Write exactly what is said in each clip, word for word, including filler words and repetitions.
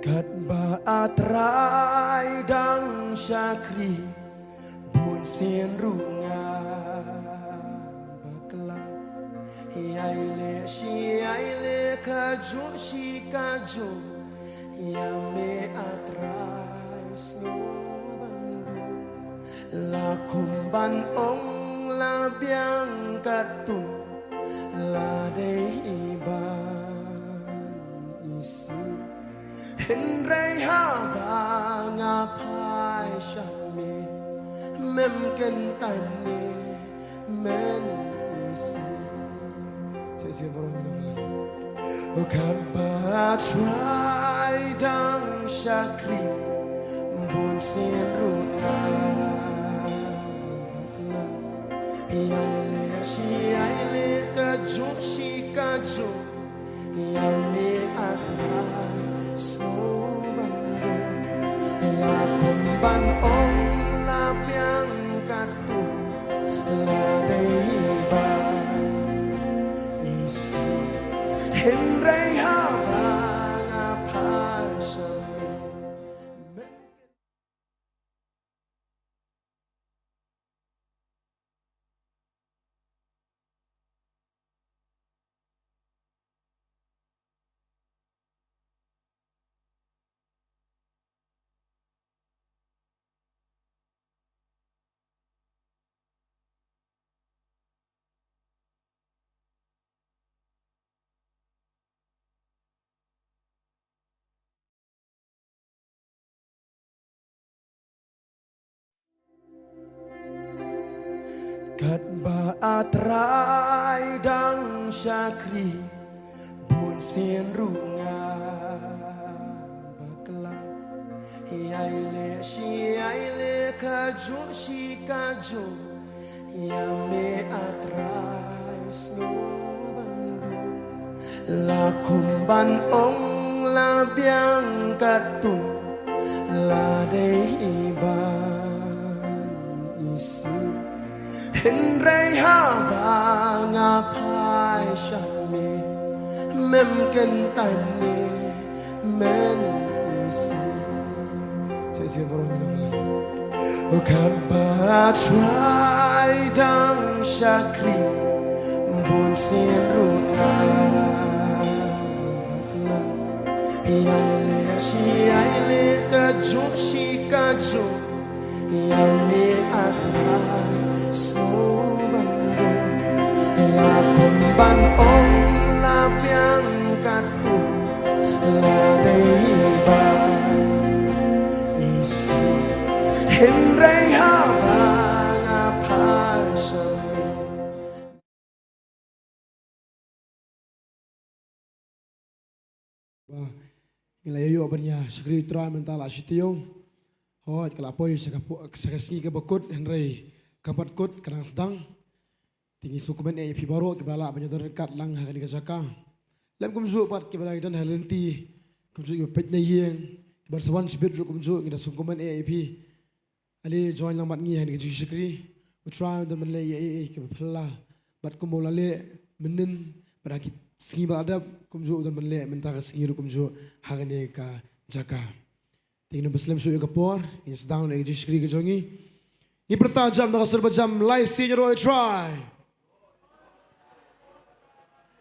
Katba A Trai dang shakri, bun sien ruh nga bakla. Ïai leh shi ïai leh, kajuh shi kajuh, ïa me A Trai sngewbha ban duh. La kum ban ong la biang katto, la dei hi ban isih. Hynrei haba nga phai sha me, mem kyntait ne men isih. Te sien baroh ngi nang lang. Katba A Trai dang shakri, bun sien ruh nga bakla. Ïai leh shi ïai leh, kajuh shi kajuh, ïa me A Trai sngewbha ban duh. La kum ban ong la biang katto, la dei hi ban isih. Hynrei haba nga phai sha me, katba A Trai dang shakri, bun sien ruh nga bakla. Ïai leh shi ïai leh, kajuh shi kajuh, ïa me A Trai sngewbha ban duh. La kum ban ong la biang katto, la dei hi ban isih. Hynrei haba nga phai sha me, mem kyntait ne men isih. Te sien baroh ngi nang lang. Katba A Trai dang shakri, bun sien ruh nga bakla. Ïai leh shi ïai leh, kajuh shi kajuh, ïa me A Trai sngewbha ban duh. La kum ban ong la biang katto, la dei hi ban isih. Hynrei haba nga phai sha me. Ba ngi la ïoh ban ïa shakri U Trai mynta la shi taïew. Hooid, ka la poi sha ka po-, sha ka sngi kaba kut, hynrei ka pat kut ka nang sdang. Te ngi sngewkmen ïa phi baroh kiba la lah ban ïa don ryngkat lang ha kane ka jaka. Lem kumjuh pat kiba la don ha lynti, kumjuh kiba peit na ïing, kiba sa wan shibit ruh kumjuh, ngi da sngewkmen ïa phi. Ale join lang bad ngi ha kane ka jingshakri. U Trai un don ban leh ïa ei ei kiba phylla. Bad kumba u la leh mynnin bad ha ki sngi ba la dep, kumjuh u don ban leh mynta ka sngi ruh kumjuh ha kane ka jaka. Te ngin ym pynslem shuh ïa ka por, ngin sdang ïa ka jingshakri ka jong ngi. Ngin pyrta jam da ka sur ba jam, Lai sien ïaroh ïa U Trai.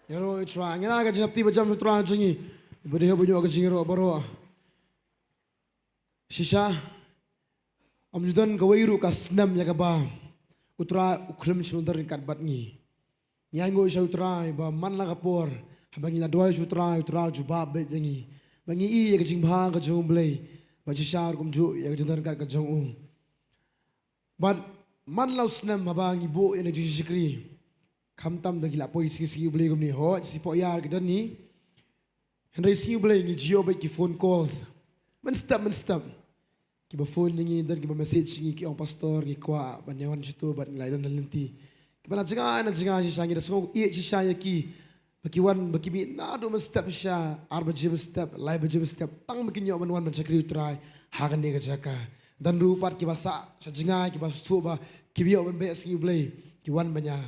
Ïaroh ïa U Trai. Ngin ai ka jingïapti ba jam sha U Trai jong ngi. Ba dei hok ba ïoh ka jingïaroh baroh. Shisha, ym ju don kawei ruh ka snem ïa kaba U Trai u khlem shym don ryngkat bad ngi. Ngi ainguh sha U Trai ba man la ka por haba ngi la duwai sha U Trai, U Trai u jubab beit ïa ngi. Ba ngi i ïa ka jingbha ka jong U Blei. Ba shisha ruh kumjuh ïa ka jingdon ryngkat ka jong u. Bad man la u snem haba ngi buh ïa kane ka jingshakri. Khamtam da ki la poi sngi sngi U Blei kumne, hooid, sngi poi ïar ki don hi. Hynrei sngi U Blei ngi ju ïoh beit ki phone calls mynstep mynstep. Kiba phone ïa ngi, don kiba message ïa ngi, ki ong, "Pastor, ngi kwah ban ïa wan shato bad ngi la ïa don ha lynti." Kiba na jngai na jngai shisha, ngi da sngew ïeit shisha ïa ki. Ba ki wan, ba ki mih naduh mynstep shisha, ar baje mynstep, lai baje mynstep, tang ba kin ïoh ban wan ban shakri U Trai ha kane ka jaka. Don ruh pat kiba sah sha jngai, kiba sngewthuh ba kim ïoh ban beh sngi U Blei, ki wan ban ïa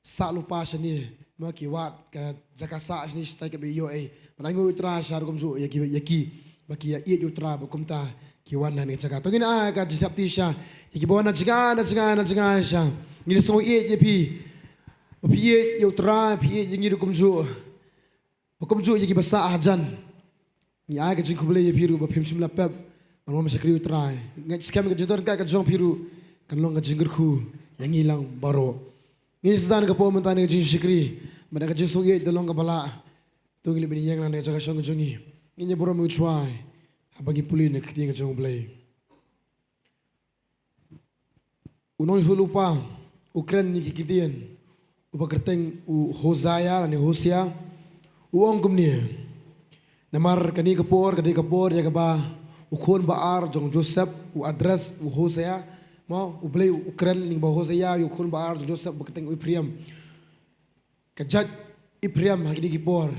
sah lypa shane, ma ki wad ka jaka sah shane shatai, katba ïoh ei. Ban ainguh U Trai shisha ruh kumjuh ïa ki, ïa ki. ba ki ïa ïeit ïa u Trai, ba kumta ki wan ha kane ka jaka. To ngin ai ka jingïaseng shisha ïa kiba wan na jngai na jngai na jngai shisha. Ngi sngew ïeit ïa phi, ba phi ïeit ïa u Trai, phi ïeit ïa ngi ruh kumjuh, ba kumjuh ïa kiba sah hajan. Ngi ai ka jingkhublei ïa phi ruh ba phim shym la pep ban wan shakri u Trai. Ngeit skhem ka jingdon ka jong phi ruh kan long ka jingkyrkhu ïa ngi lang baroh. Ngin sa ïa ka por mynta na ka jingshakri bad ka jingsngewbha da long kaba lah. To ngin leit ban ïeng na ka jaka shong ka jong ngi. Ngin ïa burom ïa u Trai haba ngi pule na ka ktien ka jong u Blei. U nongïathuhlypa u kren ïa ki ktien uba kyrteng u Hosea lane Hosea. U ong kumne: Namar kane ka por ka dei ka por ïa kaba u khun ba ar jong Joseph u address u Hosea. Mo, u Blei u kren lyngba u Hosea ïa u khun ba ar jong Joseph uba kyrteng u Ephraim. Ka jait Ephraim ha kine ki por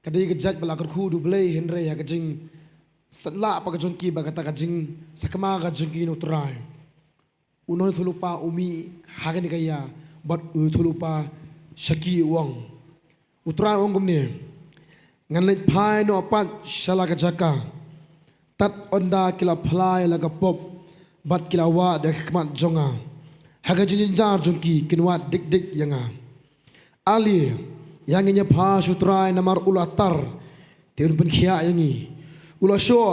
ka dei ka jait ba la kyrkhu da u Blei, hynrei ha ka jingsatlak pat ka jong ki bad kata ka jingsakma ka jong ki na u Trai, u nongïathuhlypa u mih ha kane ka ïa bad u ïathuhlypa sha ki, u ong. U Trai u ong kumne: Ngan leit phai noh pat sha la ka jaka. Tad ynda ki la phla ïa la ka pop bad ki la wad ïa ka khmat jong nga, ha ka jingjynjar jong ki kin wad dik dik ïa nga. Ale, ïa ngin ïa phai sha u Trai namar u la tar, te un pynkhiah ïa ngi. U la shoh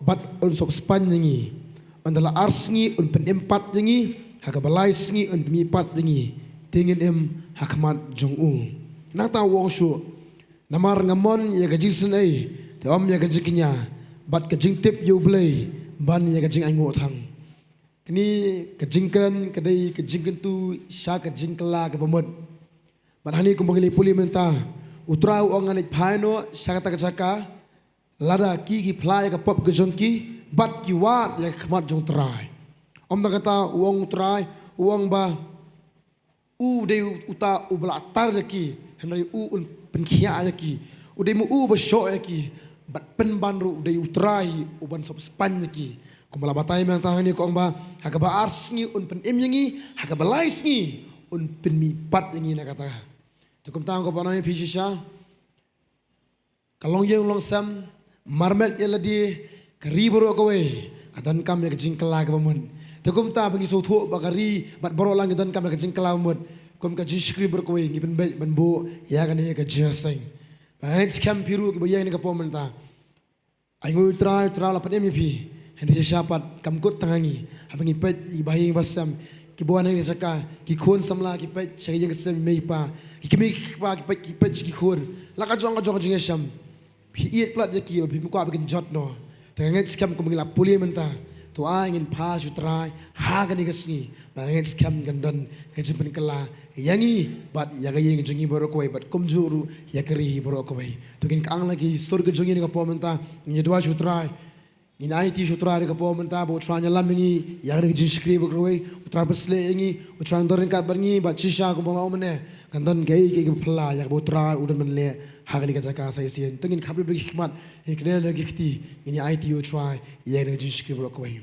bad un sop spaiñ ïa ngi. Ynda la ar sngi un pynim pat ïa ngi, ha kaba lai sngi un pynmih pat ïa ngi, te ngin im ha khmat jong u. Nangta u ong shuh: Namar nga mon ïa ka jingsngew, te ym ïa ka jingkñia, bad ka jingtip ïa u Blei ban ïa ka jingainguh thang. Kane ka jingkren ka dei ka jingkyntu sha ka jingkylla kaba mut. Bad hangne kumba ngi la pule mynta, u Trai u ong ngan leit phai noh sha kata ka jaka, lada ki ki phla ïa ka pop ka jong ki bad ki wad ïa ka khmat jong u Trai. Ym tang kata, u ong u Trai, u ong ba u dei uta uba la tar ïa ki, hynrei u un pynkhiah ïa ki. U dei mo u uba shoh ïa ki, bad pynban ruh u dei u Trai uban sop spaiñ ïa ki. Kumba la batai mynta hangne ka ong ba ha kaba ar sngi un pynim ïa ngi, ha kaba lai sngi un pynmih pat ïa ngi na kata. Te kumta ko ba nang phi shisha, ka longïing longsem, marmet ïa lade, ka ri baroh kawei ka donkam ïa ka jingkylla kaba mut. Te kumta ba ngi sngewthuh ba ka ri bad baroh lang ka donkam ïa ka jingkylla kaba mut, kum ka jingshakri baroh kawei ngi pynbeit ban buh ïa kane ka jingïaseng. Ba ngeit skhem phi ruh kiba ïeng ha kane ka por mynta, ainguh u Trai, u Trai u la pynim ïa phi. Hynrei shisha pat kam kut tang ha ngi. Haba ngi peit ïa ki bahaïing bahasem, kiba wan ha kane ka jaka, ki khun samla ki peit sha ki ïing ki sem, mei pa, ki kmie ki kpa ki peit, ki peit sha ki khun. La ka jong ka jong ka jingïashem, phi ïeit palat ïa ki, ba phim kwah ba kin jot noh. Te nga ngeit skhem kumba ngi la pule mynta, to ai ngin phai sha u Trai ha kane ka sngi. Ba nga ngeit skhem kan don ka jingpynkylla ïa ngi bad ïa ka ïing jong ngi baroh kawei bad kumjuh ruh ïa ka ri baroh kawei. To ngin kyang la ki sur ka jong ngi ha kane ka por mynta, ngin ïa duwai sha u Trai. Ngin aiti sha u Trai ha kane ka por mynta ba u Trai un ïalam ïa ngi ïa kane ka jingshakri baroh kawei. U Trai un pynshlur ïa ngi, u Trai un don ryngkat bad ngi, bad shisha kumba nga la ong mynne, kan don kaei kaei kaba phylla ïa kaba u Trai u don ban leh ha kane ka jaka sa shisien. To ngin khapkap ïa ki khmat, ngin kynmaw ïa ki kti, ngin ïa aiti ïa u Trai ïa kane ka jingshakri baroh kawei.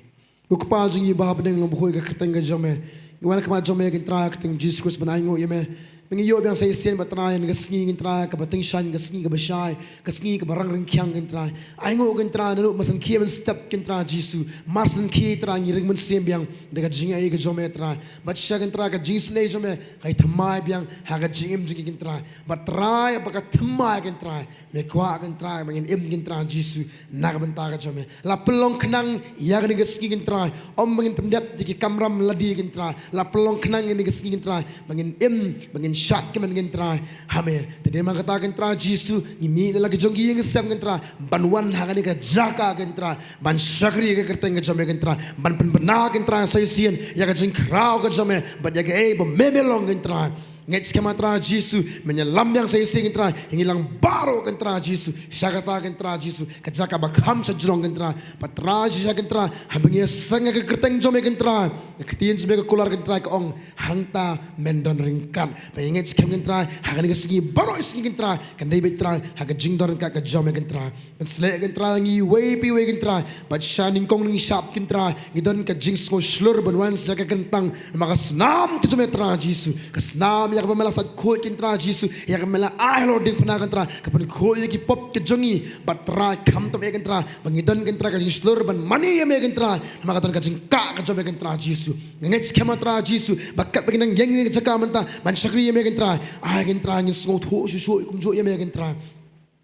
Ko Kpa jong ngi ba ha bneng, long bakhuid ïa ka kyrteng ka jong me. Ngi wan ha khmat jong me ko Trai ha ka kyrteng Jisu Khrist ban ainguh ïa me. Ba ngi ïoh biang sa shisien ba Trai, ïa kane ka sngi ko Trai kaba tyngshaiñ, ka sngi kaba shai, ka sngi kaba rang ryngkhiang ko Trai. Ainguh ko Trai, naduh mynstep ki step ko Trai Jisu. Mar shen ki Trai ngi ring mynsiem biang da ka jingïeit ka jong me Trai. Bad shisha ko Trai ka jingisynei jong me ka thymmai biang ha ka jingim jong ngi ko Trai. Bad Trai ba ka thymmai ko Trai, me kwah ko Trai ba ngin im ko Trai Jisu na ka bynta ka jong me. La pynlong khnang ïa kane ka sngi ko Trai, ym ba ngin pyndep ïa ki kamram lade ko Trai. La pynlong khnang ïa kane ka sngi ko Trai ba ngin im, ba ngin shad kmen ko Trai ha me. Te dei namar kata ko Trai Jisu, ngi mih na la ka jong ki ïing ki sem ko Trai, ban wan ha kane ka jaka ko Trai, ban shakri ïa ka kyrteng ka jong me ko Trai, ban pynbna ko Trai sa shisien ïa ka jingkhraw ka jong me bad ïa kaei ba me me long ko Trai. Ngeit skhem ko Trai Jisu, men ïalam biang sa shisien ko Trai ïa ngi lang baroh ko Trai Jisu. Sha kata ko Trai Jisu, ka jaka ba kham shajrong ko Trai. Bad Trai shisha ko Trai, haba ngi ïaseng ïa ka kyrteng jong me ko Trai, ka ktien jong me ka kular ko Trai ka ong, hangta men don ryngkat. Bad ngi ngeit skhem ko Trai, ha kane ka sngi baroh sngi ko Trai kan dei beit Trai ha ka jingdon ryngkat ka jong me ko Trai. Pynshlur ko Trai ïa ngi iwei pa iwei ko Trai. Bad sha nyngkong nyngshap ko Trai, ngi don ka jingsngew shlur ban wan sha ka kyntang namar ka snam ka jong me Trai Jisu. Ka snam kaba me la sait khuid, ko Trai Jisu, ïa kaba me la ai halor diengphna, ko Trai, ka pynkhuid ïa ki pop ki jong ngi. Bad Trai, khamtam ïa, ko Trai, ba ngi don, ko Trai, ka jingshlur ban mane ïa me, ko Trai, namar ka don ka jingkah ka jong me, ko Trai Jisu. Nga ngeit skhem, ko Trai Jisu, ba katba ngi nang ïeng ha kane ka jaka mynta ban shakri ïa me, ko Trai, ai, ko Trai, ngin sngewthuh shuh shuh kumjuh ïa me, ko Trai.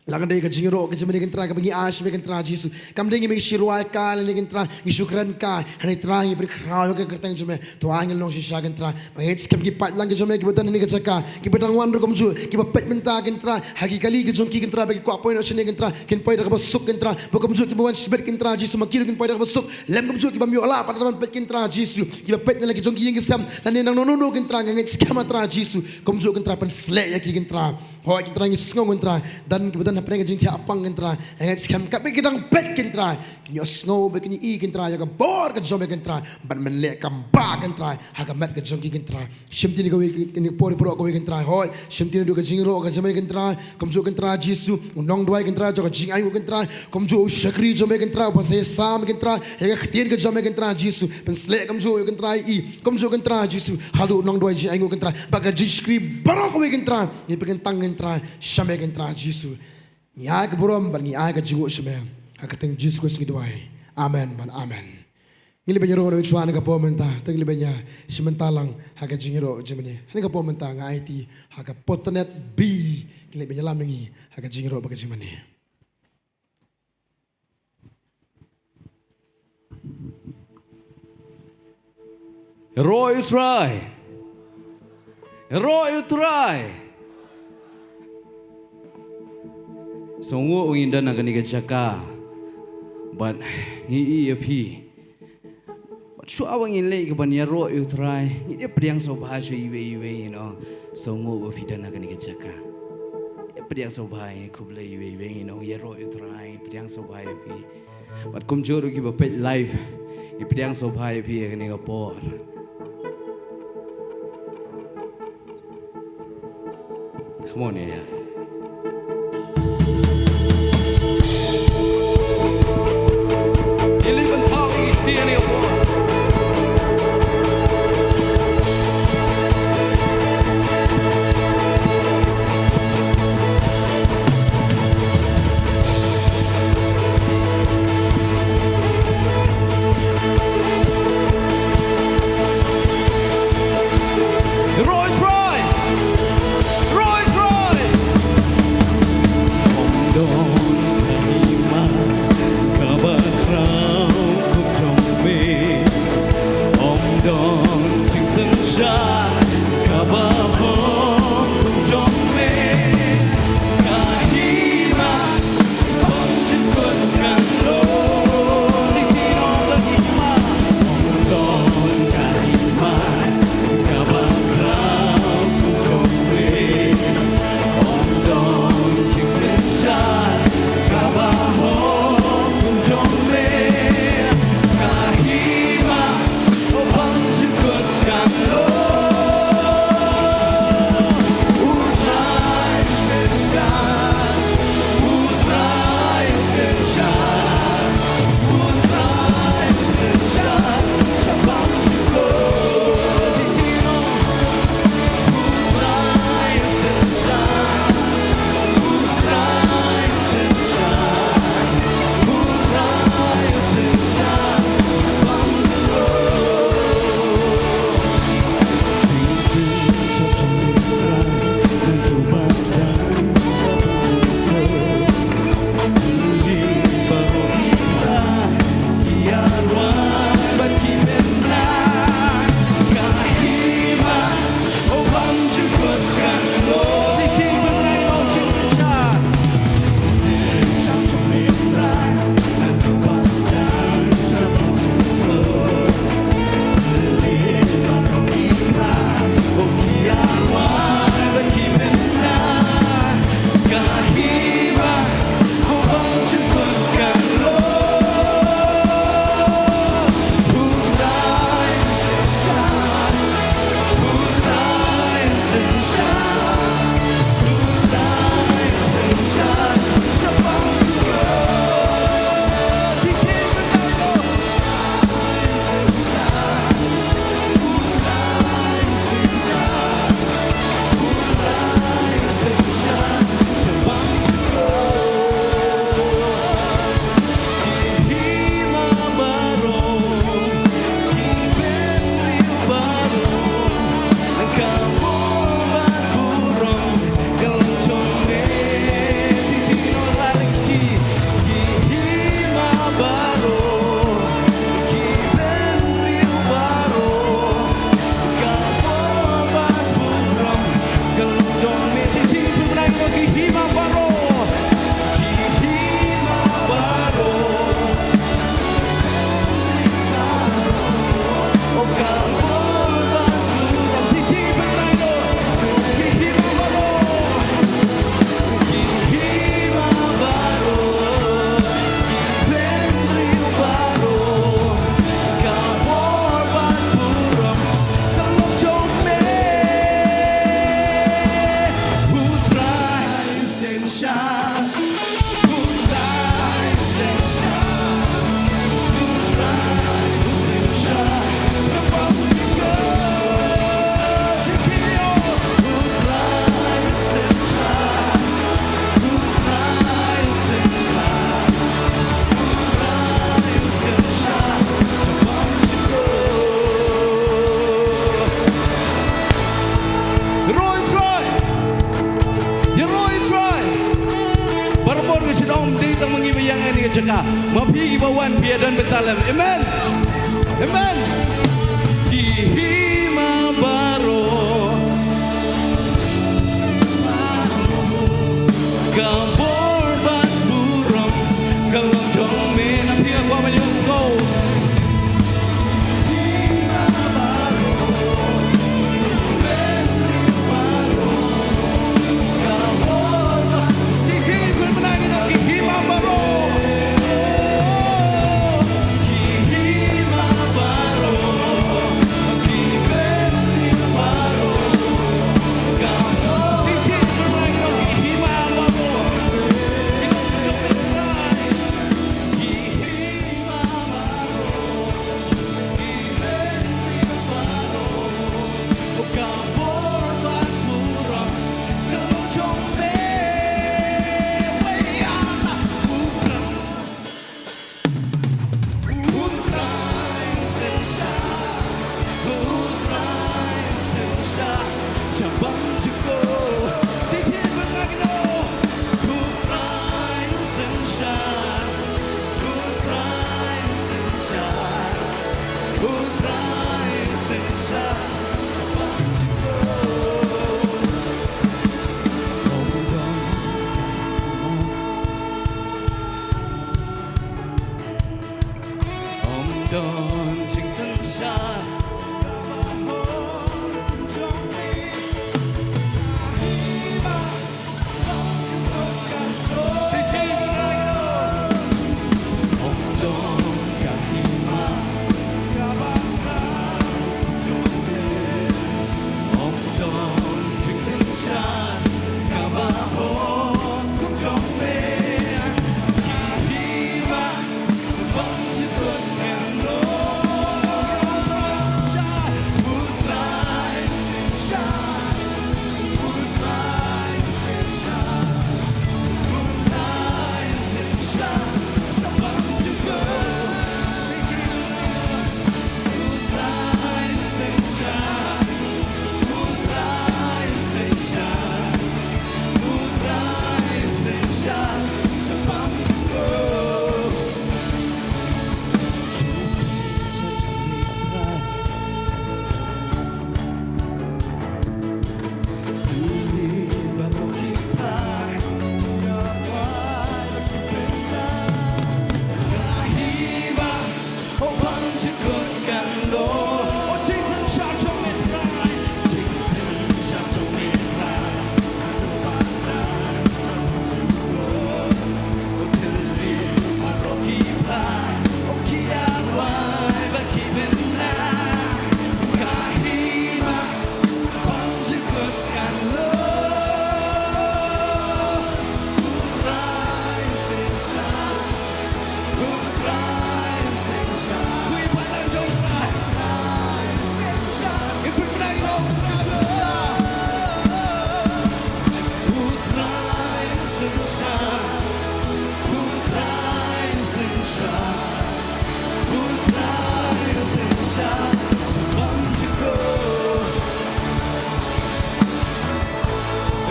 La ka dei ka jingïaroh ka jong me, ko Trai, kaba ngi ai sha me, ko Trai Jisu. Kam dei ngi, me ngi shu rwai kai lane, ko Trai, ngi shu kren kai. Hynrei Trai, ngi pynkhraw ïa ka kyrteng jong me. To ai ngin long shisha, ko Trai. Ba ngeit skhem ki paidlang ki jong me kiba don ha kane ka jaka, kiba dang wan ruh kumjuh, kiba peit mynta, ko Trai, ha ki kali ki jong ki, ko Trai, ba ki kwah poi noh shane, ko Trai, kin poi da kaba suk, ko Trai. Ba kumjuh kiba wan shibit, ko Trai Jisu, ma ki ruh kin poi da kaba suk. Lem kumjuh kiba ym ïoh lah pat ban peit, ko Trai Jisu, kiba peit na la ki jong ki ïing ki sem lane nang noh noh noh, ko Trai, nga ngeit skhem, ko Trai Jisu, kumjuh, ko Trai, pynsleh ïa ki, ko Trai. Hooid, ko Trai, ngi sngew, ko Trai, don kiba don hapdeng ka jingthiah pang, ko Trai. Nga ngeit skhem katba ki dang peit, ko Trai, kin ïohsngew bad kin ïohi, ko Trai, ïa ka bor ka jong me, ko Trai, ban pynleh kam bha, ko Trai, ha ka met ka jong ki, ko Trai. Shim ïa kine kawei, kine ki por baroh kawei, ko Trai. Hooid, shim ïa kine, naduh ka jingïaroh ka jong me, ko Trai, kumjuh, ko Trai Jisu, u nongduwai, ko Trai, jong ka jingainguh, ko Trai, kumjuh u shakri jong me, ko Trai, u pansngiat sam, ko Trai, ïa ka ktien ka jong me, ko Trai Jisu, pynsleh kumjuh, ko Trai, i kumjuh, ko Trai Jisu, haduh u nongduwai jingainguh, ko Trai, bad ka jingshakri baroh kawei, ko Trai, ngi pynkyntang, ko Trai, sha me, ko Trai Jisu. Ngi ai ka burom bad ngi ai ka jingïaroh sha me. Ha ka kyrteng Jisu Khrist ngi duwai. Amen bad amen. Ngi leit ban ïaroh na u Trai ha kane ka por mynta. Te ngi leit ban ïa shim bynta lang ha ka jingïaroh jong me. Ha kane ka por mynta nga aiti ha ka Pawtnet B. Ngi leit ban ïalam ïa ngi ha ka jingïaroh bad ka jingmane. Ïaroh ïa u Trai. Ïaroh ïa u Trai. Sngewbha ngin don ha kane ka jaka. Bad ngi ïa phi. Bad shuwa ba ngin leit ka ban ïaroh ïa u Trai, ngin ïa pdiang sngewbha sha iwei iwei, you know. Sngewbha phi don ha kane ka jaka. Ïa pdiang sngewbha, ngin khublei iwei iwei, you know, ïaroh ïa u Trai, pdiang sngewbha ïa phi. Bad kumjuh ruh kiba peit live, ïa pdiang sngewbha ïa phi ha kane ka por. Come on, yeah. Ïaroh ïa u Trai! Ïaroh ïa u Trai! Jaka, ma phi ba wan phi ïa don bynta lem. Amen. Amen. Ki hima baroh ka bor bad burom ka long jong me. Na phi nga kwah ban ïohsngew.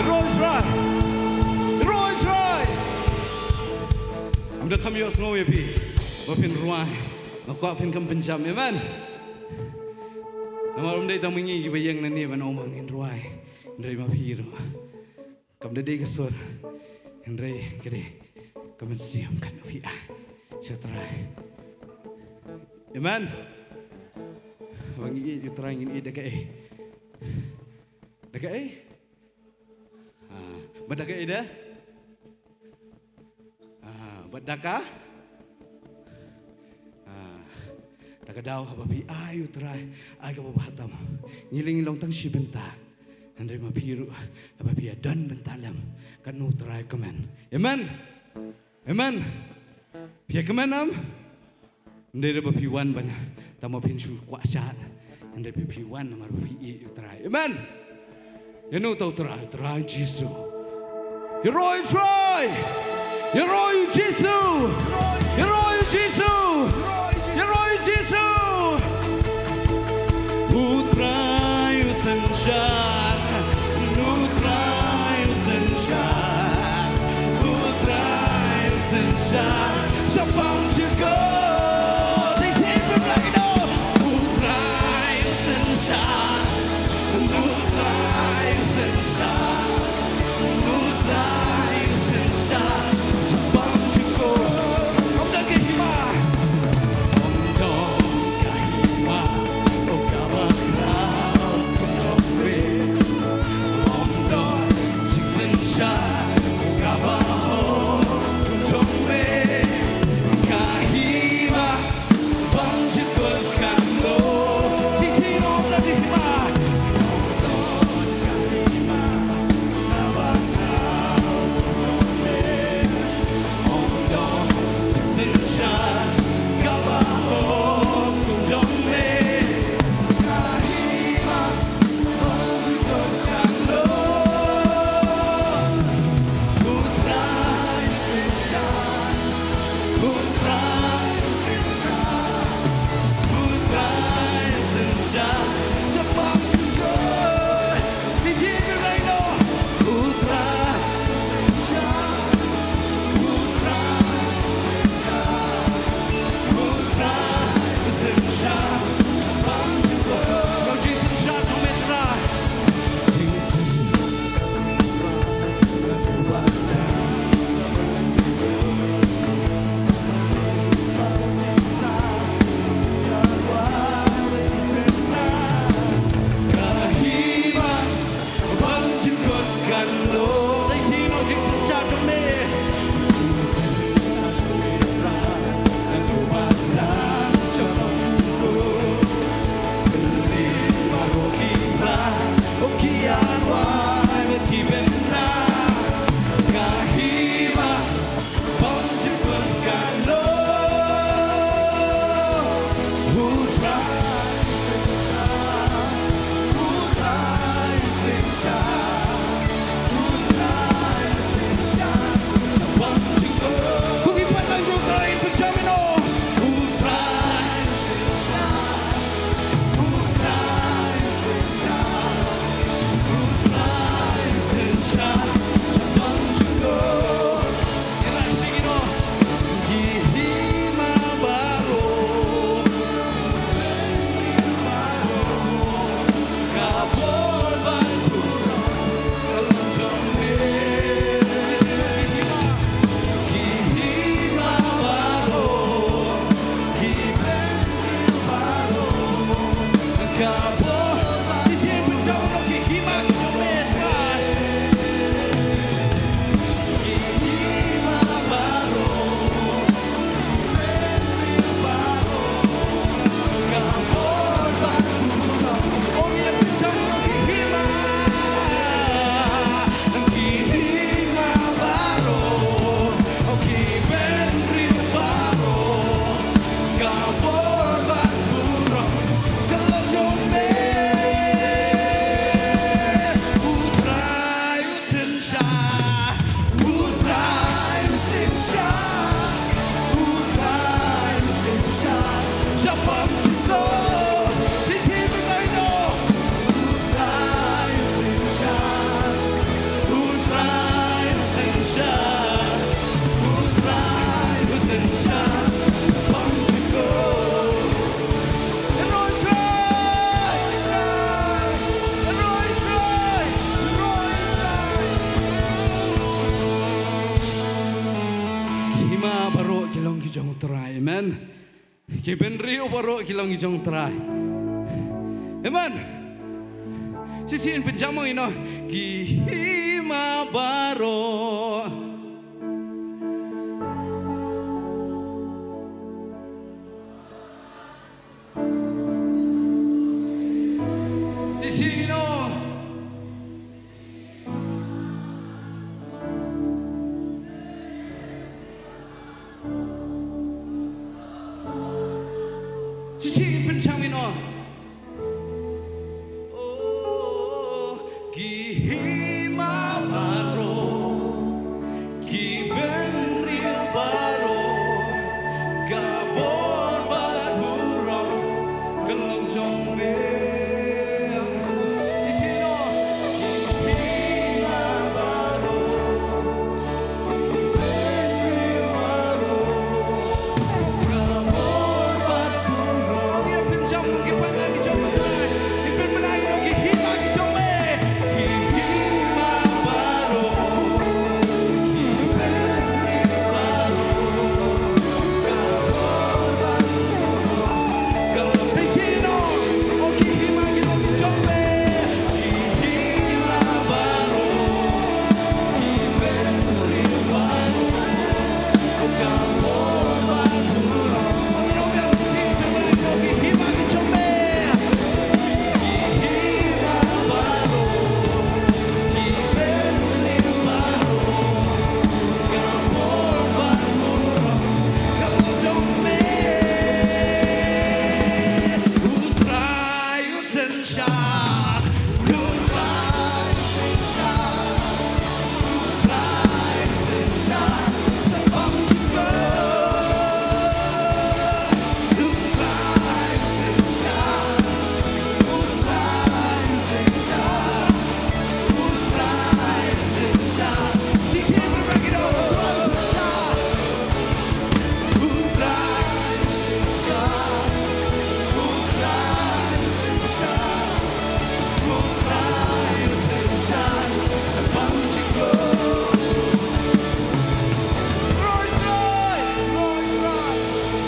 Roi Trai. Roi Trai. Ym da kham ïohsngew ïa phi ba phin rwai. Nga kwah phin kham pynjam. Amen. Namar ym dei tang ma ngi kiba ïeng nangne ban ong ba ngin rwai. Hynrei ma phi ruh. Kam da dei ka sur. Hynrei ka dei ka mynsiem kaba u ai sha u Trai. Amen. Ba ngi ïeit ïa u Trai ngin ïeit da kaei? Da kaei? Ah, bad da kaei de? Ah, bad da ka? Ah, da ka daw haba phi ai u Trai, ai kaba bha tam. Ngi leh ngi long tang shi bynta. Hynrei ma phi ruh, haba phi ïa don bynta lem, katno u Trai u kmen. Amen. Amen. Phi ïa kmen em? Ym dei ruh ba phi wan ban tang ba phin shu kwah shad. Hynrei ba phi wan namar ba phi ïeit ïa u Trai. Amen. Ïa uno uta u Trai, u Trai Jisu. Ïaroh ïa u Trai. Ïaroh ïa u Jisu. Ïaroh ïa u Jisu. Ïaroh ïa u Jisu. U Trai u synshar. U Trai u synshar. U Trai u synshar. Sha Ka bor, shisien pynjam noh ki hima ki jong me Trai. Ki hima baroh, ki bynriew baroh, ka bor bad burom. Oh, ngi pynjam noh ki hima, ki hima baroh, oh, ki bynriew baroh. Ka bor bad burom ka long jong me. U Trai u synshar, u Trai u synshar, u Trai u synshar. Shaphang jong u, phi tip ïa kaei, u Trai u synshar, u Trai u synshar. U Trai u synshar shaphang jong u. Hynrei Trai, hynrei Trai, hynrei Trai. Ki hima baroh ki long ki jong u Trai. Amen. Ki bynriew baroh ki long ki jong u Trai. Amen. Shisien pynjam noh ïa ki hima baroh. Shisien noh. Shisien pynjam noh. Oh, ki hima baroh, ki bynriew baroh, ka bor bad burom ka long jong me. Shisien noh. Ki hima baroh,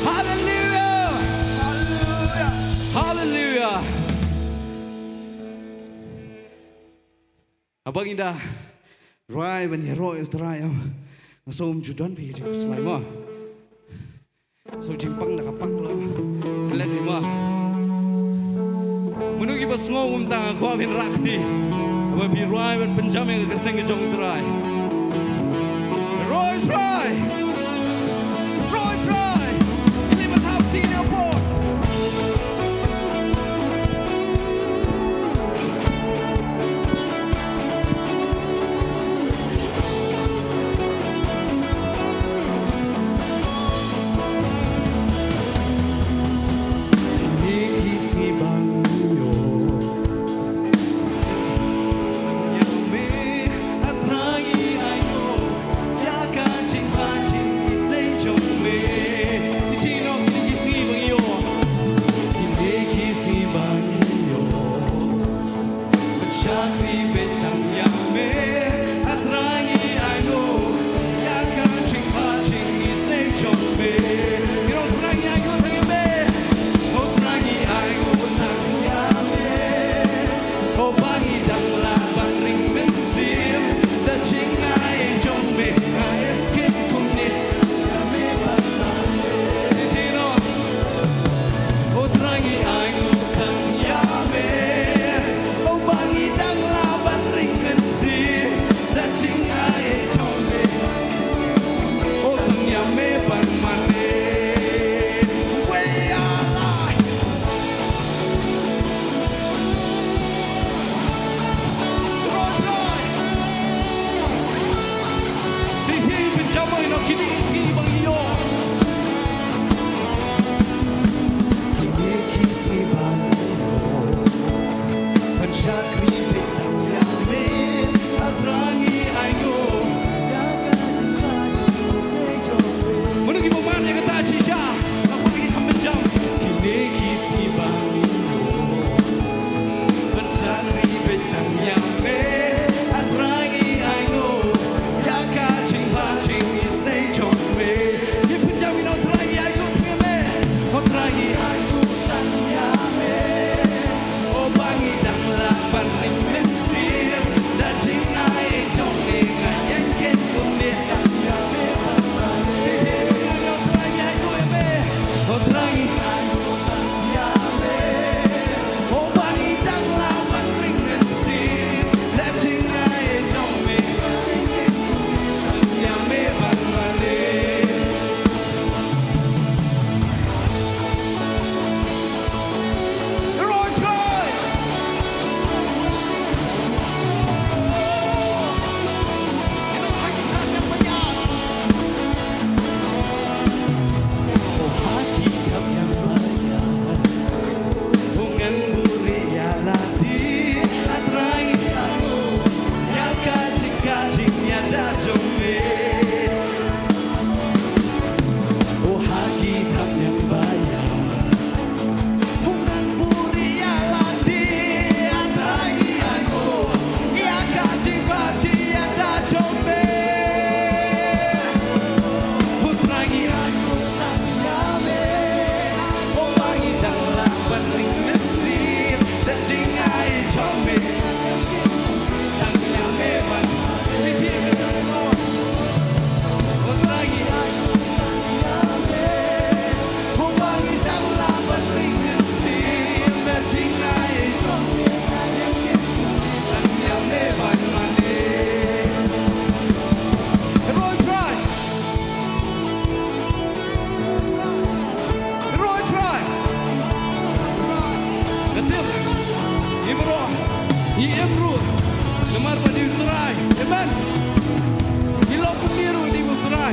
Haleluia. Haleluia. Haba ngi da rwai ban ïaroh ïa u Trai, nga sngew ym ju don phi ka jingkhuslai mo. Sngew jingpang da ka pang ruh. Klet ïa ma. Mano kiba sngew kumta, nga kwah phin rah kti. Haba phi rwai ban pynjam ïa ka kyrteng ka jong u Trai. Roi Trai. Roi Trai. Kli ba thap kti ïa pho.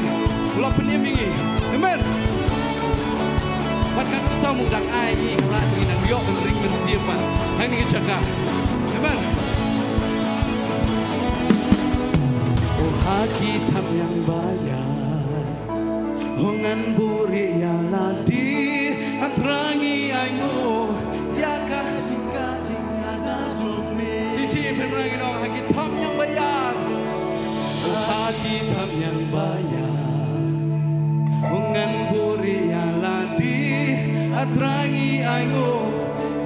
U la pynim ïa ngi. Amen. Bad katto katne u dang ai ïa ngi, la ngi nang ïoh ban ring mynsiem pat ha kane ka jaka. Amen. O ha ki thapniang ba ïar, o ngan buhrieh ïa lade, A Trai ngi ainguh ïa ka jingkajingïada jong me. Shisha pynrang ïa ngi noh, ha ki thapniang ba ïar. O ha ki thapniang ba ïar, o ngan buhrieh ïa lade, A Trai ngi ainguh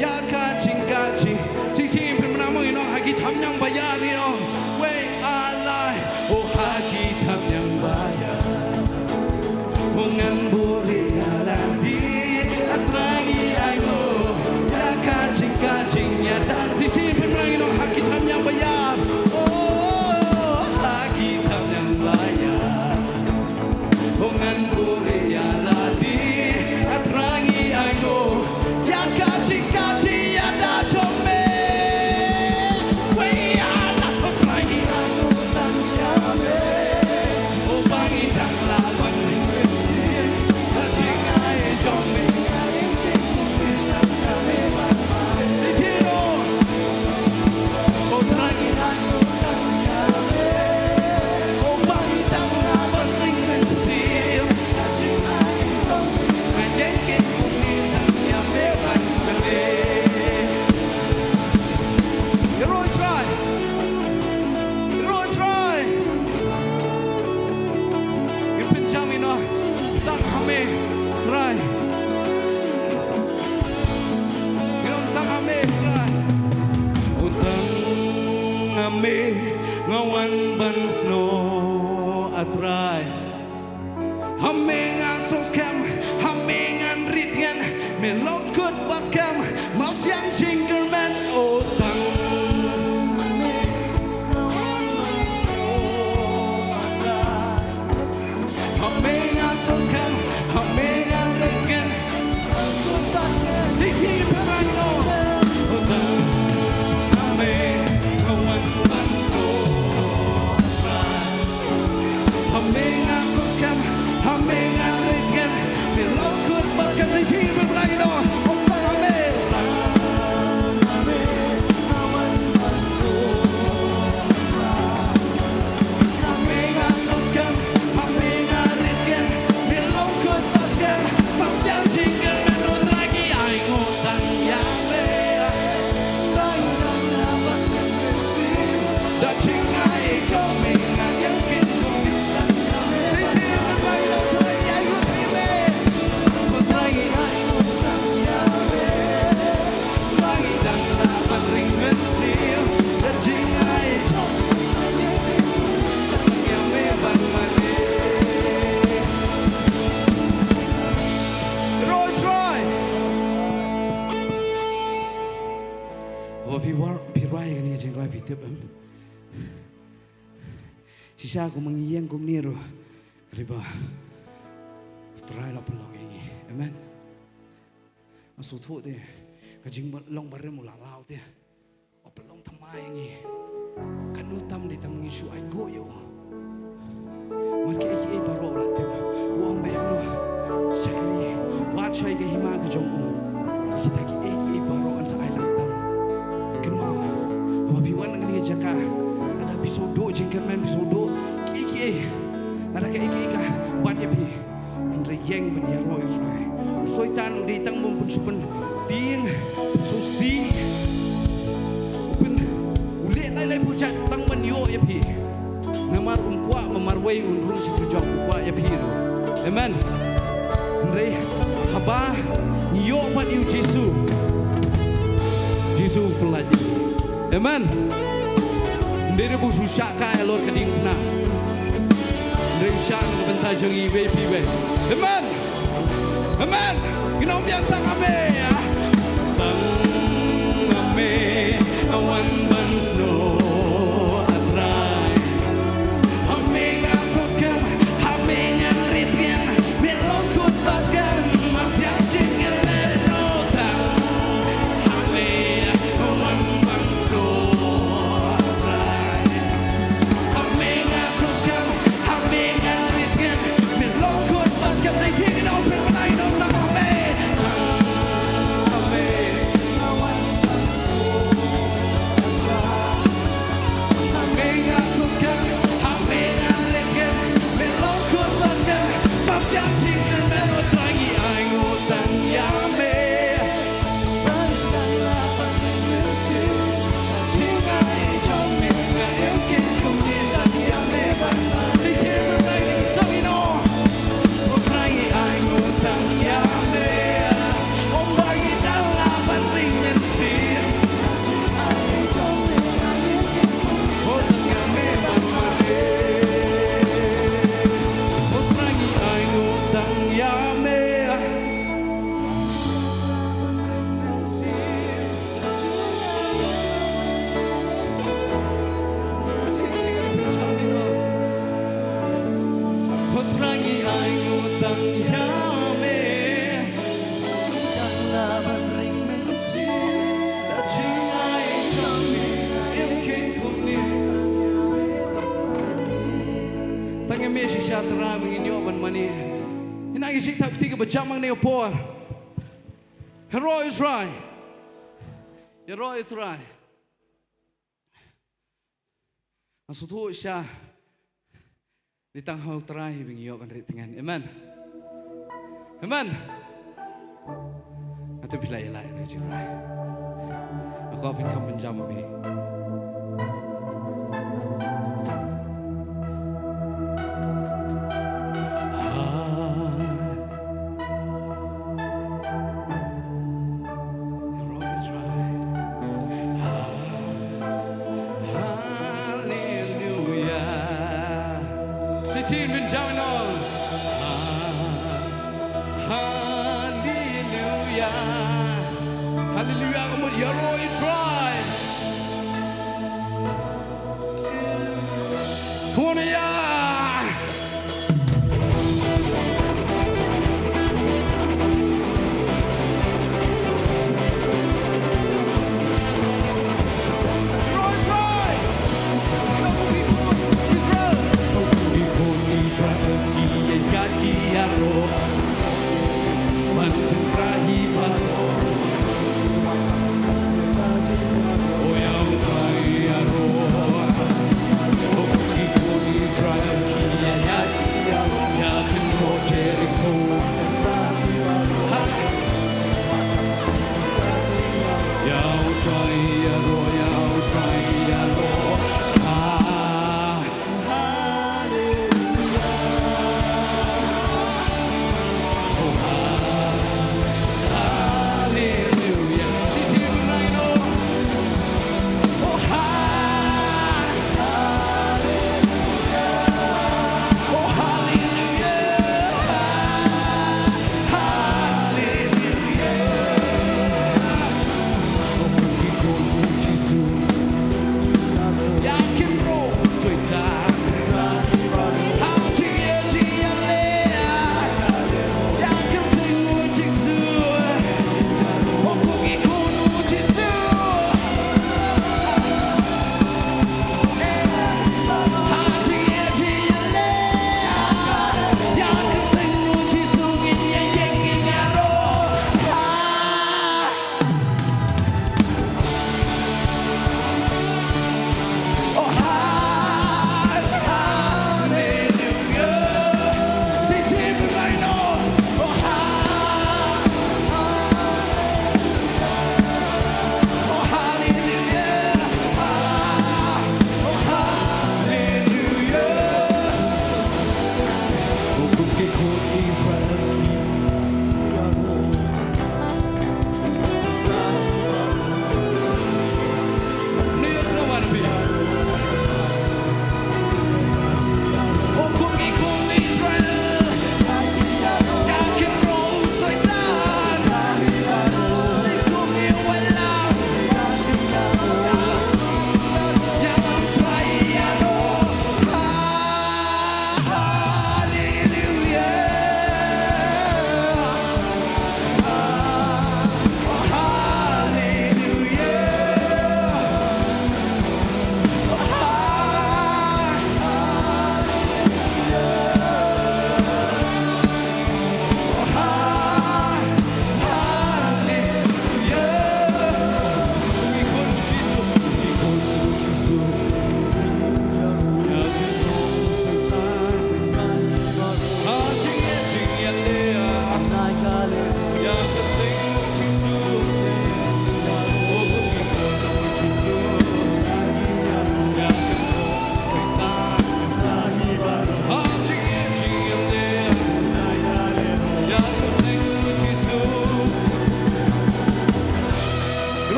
ïa ka jingkajing. Shisha pynrang ïa ngi noh, ha ki thapniang ba ïar ïa ngi noh. Wei, ar, lai. O ha ki thapniang ba ïar, o ngan buhrieh ïa lade, A Trai ngi ainguh ïa ka jingkajingïada. Shisha pynrang ïa ngi noh, ha ki thapniang ba ïar. O ha ki thapniang ba ïar, o ngan buhrieh ïa lade, A Trai ngi ainguh ïa ka jingkajingïada jong me. Wei, ar, lai. O Trai ngi ainguh tang ïa me. O ba ngi dang lah ban ring mynsiem ha ka jingai jong me. Shisha. Tang ha me, Trai. Ngi ong tang ha me, Trai. O tang ha me nga wan ban snoh, A Trai. Ha me nga sngewskhem, ha me ngan rit ngan, me long kut ba skhem, ma siang jingkyrmen, o tang ha me. Haba phi wan, phi rwai kane ka jingrwai phi tip em? Shisha kumba ngi ïeng kumne ruh, ka dei ba U Trai u la pynlong ïa ngi. Amen. Nga sngewthuh te ka jinglong barim u la law te. U pynlong thymmai ïa ngi. Katno tam dei tang ba ngi shu ainguh ïa u. Mar kiei kiei baroh u la tip. U ong ba ïa u shakri, wad sha ka hima ka jong u. Kita kiei kiei baroh yn sa ai lang tam. Kynmaw, haba phi wan na kane ka jaka, lada phi sngewduh jingkyrmen, phi sngewduh kiei kiei, lada kaei kaei ka wad ïa phi, hynrei ïeng ban ïaroh ïa U Trai. U Soitan u dei tang ban pynsngewpynthiang, pynsngewsih. U pyn, u leh lai lai pyrshah tang ban ïoh ïa phi. Namar um kwah ba marwei un rung sha pyrjok, u kwah ïa phi ruh. Amen. Hynrei haba ngi ïoh pat ïa U Jisu, Jisu u pyllait ïa ngi. Amen. Ym dei ruh ba u shu shah kai halor ka diengphna, hynrei u shah na ka bynta jong ngi iwei pa iwei. Amen. Amen. Ngin ong biang, tang ha me, ah. Tang ha me nga wan ban snoh, A Trai. Ha me nga sngewskhem, ha me ngan rit ngan, me long kut ba skhem, ma siang jingkyrmen, oh tang ha me nga wan ban snoh, A Trai. Ha me nga sngewskhem, ha me ngan rit ngan, Me shisha Trai ba ngin ïoh ban mane. Ïa ngi shu thap kti kaba jam hangne ha por. Ïaroh ïa u Trai. Ïaroh ïa u Trai. Nga sngewthuh shisha. Dei tang ha u Trai ba ngi ïoh ban rit tngen. Amen. Amen. Nga tip phi la ïaleh ïa ka jingrai. Nga kwah phin kham pynjam ma phi. Hallelujah. Shisien pynjam ïa u. Hallelujah. Hallelujah. Ka mut ïaroh ïa u Trai. Come on, yeah.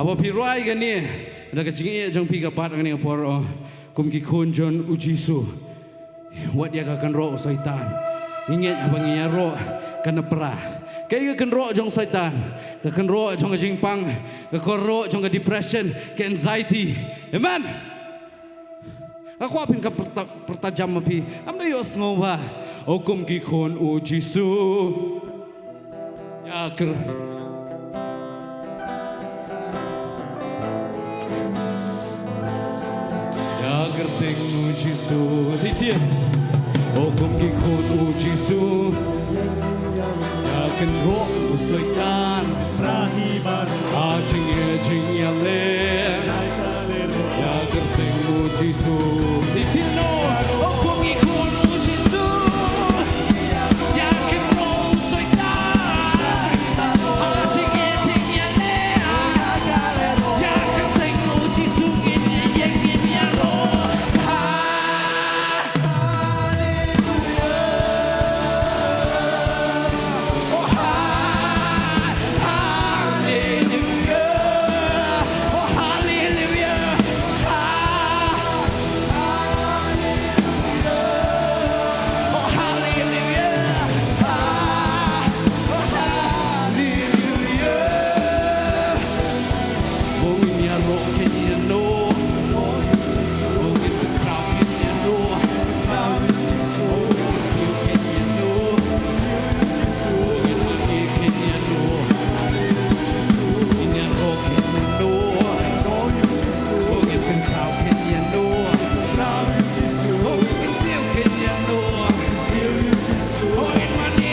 Haba phi rwai kane, da ka jingïeit jong phi ka bat hangne ha por, oh, kum ki khun jong u Jisu. Wat ïa ka kynroh u Soitan. Ngi ngeit haba ngi ïaroh ka na pra. Kaei ka kynroh jong u Soitan? Ka kynroh jong ka jingpang, ka kynroh jong ka depression, ka anxiety. Amen. Nga kwah phin kham pyrta, pyrta jam ma phi. Ngam da ïohsngew ba, oh, kum ki khun u Jisu. Ïa kyr-, ïa Kyrteng u Jisu. Shisien. O kum ki khun u Jisu. Ïa kynroh u Soitan. Ha jingeh jingïaleh. Ïa kyrteng u Jisu. Shisien. O kum ki khun u Jisu. Ïa kynroh u Soitan. Ha jingeh jingïaleh. Ïa kyrteng u Jisu ngin ïeng ngin ïaroh. Hallelujah. Oh, hallelujah. Oh, hallelujah. Hallelujah. Oh, hallelujah. Ah, oh, hallelujah. Ong in ïaroh kein ïano. Ong in pynkhraw kein ïano. Ong in pynkhraw kein ïano. Ong in mane kein ïano. Ong in ïaroh kein ïano. Ong in pynkhraw kein ïano. Ong in kyntiew kein ïano. Ong in ïaroh kein ïano.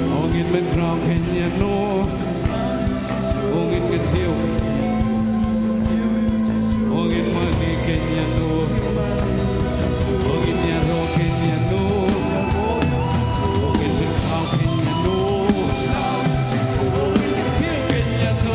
Ong in pynkhraw kein ïano. Ong in kyntiew. Ong in mane kein ïano. Ong in ïaroh kein ïano. Ong in pynkhraw kein ïano. Ong in kyntiew kein ïano.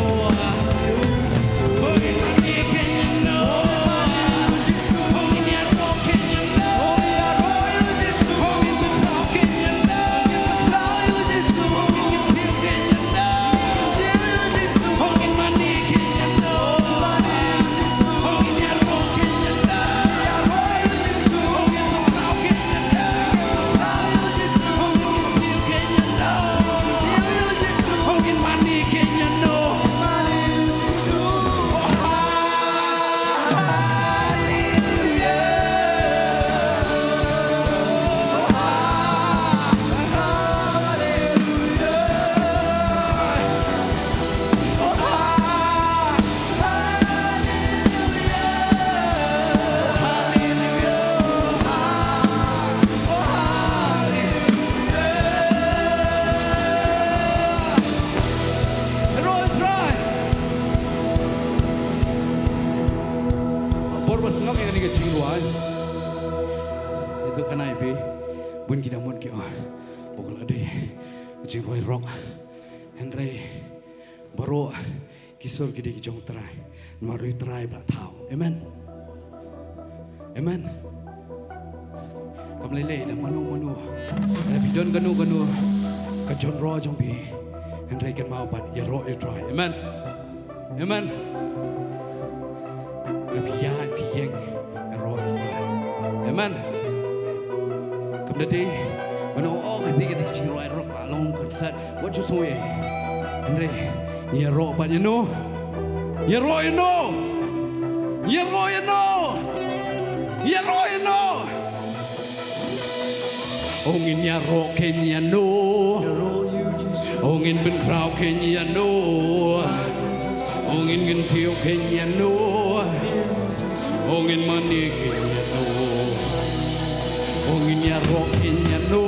Por ba sngap ïa kane ka jingrwai. Ito kane phi. Bun ki dang mut ki ong, oh, ka la dei ka jingrwai rock. Hynrei baroh ki sur ki dei ki jong u Trai. Namar u Trai ba la thaw. Amen. Amen. Kam lei lei da mano mano. Lada phi don kano kano ka genre jong phi, hynrei kynmaw pat ïaroh ïa u Trai. Amen. Amen. Lada phi ïaid phi ïeng ïaroh ïa u Trai. Amen. Kam da dei ban ong, oh, kata ka dei ka jingrwai rock, ba long concert, wat ju sngew ei. Hynrei ïaroh pat ïano. Ïaroh ïano. Ïaroh ïano. Ïaroh ïano. Ong in ïaroh kein ïano. Ong in pynkhraw kein ïano. Ong in kyntiew kein ïano. Ong in mane kein ïano. Ong in ïaroh kein ïano.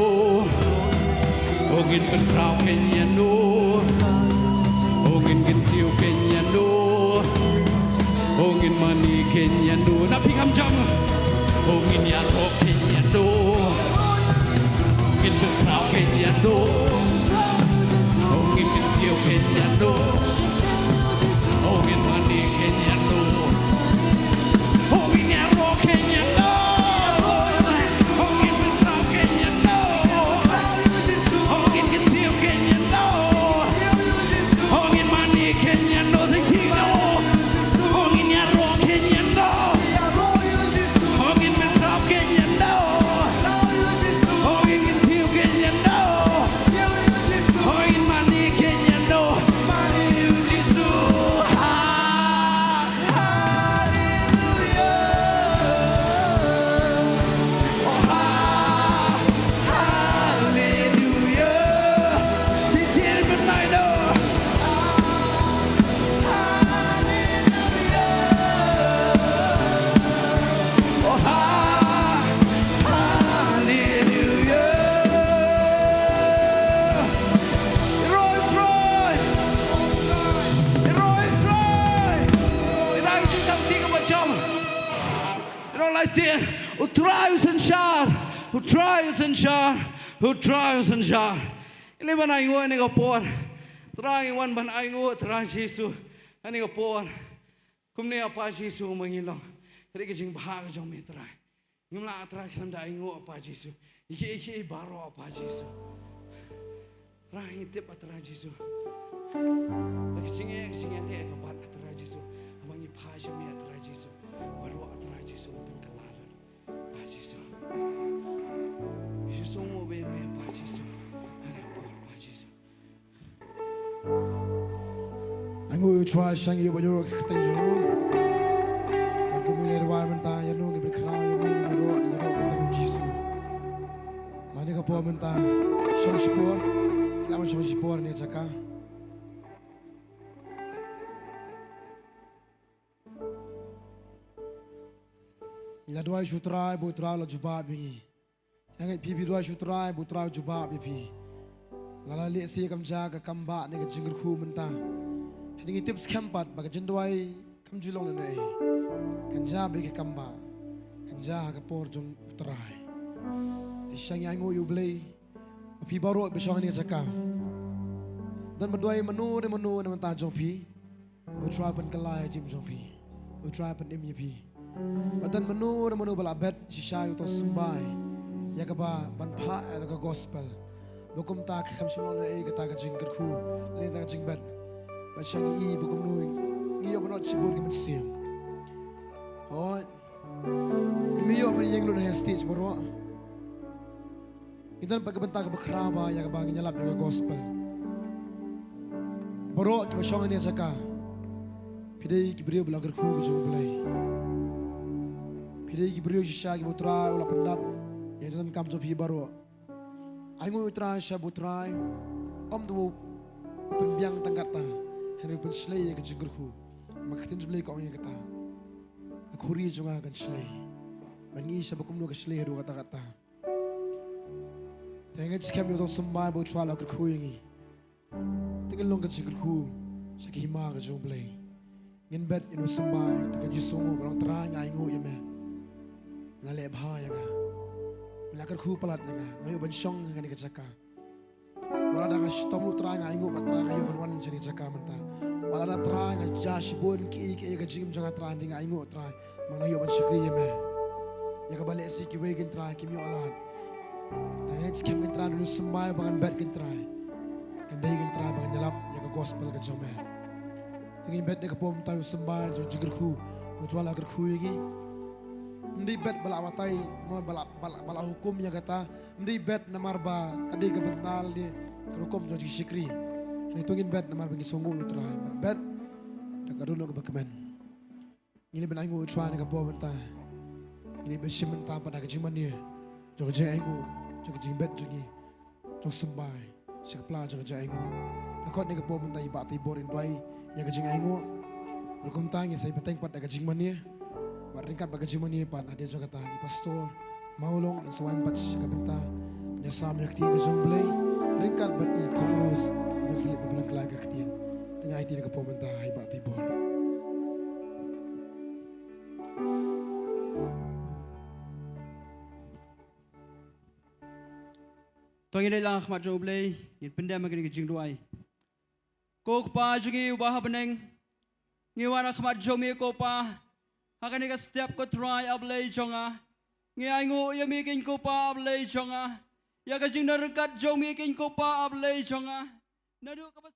Ong in pynkhraw kein ïano. Ong in kyntiew kein ïano. Ong in mane kein ïano. Na phi ngam jam. Ong in ïaroh kein ïano. Ïa u Trai u synshar, u Trai u synshar, u Trai u synshar. Ngi leit ban ainguh ha kane ka por. Trai, ngi wan ban ainguh, Trai Jisu, ha kane ka por. Kumne, Apa Jisu, ma ngi long, ka dei ka jingbha ka jong me, Trai. Ngim lah, Trai, khlem da ainguh, Apa Jisu. Ïa kiei kiei baroh, Apa Jisu. Trai, ngi tip, Trai Jisu, da ka jingeh, ka jingeh ka bad, Trai Jisu, haba ngi phai sha me, Trai Jisu, baroh, Trai Jisu, ban kylla lut, Apa Jisu. Jisu, nguh bha ïa me, Apa Jisu. Ha kane ka por, Apa Jisu. Ainguh ïa u Trai sha ngi, ïa uba ïaroh ka kyrteng jong u. Bad kum ngi la rwai mynta, ïano ngin pynkhraw, ïano ngin ïaroh, ngin ïaroh ka kyrteng jong u Jisu. Mane ka por mynta, shong shipor, khlem shong shipor ha kane ka jaka. Ngi la duwai sha u Trai ba u Trai u la jubab ïa ngi. Ïa ngi, phi, phi duwai sha u Trai ba u Trai u jubab ïa phi. Lada lehse kam jia ka kambah ne ka jingkyrkhu mynta, hynrei ngi tip skhem pat ba ka jingduwai kam ju long lehnohei. Kan jia beit ka kambah, kan jia ha ka por jong u Trai. Te sha ngi ainguh ïa U Blei ba phi baroh ba shong ha kane ka jaka. Don ba duwai mano re mano na ka bynta jong phi, ba u Trai u pynkylla ïa ka jingim jong phi, ba u Trai u pynim ïa phi. Ba don mano re mano ba la bet shisha ïa uto u symbai, ïa kaba ban phah ïa ka gospel. Ba kumta ka kam shym long ei kata ka jingkyrkhu, lane kata ka jingbet. Bad sha ngi i ba kumno ngi ïoh ban ot shibun ki mynsiem. Hooid. Ngim ïoh ban ïeng lut ha stage baroh. Ngi don pat ka bynta kaba khraw bha ïa kaba ngin ïalap ïa ka gospel. Baroh kiba shong ha kane ka jaka, phi dei ki briew ba la kyrkhu ka jong U Blei. Phi dei ki briew shisha kiba U Trai u la pyndap ïa ka jingdonkam jong phi baroh. Ainguh ïa U Trai sha ba U Trai um dei u pynbiang tang katta, hynrei u pynshlei ïa ka jingkyrkhu. Namar ka ktien jong U Blei ka ong ïa kata, ka khuri jong nga kan shlei. Bad ngi i sha ba kumno ka shlei haduh katta katta. Te ngin skhem ïa uto u symbai ba U Trai u la kyrkhu ïa ngi. Te ngin long ka jingkyrkhu sha ka hima ka jong U Blei. Ngin bet ïa uno u symbai da ka jingsngewnguh ba long, Trai, nga ainguh ïa me. Me la leh bha ïa nga. Me la kyrkhu palat ïa nga. Nga ïoh ban shong ha kane ka jaka. Wat la da nga shitom ruh, Trai, nga ainguh ba, Trai, nga ïoh ban wan sha kane ka jaka mynta. Wat la da, Trai, nga jia shibun kiei kiei ha ka jingim jong nga, Trai, hynrei nga ainguh, Trai, ba nga ïoh ban shakri ïa me. Ïa kaba lehse kiwei, Trai, kim ïoh lad. Nga ngeit skhem, Trai, da une u symbai ba ngan bet, Trai, kan dei, Trai, ba ngan ïalap ïa ka gospel ka jong me. Te ngin bet ha kane ka por mynta ïa u symbai jong ka jingkyrkhu ba U Trai u la kyrkhu ïa ngi. Ym dei bet ba la batai, mo, ba la, ba la, ba la hukum ïa kata. Ym dei bet namar ba ka dei ka bynta lane ka rukom jong ka jingshakri. Hynrei to ngin bet namar ba ngi sngewnguh ïa U Trai. Ban bet da ka dohnud kaba kmen. Ngi leit ban ainguh ïa U Trai ha kane ka por mynta. Ngi leit ban shim bynta pat da ka jingmane jong ka jingainguh, jong ka jingbet jong ngi, jong u symbai sha ka pla jong ka jingainguh. Nga khot ha kane ka por mynta ïa i Bah Teibor in duwai ïa ka jingainguh. Bad kumta ngin sa ïa bteng pat da ka jingmane. Bad ryngkat bad ka jingmane pat, hadien jong kata, i Pastor Mawlong in sa wan pat sha ka bynta ban ïasam ïa ka ktien ka jong U Blei ryngkat bad i Kong Rose ban sa leit ban pynlong kylla ïa ka ktien. Te nga aiti ha kane ka por mynta ha i Bah Teibor. To ngin ïaid lang ha khmat jong U Blei, ngin pyndem ha kane ka jingduwai. Ko Kpa jong ngi uba ha bneng, ngi wan ha khmat jong me ko Pa, ha kane ka step ko Trai A Blei jong nga. Ngi ainguh ïa me kein ko Pa A Blei jong nga, ïa ka jingdon ryngkat jong me kein ko Pa A Blei jong nga. Naduh kaba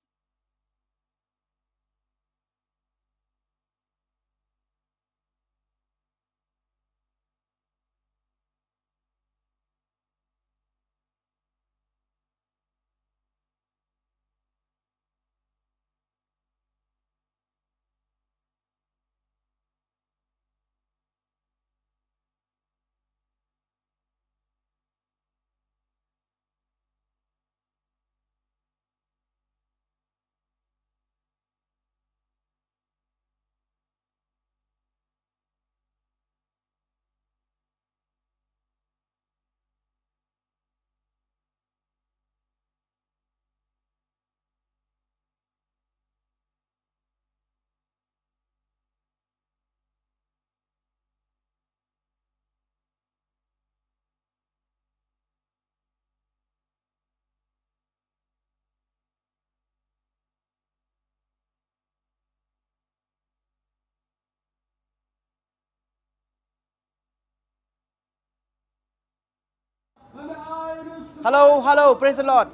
Hello, hello, praise the Lord.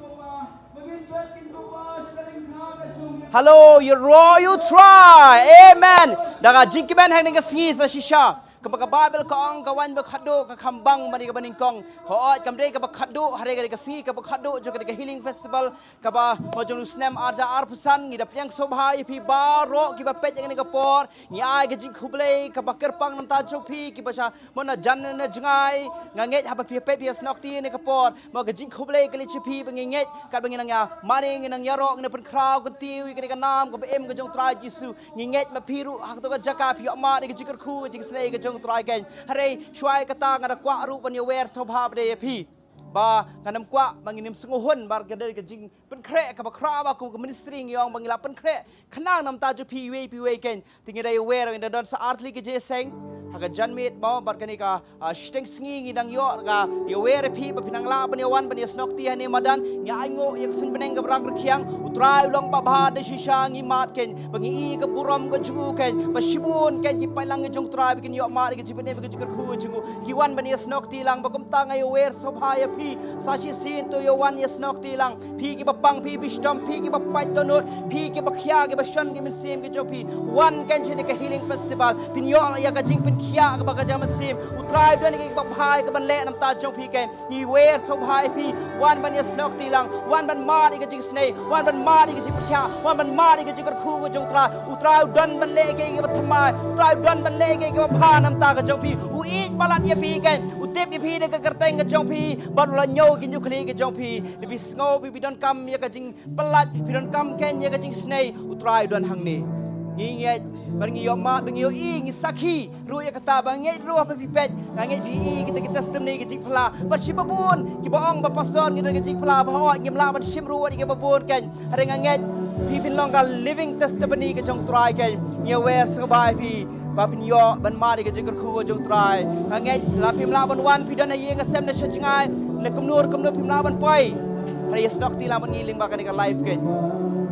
Hello, you roar, you try. Amen. Da ka jingkmen hangne ka sngi sa shisha. Kaba ka Bible ka ong ka waiñ ba khatduh ka kham bang ban ïa kaba nyngkong. Hooid kam dei kaba khatduh, hynrei ka dei ka sngi kaba khatduh jong ka dei ka healing festival. Kaba mo jong u snem arja arphew san ngi da pdiang sngewbha ïa phi baroh kiba peit ïa kane ka por. Ngi ai ka jingkhublei kaba kyrpang namar jong phi kiba sha mo na jan na jngai. Nga ngeit haba phi peit phi ïa snoh kti ïa kane ka por. Mo ka jingkhublei ka leit sha phi ba ngi ngeit katba ngi nang ïa mane ngi nang ïaroh ngi nang pynkhraw kyntiew ïa kane ka nam kaba im ka jong Trai Jisu. Ngi ngeit ma phi ruh ha kato ka jaka phi ïoh mad ïa ka jingkyrkhu ka jingsnei ka jong Trai kein. Hynrei shuwa ïa kata nga da kwah ruh ban ïa wer sngewbha ba dei ïa phi. Ba ngam kwah ba ngin ym sngewhun ba ka dei ka jingpynkhreh kaba khraw ba kum ka ministry ngi ong ba ngi la pynkhreh khnang namar jong phi iwei pa iwei kein. Te ngi da ïa wer ngi da don sa ar tylli ki jingïaseng ha ka janmiet mo bad kane ka, ah, shiteng sngi ngi dang ïoh ka ïa wer ïa phi ba phi nang lah ban ïa wan ban ïa snoh kti hangne madan. Ngi ainguh ïa ka suiñ bneng kaba rang rkhiang, U Trai u long babha da shisha ngi mad kein. Ba ngi i ka burom ka jong u kein ba shibun kein ki paidlang ka jong U Trai ba kin ïoh mad ïa ka jingpynim ïa ka jingkyrkhu ka jong u. Ki wan ban ïa snoh kti lang ba kumta nga ïa wer sngewbha ïa phi sa shisien to ïa wan ïa snoh kti lang. Phi kiba pang phi ba shitom phi kiba pait dohnud phi kiba khia kiba shon ki mynsiem ki jong phi. Wan kein sha kane ka healing festival phin ïoh ïa ka jingpynkhiah kaba ka jong mynsiem. U Trai u don ïa ka babha ïa kaban leh namar jong phi kein. Ngi wer sngewbha ïa phi, wan ban ïa snoh kti lang, wan ban mad ïa ka jingsnei, wan ban mad ïa ka jingpyrkhat, wan ban mad ïa ka jingkyrkhu ka jong U Trai. U Trai u don ban leh ïa kiei kiei kiba thymmai, U Trai u don ban leh ïa kiei kiei kiba bha namar ka jong phi. U ïeit palat ïa phi kein, u tip ïa phi da ka kyrteng ka jong phi, bad u la ñiew ki ñiuh khlieh ka jong phi. Lada phi sngew phi, phi donkam ïa ka jing Palat, phi donkam kein ïa ka jingsnei, U Trai u don hangne. Ngi ngeit, bad ngi ïoh mad, bad ngi ïohi, ngi sakhi ruh ïa kata, ba ngeit ruh ba phi peit, nga ngeit phi i kita ki testimony ka jingphylla. Bad shi babun kiba ong ba pastor ngi don ka jingphylla, ba hooid ngim lah ban shim ruh ïa kiba bun kein. Hynrei nga ngeit phi phin long ka living testimony ka jong U Trai kein. Ngi wer sngewbha ïa phi. Ba phin ïoh ban mad ïa ka jingkyrkhu ka jong U Trai. Nga ngeit lada phim lah ban wan phi don ha ïing ha sem ne sha jngai ne kumno kumno phim lah ban poi. Hynrei ïa snoh kti lang bad ngi lyngba kane ka live kein.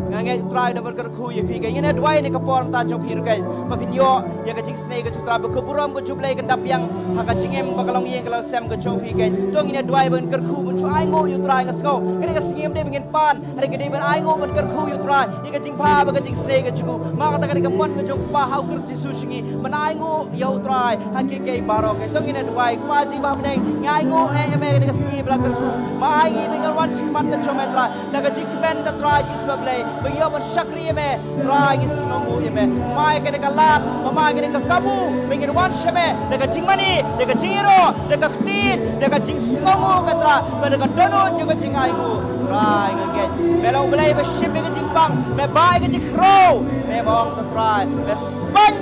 Nga ngeit U Trai u don ban kyrkhu ïa phi kein. Ngin ïa duwai ne ka por mynta jong phi ruh kein. Ba phin ïoh ïa ka jingsnei ka jong U Trai ba ka burom ka jong U Blei kan da biang ha ka jingim ba ka longïing ka longsem ka jong phi kein. To ngin ïa duwai ban kyrkhu ban shu ainguh ïa U Trai nga sngew. Kane ka sngi ym dei ba ngin pan. Hynrei ka dei ban ainguh ban kyrkhu ïa U Trai ïa ka jingbha bad ka jingsnei ka jong u. Ma kata ka dei ka mon ka jong U Kpa ha U Khrist Jisu jong ngi ban ainguh ïa U Trai ha kiei kiei baroh. Ka to ngin ïa duwai. Kpa jong ngi ba ha bneng, ngi ainguh ïa me kane ka sngi ba la kyrkhu. Ma ai ngi ba ngi wan shakhmat ka jong me Trai da ka jingkmen da Trai Jisu U Blei ba ngi ïoh ban shakri ïa me. Trai ngi sngewnguh ïa me. Mai kane ka lad, mai kane ka kabu ba ngin wan sha me da ka jingmane, da ka jingïaroh, da ka ktien, da ka jingsngewnguh ka Trai, bad da ka dohnud jong ka jingainguh. Trai nga ngeit me long U Blei ba shim ïa ka jingpang, me bai ka jingkhrew, me ong ka Trai me spang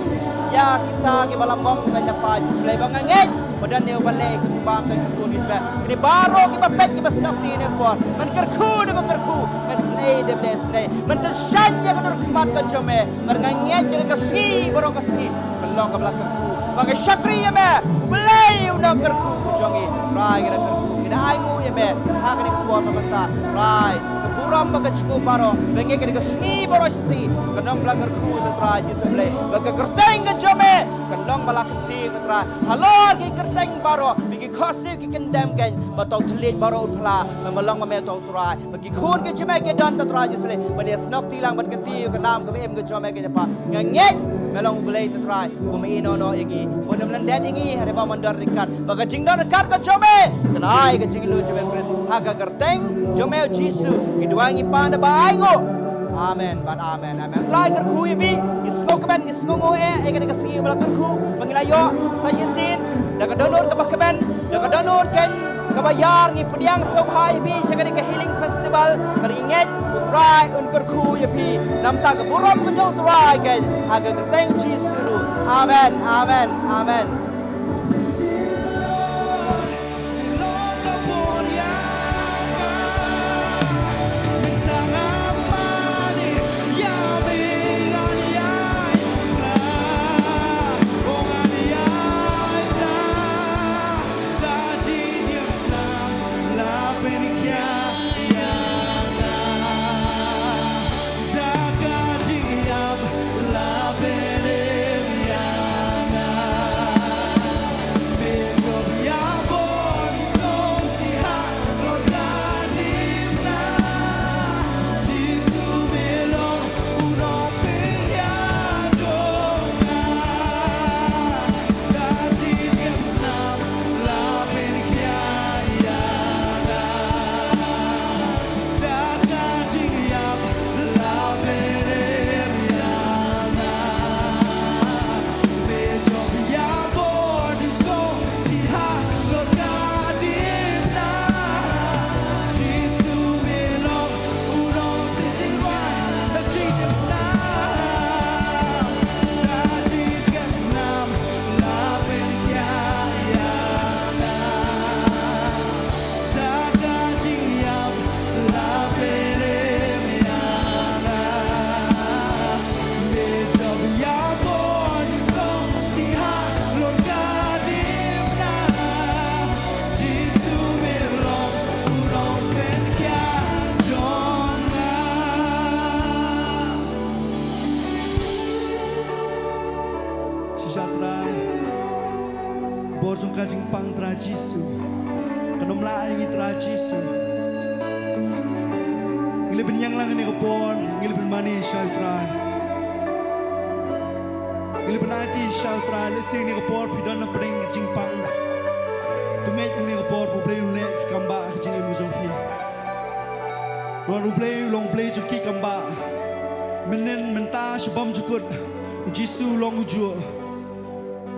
ïa kita kiba la mong na ïa pa Jisu Blei ba nga ngeit ba don ïa u ban leh ka jingpang ka jingkyrkhu ni me. Kine baroh kiba peit kiba snoh kti ne por, men kyrkhu ne ba kyrkhu, men snei ne ba snei, men tyngshaiñ ïa ka dur khmat ka jong me. Mar nga ngeit ïa ka sngi baroh ka sngi kan long kaba la kyrkhu. Ba nga shakri ïa me U Blei u nongkyrkhu jong ngi. Trai ngi da kyrkhu, ngi Ai nguh ïa me ha kane ka por ba mynta, Trai, ka burom bad ka jingkyrkhu baroh ba ngi kane ka sngi baroh shi sngi kan long ba la kyrkhu, Trai Jisu Blei, ba ka kyrteng ka jong me kan long ba la kyntiew, Trai, halor ki kyrteng baroh, ba ki khohsiew ki kyndem kein, ba to thylliej baroh u phla, ba long ba me to Trai, ba ki khun ki jong me ki don, Trai Jisu Blei, ban ïasnoh kti lang ban kyntiew ka nam ka ba im ka jong me kein, Kpa. Nga ngeit me long U Blei, Trai, ba me ïehnoh noh ïa ngi, ba me lyndet ïa ngi ha kaba mon don ryngkat, ba ka jingdon ryngkat ka jong me kan ai ka jingïaid jong me Khrist. Ha ka kyrteng jong me Jisu ngi duwai, ngi pan da ba ai nguh. Amen bad amen, amen. Trai kyrkhu ïa phi, ngi sngewkmen, ngi sngewnguh eh ïa kane ka sngi ba la kyrkhu ba ngi la ïoh sa shisien da ka dohnud kaba kmen, da ka dohnud kein kaba ïar, ngi pdiang sngewbha ïa phi sha kane ka healing festival, ba ngi ngeit U Trai un kyrkhu ïa phi. Namar ka burom ka jong U Trai kein, ha ka kyrteng Jisu. Amen, amen, amen. Shisha Trai, bor jong ka jingpang Trai Jisu, kan ym lah ïa ngi Trai Jisu. Ngi la pynïeng lang kane ka por, ngi la pynmane sha U Trai. Ngi la pynaiti sha U Trai, lehse kane ka por phi don na pdeng ka jingpang. To ngeit kane ka por ba U Blei un leh ki kam bah ha ka jingim ka jong phi. Namar U Blei u long Blei jong ki kam bah. Mynnin, mynta, sha bymjukut, U Jisu u long ujuh.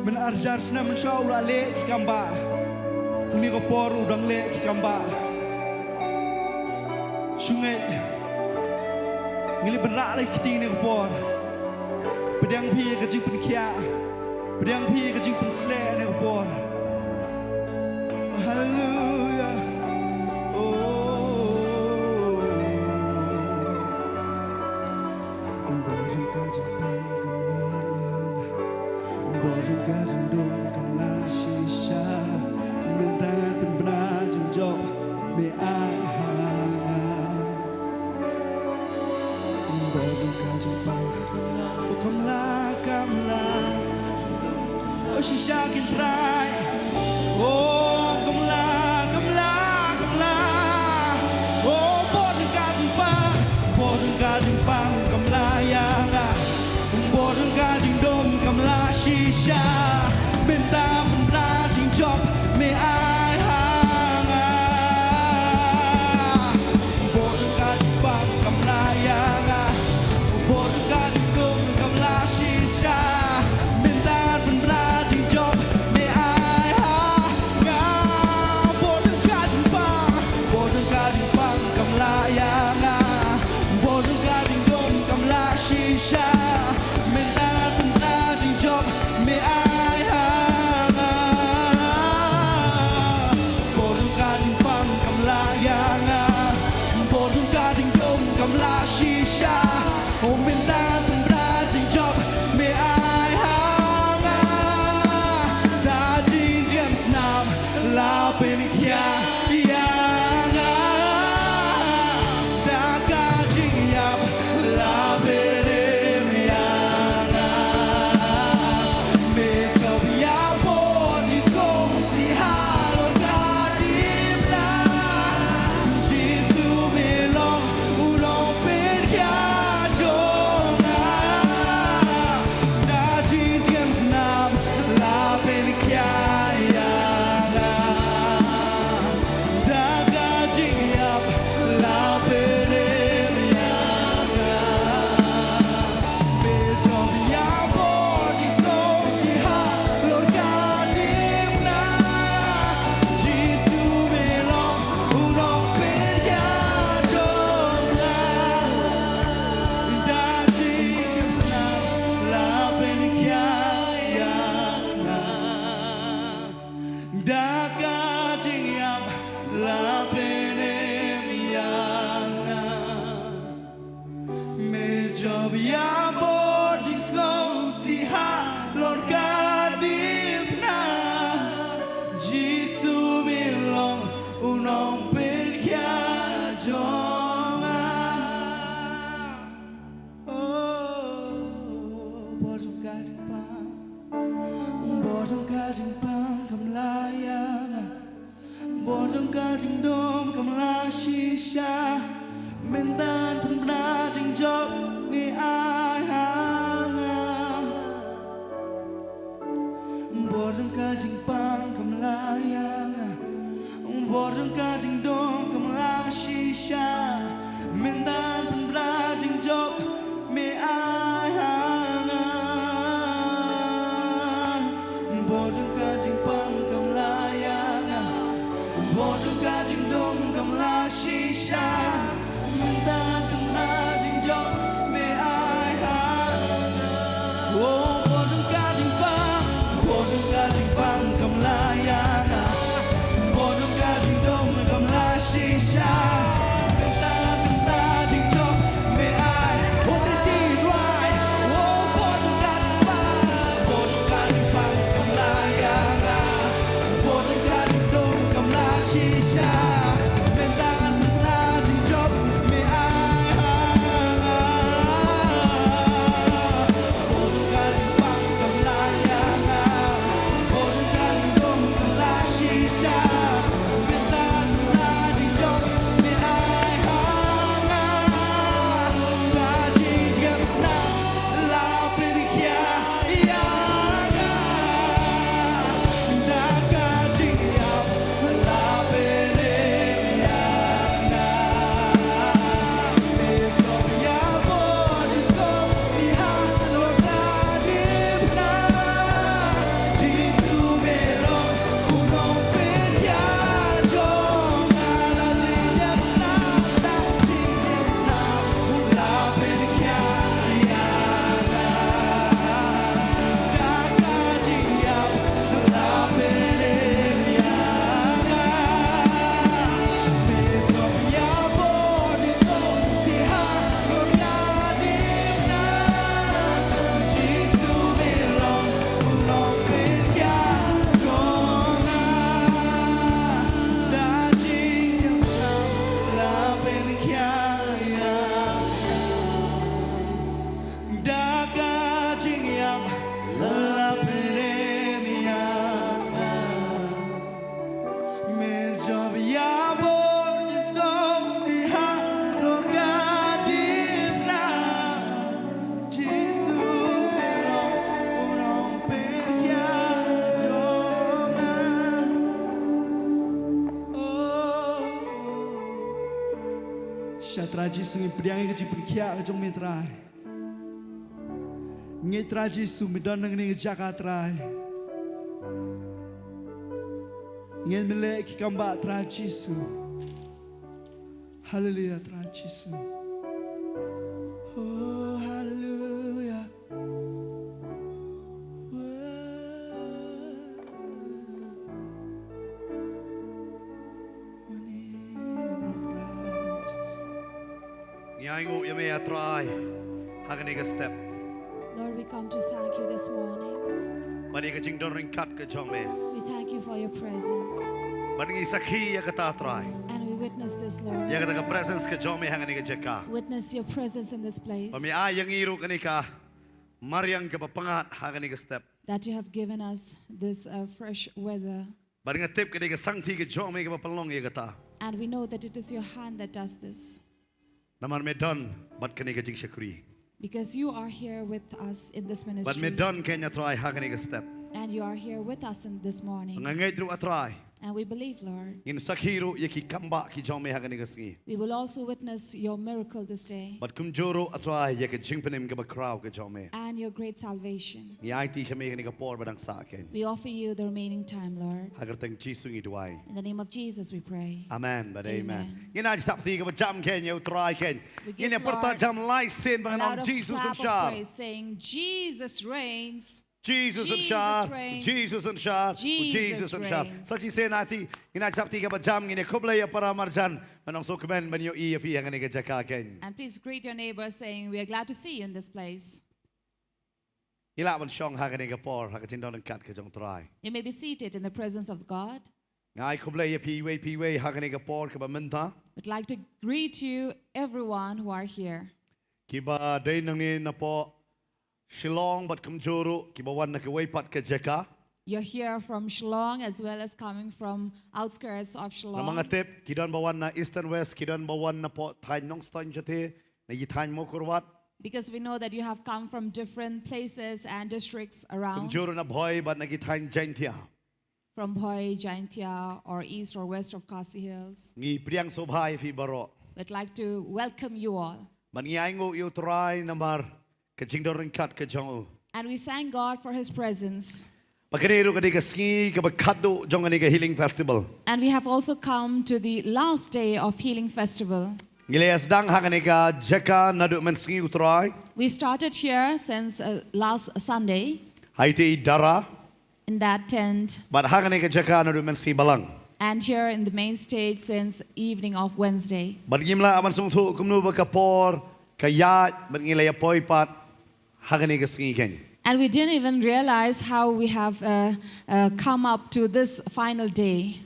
Mynta ar hajar snem mynshuwa u la leh ki kam bah. Kane ka por u dang leh ki kam bah. Shu ngeit. Ngi la pynrah leh ki kti kane ka por. Pdiang phi ka jingpynkhiah. Pdiang phi ka jingpynsleh kane ka por. Haleluya. Oh. Bor jong ka jingpang kam lah ïa nga. Bor jong ka jingdum kam lah shisha. Mynta pynbna jingjop me ai ha nga. Bor jong ka jingpang kam lah, kam lah. Oh shisha kin Trai. Oh kam lah, kam lah, kam lah. Oh bor jong ka jingpang, bor jong ka jingpang kam lah ïa nga. Bor jong ka jingdum kam lah shisha. Mynta pynbna jingjop me ai ha nga. Bor jong ka jingpang kam lah ïa nga. Bor jong ka jingdum kam lah shisha. Mynta pynbna jingjop me ai ha nga. Bor jong ka jingpang, bor jong ka jingpang kam lah ïa nga. Bor jong ka jingdum kam lah shisha. Mynta pynbna jingjop me ai ha nga. Bor jong ka jingpang kam la ïa nga, bor jong ka jingdum kam la shisha. Mynta pynbna jingjop me ai ha nga. Bor jong ka jingpang kam la ïa nga, bor jong ka jingdum kam la shisha. Mynta pynbna jingjop me ai ha nga. Bor jong ka jingpang kam la ïa nga, bor jong ka jingdum kam la shisha. Mynta pynbna jingjop me ai ha nga. Oh, bor jong ka jingpang, bor jong ka jingpang kam la ïa nga, bor jong ka jingdum kam la shisha. Mynta pynbna jingjop me ai. Oh, sisi duwai. Oh, bor jong ka jingpang, bor jong ka jingpang kam la ïa nga, bor jong ka jingdum kam la shisha. Mynta pynbna jingjop me ai ha nga. Da ka jingïap la pynlem ïa nga. Me jop ïa bor jingsngewsih halor ka dipnar. Jisu me long u nongpynïaid jong nga. Oh. Sha Trai Jisu ngi pdiang ïa ka jingpynkhiah ka jong me Trai. Ngi Trai Jisu, me don hangne ha ka jaka Trai. Ngin ym leh ki kam bah Trai Jisu. Haleluia Trai Jisu. Oh, haleluia. Ngi ainguh ïa me ïa Trai ha kane ka step. Lord, we come to thank you this morning. Ban ïa ka jingdon ryngkat ka jong me. We thank you for your presence. Ban ngi sakhi ïa kata Trai. And we witness this, Lord. Ïa kata ka presence ka jong me ha kane ka jaka. Witness your presence in this place. Ba me ai ïa ngi ruh kane ka mariang kaba pyngngad ha kane ka step. That you have given us this, uh, fresh weather. Bad nga tip ka dei ka sangti ka jong me kaba pynlong ïa kata. And we know that it is your hand that does this. Namar me don bad kane ka jingshakri. Because you are here with us in this ministry. Bad me don kane Trai ha kane ka step. And you are here with us in this morning. Nga ngeit ruh Trai. And we believe, Lord. Ngin sakhi ruh ïa ki kam bah ki jong me ha kane ka sngi. We will also witness your miracle this day. Bad kumjuh ruh Trai ïa ka jingpynim kaba khraw ka jong me. And your great salvation. Ngi aiti sha me kane ka por ba dang sah kein. We offer you the remaining time, Lord. Ha ka kyrteng Jisu ngi duwai. In the name of Jesus we pray. Amen bad amen. Amen. Ngin ai jingthap kti kaba jam kein ïa u Trai kein. We give Lord a loud clap of praise, saying, "Jesus reigns." Jesus yn shad. Jesus reigns. Jesus yn shad. Jesus yn shad. Sa shisien ngin ai jingthap kti kaba jam, ngin ïa khublei ïa para marjan. Ngi sngewkmen ban ïohi ïa phi ha kane ka jaka kein. And please greet your neighbor, saying, "We are glad to see you in this place." Ngi lah ban shong ha kane ka por ha ka jingdon ryngkat ka jong u Trai. You may be seated in the presence of God. Nga ai khublei ïa phi iwei pa iwei ha kane ka por kaba mynta. Would like to greet you, everyone who are here. Kiba dei nangne napoh Shillong bad kumjuh ruh kiba wan na kiwei pat ka jaka. You're here from Shillong as well as coming from outskirts of Namar nga Shillong. tip ki don ba wan na East and West, ki don ba wan na poh thaiñ Nongstoiñ Jati, na ki thaiñ Mawkyrwat, Because we know that you have come from different places and districts around, kumjuh ruh na Bhoi bad na ki thaiñ Jaintia. from Bhoi, Jaintia, or east or west of Khasi Hills. Ngi pdiang sngewbha ïa phi baroh. We'd like to welcome you all. Bad ngi ainguh ïa U Trai namar ka jingdon ryngkat ka jong u. And we thank God for His presence. Bad kane ruh ka dei ka sngi kaba khatduh jong kane ka Healing Festival. And we have also come to the last day of Healing Festival. Ngi la ïa sdang ha kane ka jaka naduh mynsngi U Trai. We started here since uh, last Sunday Ha ita i dara. in that tent, Bad ha kane ka jaka naduh mynsngi balang. and here in the main stage since evening of Wednesday. Bad ngim lah ban sngewthuh kumno ba ka por ka ïaid bad ngi la ïa poi pat ha kane ka sngi keiñ. And we didn't even realize how we have uh, uh, come up to this final day.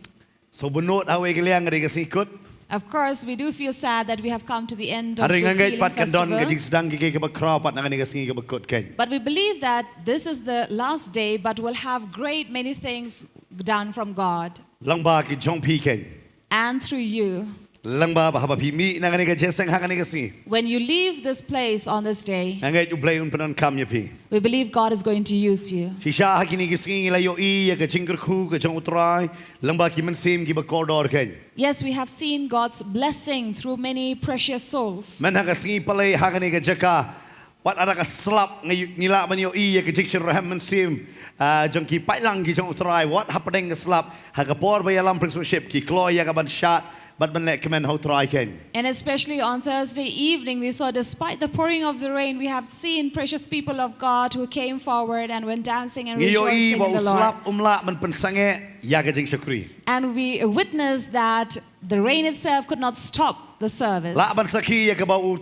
So bynta ha kawei ka liang ka dei ka sngi kut. Of course, we do feel sad that we have come to the end of Hynrei nga this ngeit Healing pat kan don ka Festival. Jingsdang ki kaba khraw pat na kane ka sngi kaba kut keiñ. But we believe that this is the last day, but we'll have great many things done from God Lyngba ki jong phi keiñ. and through you. Lyngba ba haba phi mih na kane ka jingïaseng ha kane ka sngi, When you leave this place on this day, nga ngeit U Blei un pyndonkam ïa phi. we believe God is going to use you. Shisha ha kine ki sngi ngi la ïohi ïa ka jingkyrkhu ka jong U Trai lyngba ki mynsiem kiba kordor keiñ. Yes, we have seen God's blessing through many precious souls. Mynta ha ka sngi palei ha kane ka jaka, wat haba ka slap ngi, ngi lah ban ïohi ïa ka jingshitrhem mynsiem, ah, jong ki paidlang ki jong U Trai, wat hapdeng ka slap, ha ka por ba ïalam Prince Worship ki kloi ïa ka ban shad bad ban leh kmen ha U Trai keiñ. And especially on Thursday evening, we saw, despite the pouring of the rain, we have seen precious people of God who came forward and went dancing and Ngi ïohi rejoicing ba in u the Lord. slap um lah ban pynsangeh ïa ka jingshakri. And we witnessed that the rain itself could not stop the service. Lah ban sakhi ïa kaba u,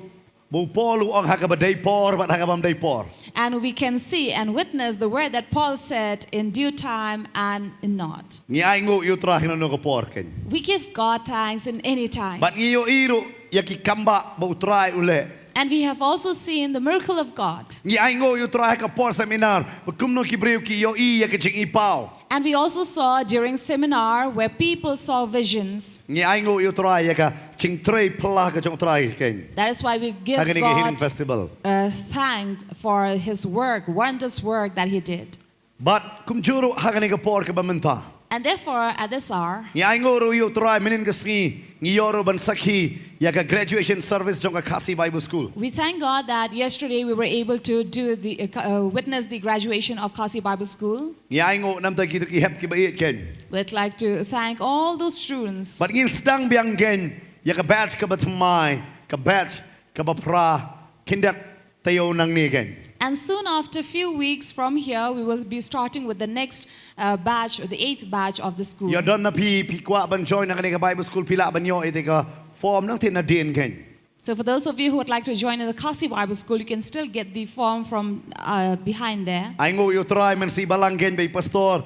ba u Paul u ong, ha kaba dei por bad ha kaba ym dei por. And we can see and witness the word that Paul said, "In due time and in not." Ngi ainguh ïa U Trai ha kano kano ka por keiñ. We give God thanks in any time. Bad ngi ïohi ruh ïa ki kambah ba U Trai u leh. And we have also seen the miracle of God. Ngi ainguh ïa U Trai ha ka por seminar ba kumno ki briew ki ïohi ïa ka jingïohi paw. And we also saw during seminar where people saw visions. Ngi ainguh ïa U Trai ïa ka jingtrei phylla ka jong U Trai keiñ. That is why we give Ha kane ka Healing God Festival. uh, thanks for his work, wondrous work that he did. Bad kumjuh ruh ha kane ka por kaba mynta, And therefore, at this hour, ngi ainguh ruh ïa U Trai mynhynnin ka sngi ngi ïoh ruh ban sakhi ïa ka graduation service jong ka Khasi Bible School. We thank God that yesterday we were able to do the uh, uh, witness the graduation of Khasi Bible School. Ngi ainguh namar ki, ki hep kiba ïeit keiñ. We'd like to thank all those students. Bad ngin sdang biang keiñ ïa ka batch kaba thymmai, ka batch kaba phra khyndiat taïew nangne keiñ. And soon after, few weeks from here, we will be starting with the next uh, batch, the eighth batch of the school. Ïa don na phi, phi kwah ban join na kane ka Bible School, phi lah ban ïoh ïa ka form nangtei nadien keiñ. So for those of you who would like to join in the Khasi Bible School, you can still get the form from uh, behind there. Ainguh ïa U Trai mynstep balang keiñ ba i pastor,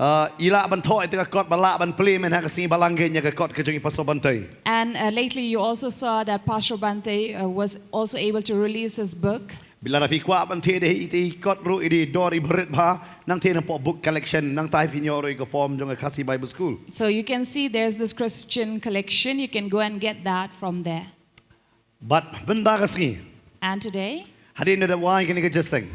uh, i lah ban thoh ïa ka kot ba lah ban plie mynhynnin ka sngi balang keiñ ïa ka kot ka jong i Pastor Bantei. And uh, lately, you also saw that Pastor Bante uh, was also able to release his book. Bad lada phi kwah ban thied ïa i kot ruh, i dei dor i barit bha, nangtei na poh book collection, nangtei phin ïoh ruh ïa ka form jong ka Khasi Bible School. So you can see there's this Christian collection. You can go and get that from there. Bad mynta ka sngi, And today, hadien ba la wai kane ka jingïaseng,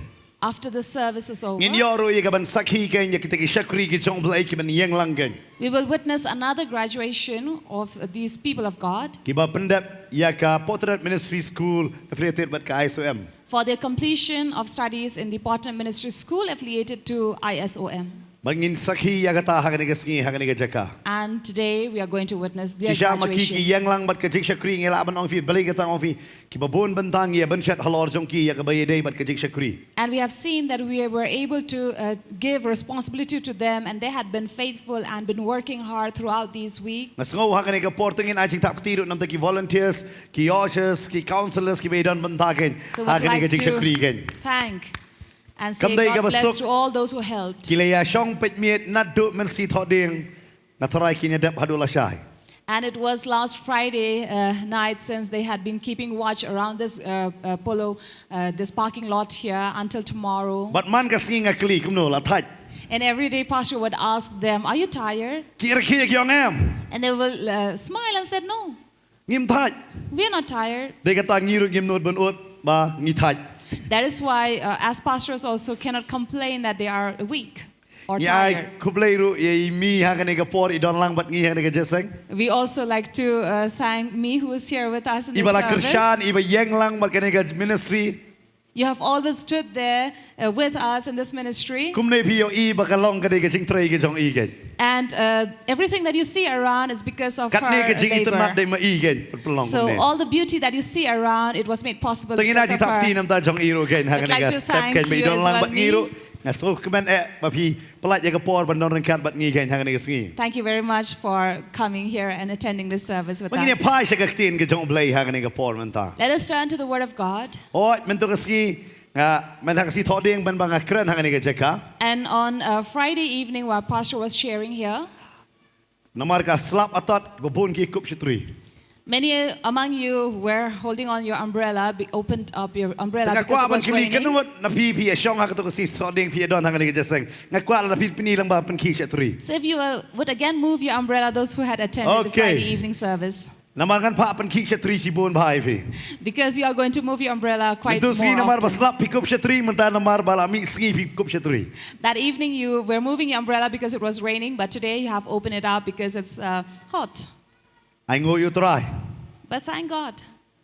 after the service is over, ngin ïoh ruh ïa ka ban sakhi keiñ ïa kita ki shakri ki jong U Blei kiban ïeng lang keiñ, we will witness another graduation of these people of God kiba pyndep ïa ka Potterat Ministry School affiliated bad ka I S O M. for their completion of studies in the Potterat Ministry School affiliated to I S O M. Bad ngin sakhi ïa kata ha kane ka sngi, ha kane ka jaka. And today we are going to witness their Shisha ma ki ki graduation. ïeng lang bad ka jingshakri, ngi lah ban ong ïa phi, balei kata ong ïa phi, kiba bun bynta ngi ïa ban shet halor jong ki ïa kaba ïadei bad ka jingshakri. And we have seen that we were able to uh, give responsibility to them, and they had been faithful and been working hard throughout these weeks. Nga sngew ha kane ka por te ngin ai jingthap kti ruh namar ki volunteers, ki ushers, ki counselors kiba ïadon bynta keiñ, So ha we'd kane ka like jingshakri to keiñ. thank and say Kam dei God kaba bless suk. To all those who helped. Ki la ïashong peit miet naduh mynstep thohdieng, nga tharai kin ïa dep haduh lashai. And it was last Friday uh, night since they had been keeping watch around this uh, uh, polo, uh, this parking lot here until tomorrow. Bad man ka sngi nga kylli kumno la thait. And every day Pastor would ask them, "Are you tired?" Ki rkhie ki ong em. And they will uh, smile and said, "No, ngim thait. We're not tired." Dei kata ngi ruh ngim nud ban ud ba ngi thait. That is why, uh, as pastors also cannot complain that they are weak or tired. Ngi ai khublei ruh ïa i mei ha kane ka por i don lang bad ngi ha kane ka jingïaseng. We also like to uh, thank Mei who is here with us in this service. Iba la kyrshan, iba ïeng lang bad kane ka ministry. You have always stood there uh, with us in this ministry. Kumne phi ïohi ba ka long ka dei ka jingtrei ka jong i kein. And uh, everything that you see around is because of her labor. Katne ka jingitynnad dei ma i kein, pynlong kumne. So all the beauty that you see around, it was made possible because of her. Te ngi na jingthap kti namar jong i ruh kein ha kane ka step kein ba i don lang bad ngi ruh. Nga sngewkmen eh ba phi pyllait ïa ka por ban don ryngkat bad ngi kein ha kane ka sngi. Thank you very much for coming here and attending this service with us. Ngin ïa phai sha ka ktien ka jong U Blei ha kane ka por mynta. Let us turn to the word of God. Hooid, mynta ka sngi nga, mynta ka sngi thohdieng ban ba nga kren ha kane ka jaka. And on a Friday evening while Pastor was sharing here, namar ka slap atat ba bun ki kup shatri. Many among you were holding on your umbrella, be opened up your umbrella because it was raining. Nga kwah ban kylli, katno na phi phi ïa shong ha kato ka sngi thohdieng phi ïa don ha kane ka jingïaseng? Nga kwah la phi pyni lang ba pynkhih shatri. So if you uh, would again move your umbrella, those who had attended the Friday evening service. Namar ngan phah pynkhih shatri shibun bha ïa phi. Because you are going to move your umbrella quite more often. Mynta sngi namar ba slap phi kup shatri, mynta namar ba la mih sngi phi kup shatri. That evening you were moving your umbrella because it was raining, but today you have opened it up because it's uh, hot. Ainguh ïa U Trai. But thank God.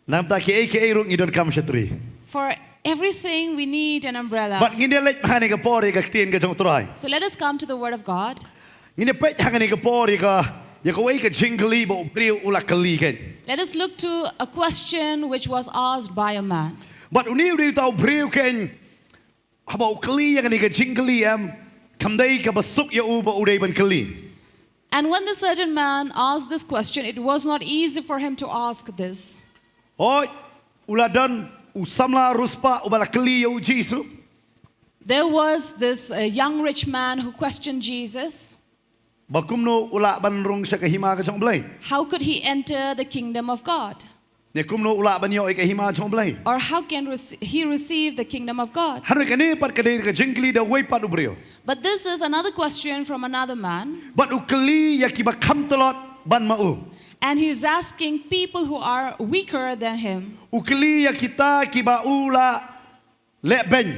Namar kiei kiei ruh ngi donkam shatri. For everything we need an umbrella. Bad ngin ïa leit ha kane ka por ïa ka ktien ka jong U Trai. So let us come to the word of God. Ngin ïa peit ha kane ka por ïa ka, ïa kawei ka jingkylli ba u briew u la kylli kein. Let us look to a question which was asked by a man. Bad une u dei uta u briew kein, haba u kylli ïa kane ka jingkylli em, kam dei kaba suk ïa u ba u dei ban kylli. And when the certain man asked this question, it was not easy for him to ask this. Hooid, u la don u samla riewspah uba la kylli ïa U Jisu. There was this uh, young rich man who questioned Jesus. Ba kumno u lah ban rung sha ka hima ka jong U Blei? How could he enter the kingdom of God? Ne kumno u lah ban ïoh ïa ka hima jong U Blei? Or how can rec- he receive the kingdom of God? Hynrei kane pat ka dei ka jingkylli da uwei pat u briew. But this is another question from another man. Bad u kylli ïa kiba kham tlot ban ma u. And he's asking people who are weaker than him. U kylli ïa kita kiba u la leh beiñ.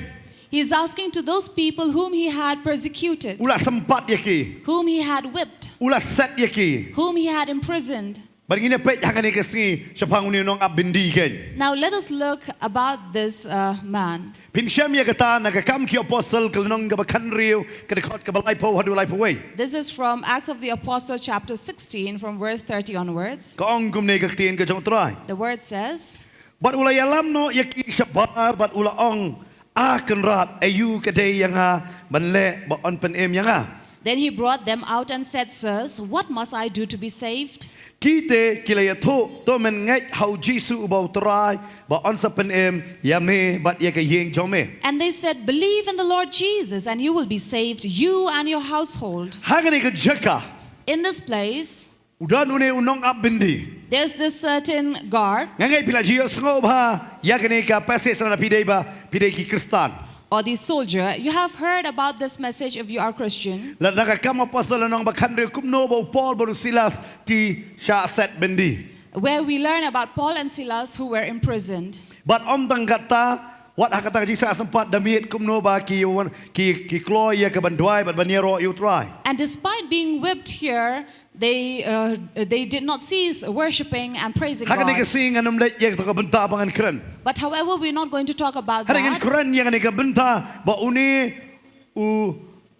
He's asking to those people whom he had persecuted, u la sympat ïa ki, whom he had whipped, u la set ïa ki, whom he had imprisoned. Bad ngin ïa peit ha kane ka sngi shaphang une u nongap byndi kein. Now let us look about this uh, man. Phin shem ïa kata na Ka Kam ki Apostol ka lynnong kaba khathynriew ka dkhot kaba laiphew haduh laiphew wei. This is from Acts of the Apostle chapter sixteen from verse thirty onwards. Ka ong kumne ka ktien ka jong U Trai. The word says, Bad u la ïalam noh ïa ki shabar bad u la ong, A Kynrad, aïu ka dei ïa nga ban leh ba yn pynim ïa nga? Then he brought them out and said, Sirs, what must I do to be saved? Ki te ki la ïathuh, To men ngeit ha U Jisu uba U Trai ba yn sa pynim ïa me bad ïa ka ïing jong me. And they said, Believe in the Lord Jesus, and you will be saved, you and your household. Ha kane ka jaka, in this place, u don une u nongap byndi. There's this certain guard. Nga ngeit phi la ju ïohsngew bha ïa kane ka passage lada phi dei ba phi dei ki Khristan. Or the soldier. You have heard about this message if you are Christian. Lada na Ka Kam Apostol lynnong ba khathynriew kumno ba u Paul bad u Silas ki shah set byndi. Where we learn about Paul and Silas who were imprisoned. Bad ym tang kata, wat ha kata ka jingsah sympat da miet kumno ba ki wan ki ki kloi ïa ka ban duwai bad ban ïaroh ïa U Trai. And despite being whipped here, they uh, they did not cease worshipping and praising God. Ha kane ka sngi ngan ym leit ïa kata ka bynta ba ngan kren. But however, we're not going to talk about that. Hynrei ngan kren ïa kane ka bynta ba une u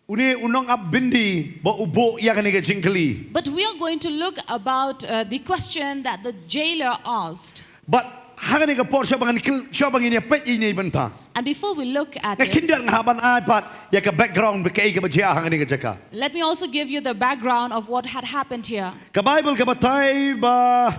une u nongap byndi ba u buh ïa kane ka jingkylli. But we are going to look about uh, the question that the jailer asked. Bad ha kane ka por shuwa ba ngan kyl shuwa ba ngin ïa peit ïa kane ka bynta. And before we look at it, nga khyndiat nga hap ban ai pat ïa ka background ba kaei kaba jia ha kane ka jaka. Let me also give you the background of what had happened here. Ka Baibl ka batai ba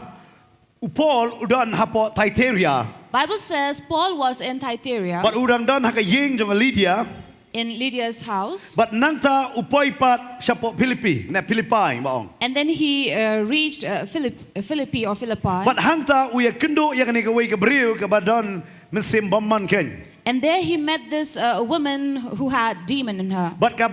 u Paul u don hapoh Thyatira. Bible says Paul was in Thyatira. Bad u dang don ha ka ïing jong ka Lydia. in Lydia's house. Bad nangta u poi pat shapoh Philippi, ne Philippi ba ong. And then he uh, reached uh, Philip, uh, Philippi or Philippi. Bad hangta u ïakynduh ïa kane kawei ka briew kaba don mynsiem bymman keiñ. And there he met this uh, woman who had demon in her. Bad ka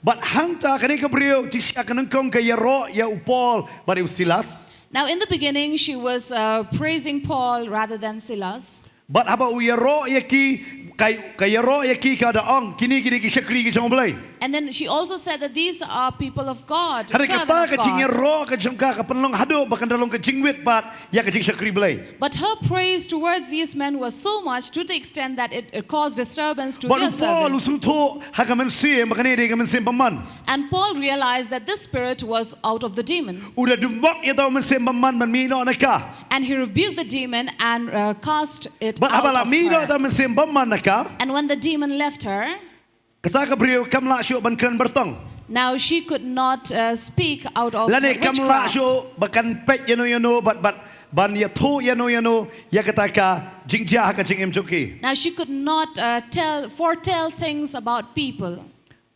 bad hangta kane ka briew jingshisha ka nyngkong ka ïaroh ïa u Paul bad ïa u Silas. Now, in the beginning, she was uh, praising Paul rather than Silas. Bad haba u ïaroh ïa ki, ka, ka ïaroh ïa ki ka da ong, kine ki dei ki shakri ki jong U Blei. And then she also said that these are people of God, Hynrei servant kata of ka God. Jingïaroh ka jong ka ka pynlong haduh ba kan da long ka jingwit pat ïa ka jingshakri Blei. But her praise towards these men was so much to the extent that it, it caused disturbance to Bad their u Paul u service. sngewthuh ha ka mynsiem ba kane dei ka mynsiem bymman. And Paul realized that this spirit was out of the demon. U da dumbok ïa uta u mynsiem bymman ban mih noh na ka. And he rebuked the demon and uh, cast it Bad out haba la of mih noh her. Uta u mynsiem bymman na ka. And when the demon left her, Kata ka briew kam lah shuh ban kren bartong. Now she could not uh, speak out of Lane the kam lah witchcraft. Shuh ba kan peit ïano ïano bad bad ban ïathuh ïano ïano ïa kata ka jingjia ha ka jingim jong ki. Now she could not uh, tell, foretell things about people.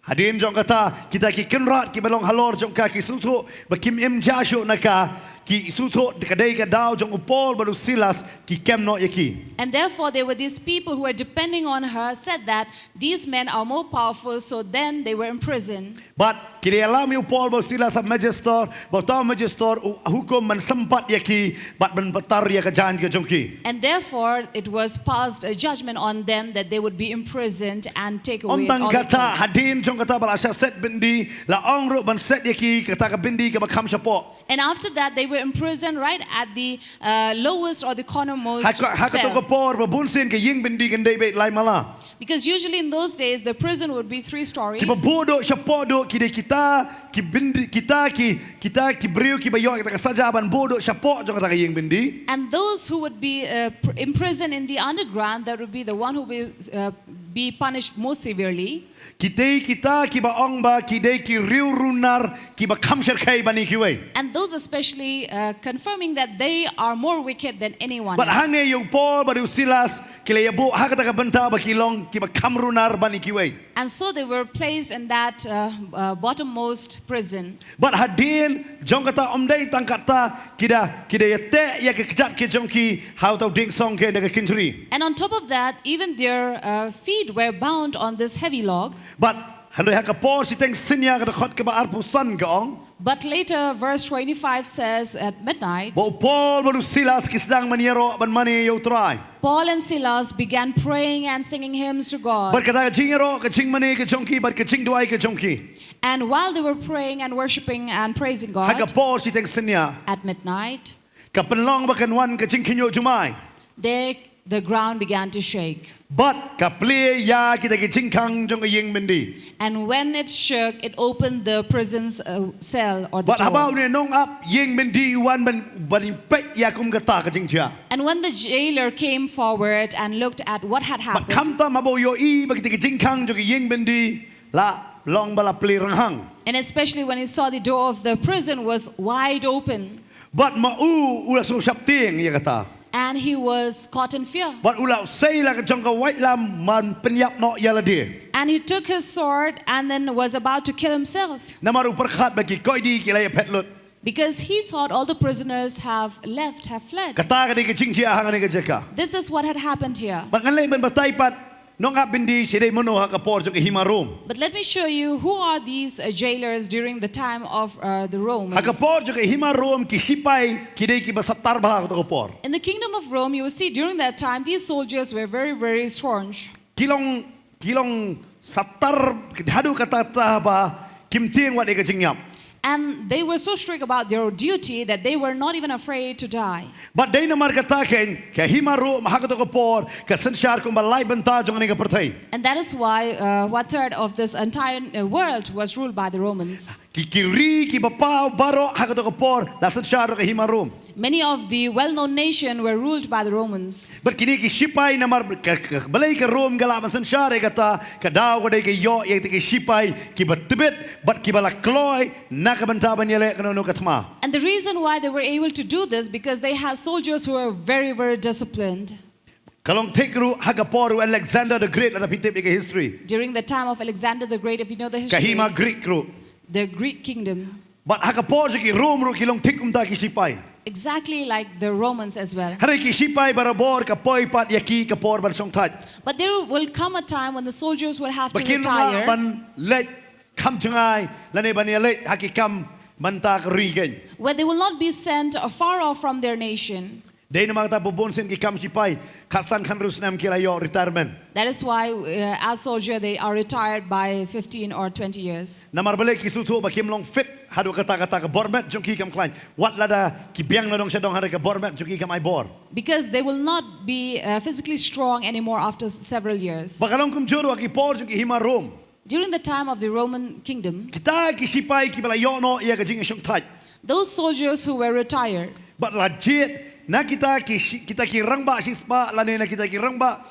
Hadien jong kata kita ki kynrad kiba long halor jong ka ki sngewthuh ba kim im jia shuh na ka, ki sngewthuh ka dei ka daw jong u Paul bad u Silas ki kem noh ïa ki. And therefore, there were these people who were depending on her, said that these men are more powerful, so then they were imprisoned. Bad ki da ïalam ïa u Paul bad u Silas ha magister, bad uta u magister u hukum ban sympat ïa ki bad ban batar ïa ka jaiñ ka jong ki. And therefore, it was passed a judgment on them that they would be imprisoned and take away Ym tang all kata, the things. Hadien jong kata ba la shah set byndi, la ong ruh ban set ïa ki kata ka byndi kaba kham shapoh. And after that, they were imprisoned right at the uh, lowest or the cornermost Ha ka, ha kato ka cell. Por ba bun sien ka ïing byndi kan dei beit lai mala. Because usually in those days, the prison would be three stories. Kiba buh duh shapoh duh ki dei kita, ki byndi, kita ki, kita ki briew kiba ïoh kita ka saja ban buh duh shapoh jong kata ka ïing byndi. And those who would be uh, pr- imprisoned in the underground, that would be the one who will uh, be punished most severely. Ki dei kita kiba ong ba ki dei ki riew runar kiba kham shyrkhei ban ïa kiwei. And those especially uh, confirming that they are more wicked than anyone Bad else. Hangne ïa u Paul bad u Silas ki la ïa buh ha kata ka bynta ba ki long kiba kham runar ban ïa kiwei. And so they were placed in that uh, uh, bottommost prison. Bad hadien jong kata ym dei tang kata ki da, ki da ïateh ïa ka kjat ka jong ki ha uta u dieng song keiñ da ka kynjri. And on top of that, even their uh, feet were bound on this heavy log. Bad hynrei ha ka por shiteng synñia ka dkhot kaba arphew san ka ong. But later, verse twenty-five says, at midnight, Ba u Paul bad u Silas ki sdang ban ïaroh ban mane ïa u Trai. Paul and Silas began praying and singing hymns to God. Bad kata ka jingïaroh ka jingmane ka jong ki bad ka jingduwai ka jong ki. And while they were praying and worshiping and praising Ha ka God por shiteng synñia at midnight, ka pynlong ba kan wan ka jingkhynñiuh jumai. they, the ground began to shake. Bad ka plie ïa kita ki jingkhang jong ka ïing byndi. And when it shook, it opened the prison's uh, cell or the Bad haba door. Une nongap ïing byndi u wan ban, ban peit ïa kum kata ka jingjia. And when the jailer came forward and looked at what had Bad happened, khamtam haba u ïohi ba kita ki jingkhang jong ka ïing byndi la long ba la plie ranghang. and especially when he saw the door of the prison was wide open, Bad ma u u la sngewshaptieng ïa kata. and he was caught in fear. Bad u la sei la ka jong ka waitlam ban pynïap noh ïa lade. And he took his sword and then was about to kill himself. Namar u pyrkhat ba ki koidi ki la ïa phet lut. Because he thought all the prisoners have left, have fled. Kata ka dei ka jingjia ha kane ka jaka. This is what had happened here. Bad ngan leh ban batai pat nongap byndi shi dei mano ha ka por jong ka hima Rom. But let me show you who are these uh, jailers during the time of uh, the Romans. Ha ka por jong ka hima Rom ki sipai ki dei kiba sattar bha ha ka por. In the kingdom of Rome, you will see during that time, these soldiers were very, very staunch. Ki long, ki long sattar haduh katta katta ba kim tieng wat ïa ka jingïap. And they were so strict about their duty that they were not even afraid to die. Bad dei namar kata keiñ ka hima Rom ha kato ka por ka synshar kumba lai bynta jong kane ka pyrthei. And that is why uh, one third of this entire uh, world was ruled by the Romans. Ki, ki ri kiba paw baroh ha kato ka por la synshar da ka hima Rom. Many of the well known nations were ruled by the Romans. Bad kine ki sipai namar ka, ka, balei ka Rom ka lah ban synshar ïa kata, ka daw ka dei ka ïoh ïa kita ki sipai kiba tbit bad kiba la kloi na ka bynta ban ïaleh kano kano ka thma. And the reason why they were able to do this because they had soldiers who were very, very disciplined. Ka long thik ruh ha ka por u Alexander the Great, lada phi tip ïa ka history. During the time of Alexander the Great, if you know the history, ka hima Greek ruh. The Greek kingdom. Bad ha ka por jong ki Rom ruh ki long thik kumta ki sipai. Exactly like the Romans as well. Hynrei ki sipai barabor ka poi pat ïa ki ka por ban shongthait. But there will come a time when the soldiers will have to retire. Ba kin lah ban leit kham jngai lane ban ïaleit ha ki kam mynta ka ri kein. Where they will not be sent, uh, far off from their nation. Dei namar kata ba bun sien ki kam sipai khatsan khathynriew snem ki la ïoh retirement. That is why, uh, as soldier they are retired by fifteen or twenty years. Namar balei? Ki sngewthuh ba kim long fit haduh katta katta, ka bor met jong ki kam khlaiñ. Wat lada ki biang nadong shadong, hynrei ka bor met jong ki kam ai bor. Because they will not be, uh, physically strong anymore after s-, several years. Bad ka long kumjuh ruh ha ki por jong ki hima Rom. During the time of the Roman kingdom, kita ki sipai kiba la ïoh noh ïa ka jingshongthait, those soldiers who were retired, bad la jied na kita ki shi-, kita ki rangbah shispah lane na kita ki rangbah,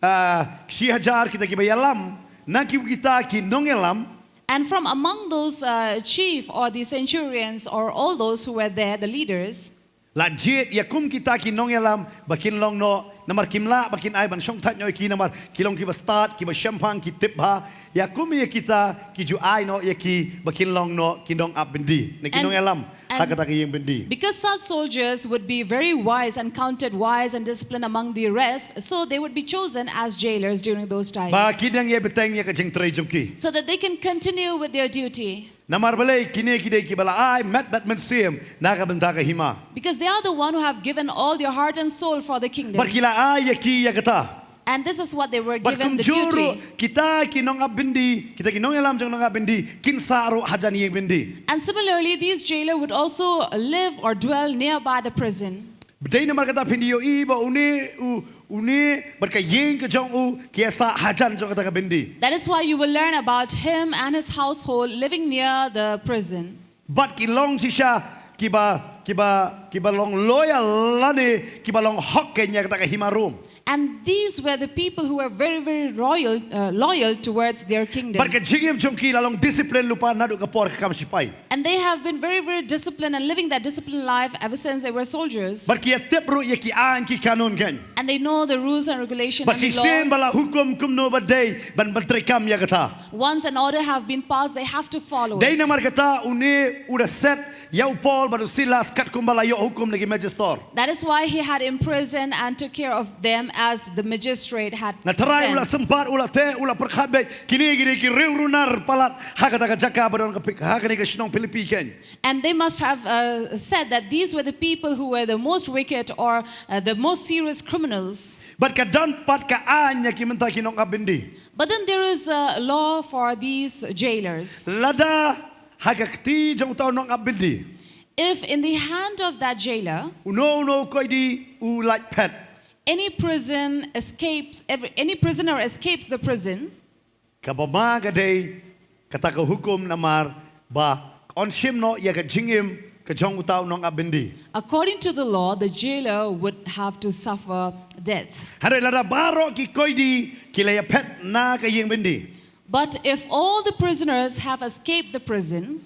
ah, shi hajar, kita kiba ïalam, na ki, kita ki nongïalam. And from among those, uh, chief or the centurions or all those who were there, the leaders, la jied ïa kum kita ki nongïalam ba kin long noh, namar kim lah ba kin ai ban shongthait noh ïa ki, namar ki long kiba stad, kiba shemphang, ki tip bha. Ïa kum ïa kita ki ju ai noh ïa ki ba kin long noh ki nongap byndi, ne ki nongïalam ha kata ka ïing byndi. Because such soldiers would be very wise and counted wise and disciplined among the rest, so they would be chosen as jailers during those times. Ba kin nang ïai bteng ïa ka jingtrei jong ki. So that they can continue with their duty. Namar balei? Kine ki dei kiba la ai met bad mynsiem na ka bynta ka hima. Because they are the one who have given all their heart and soul for the kingdom. Bad ki la ai ïa ki ïa kata. And this is what they were given, the duty. Bad kumjuh ruh kita ki nongap byndi, kita ki nongïalam jong nongap byndi, kin sah ruh hajan ïing byndi. And similarly, these jailer would also live or dwell nearby the prison. Dei namar kata phin ïohi ba une u, une bad ka ïing ka jong u ki ïa sah hajan jong kata ka byndi. That is why you will learn about him and his household living near the prison. Bad ki long shisha kiba, kiba, kiba long loyal lane kiba long hok kein ïa kata ka hima Rom. And these were the people who were very, very royal, uh, loyal towards their kingdom. Bad ka jingim jong ki la long discipline lypa naduh ka por ka kam sipai. And they have been very, very disciplined and living that disciplined life ever since they were soldiers. Bad ki ïa tip ruh ïa ki aiñ ki kanun kein. And they know the rules and regulation and the laws. Bad shisien ba la hukum kumno ba dei ban, ban treikam ïa kata. Once an order have been passed, they have to follow it. Dei namar kata une u da set ïa u Paul bad u Silas katkum ba la ïoh hukum na ki magistrate. That is why he had imprisoned and took care of them as the magistrate had sent. Nga trai u la sympat, u la teh, u la pyrkhat beit, kine ki dei ki riew runar palat ha kata ka jaka ba don ka Pi-, ha kane ka shnong Philippi kein. And they must have, uh, said that these were the people who were the most wicked or, uh, the most serious criminals. Bad ka don pat ka aiñ ïa ki mynta ki nongap byndi. But then there is a law for these jailers. Lada ha ka kti jong uta u nongap byndi, if in the hand of that jailer, uno uno u koidi u lait phet, any prison escapes, every, any prisoner escapes the prison, kaba ma ka dei kata ka hukum namar ba ka yn shim noh ïa ka jingim ka jong uta u nongap byndi. According to the law, the jailer would have to suffer death. Hynrei lada baroh ki koidi ki la ïa phet na ka ïing byndi. But if all the prisoners have escaped the prison,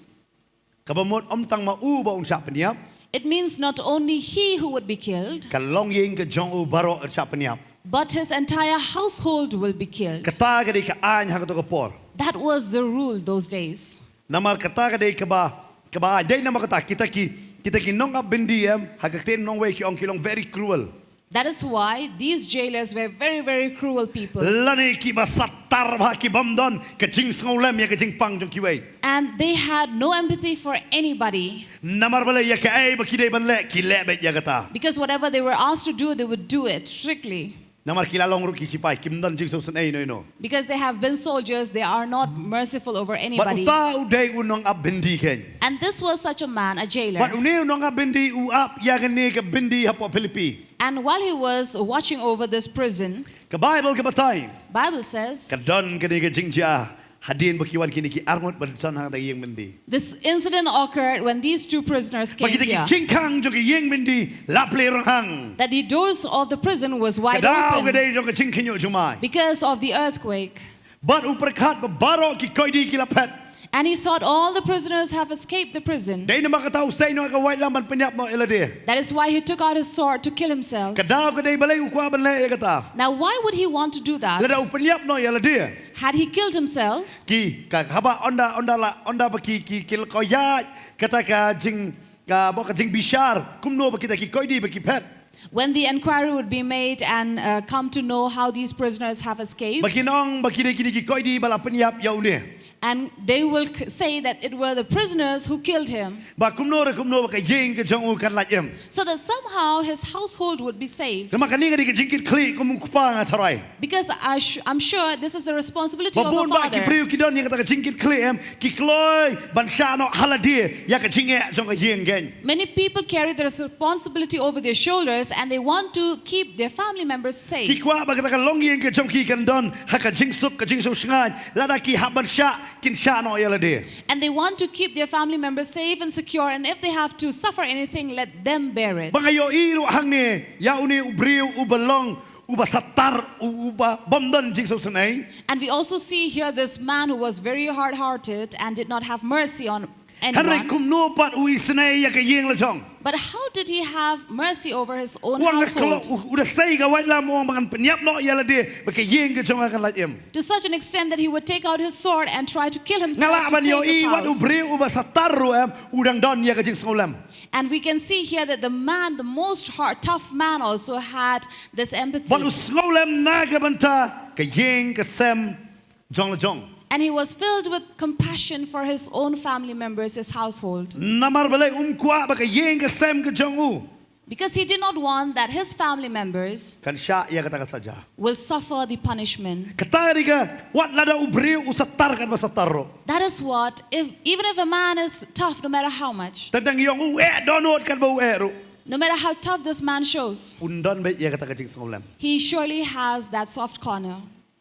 kaba mut ym tang ma u ba un shah pynïap. It means not only he who would be killed, ka longïing ka jong u baroh yn shah pynïap. But his entire household will be killed. Kata ka dei ka aiñ ha kato ka por. That was the rule those days. Namar kata ka dei kaba, kaba aiñ. Dei namar kata kita ki, kita ki nongap byndi em, ha ka ktien nongwei ki ong ki long very cruel. That is why these jailers were very, very cruel people. Lane kiba sattar bha, ki bym don ka jingsngewlem ïa ka jingpang jong kiwei. And they had no empathy for anybody. Namar balei? Ïa kaei ba ki dei ban leh ki leh beit ïa kata. Because whatever they were asked to do, they would do it strictly. Namar ki la long ruh ki sipai, kim don jingsngewsynei ino ino. Because they have been soldiers, they are not merciful over anybody. Bad uta u dei u nongap byndi kein. And this was such a man, a jailer. Bad une u nongap byndi u ap ïa kane ka byndi hapoh Philippi. And while he was watching over this prison, ka Bible ka batai, Bible says, ka don kane ka jingjia hadien ba ki wan kine ki arngut ba don ha kata ka ïing byndi. This incident occurred when these two prisoners came here. Ba kita ki jingkhang jong ka ïing byndi la plie rynghang. That the doors of the prison was wide open. Ka daw ka dei jong ka jingkhynñiuh jumai. Because of the earthquake. Bad u pyrkhat ba baroh ki koidi ki la phet. And he thought all the prisoners have escaped the prison. Dei namar kata u sei noh ïa ka waitlam ban pynïap noh ïa lade. That is why he took out his sword to kill himself. Ka daw ka dei balei u kwah ban leh ïa kata. Now, why would he want to do that? Lada u pynïap noh ïa lade. Had he killed himself, Ki ka haba ynda ynda la ynda ba ki ki ki la koit ïa kata ka jing ka ba ka jingbishar kumno ba kita ki koidi ba ki phet. when the inquiry would be made and uh, come to know how these prisoners have escaped, Ba kin ong ba kine kine ki koidi ba la pynïap ïa une. And they will c- say that it were the prisoners who killed him, Ba kumno re kumno ba ka ïing ka jong u kan lait im. so that somehow his household would be saved. Namar kane ka dei ka jingkitkhlieh kum u kpa nga tharai. Because I sh- I'm sure this is the responsibility Ba of a bun ba ki father. briew ki don ïa kata ka jingkitkhlieh em ki kloi ban shah noh ha lade ïa ka jingeh jong ka ïing kein. Many people carry the responsibility over their shoulders and they want to keep their family members Ki safe. kwah ba kata ka longïing ka jong ki kan don ha ka jingsuk ka jingsuk shngaiñ lada ki hap ban shah kin shah noh ïa lade. And they want to keep their family members safe and secure, and if they have to suffer anything, let them bear it. Ba nga ïohi ruh hangne ïa une u briew u ba long u ba satar u u ba bym don jingsuk snei. And we also see here this man who was very hard hearted and did not have mercy on Hynrei anyone. Kumno pat u isnei ïa ka ïing la jong. But how did he have mercy over his own Wan ka klo household? U u da sei ka waitlam u ong ba ngan pynïap noh ïa lade ba ka ïing ka jong nga kan lait im. To such an extent that he would take out his sword and try to kill Nga himself lah to ban save his ïohi wat u house. Briew u ba satar ruh em u dang don ïa ka jingsngewlem. And we can see here that the man, the most hard, tough man, also had this empathy. Wat u sngewlem na ka bynta ka ïing ka sem jong la jong. And he was filled with compassion for his own family members, his household. Namar balei um kwah ba ka ïing ka sem ka jong u. Because he did not want that his family members Kan shah ïa kata ka saja. will suffer the punishment. Kata ka dei ka wat lada u briew u satar kan ba satar ruh. That is what, if even if a man is tough, no matter how much, Tang tang ïong u eh dohnud kan ba u eh ruh. No matter how tough this man shows, Un don beit ïa kata ka jingsngewlem. He surely has that soft corner.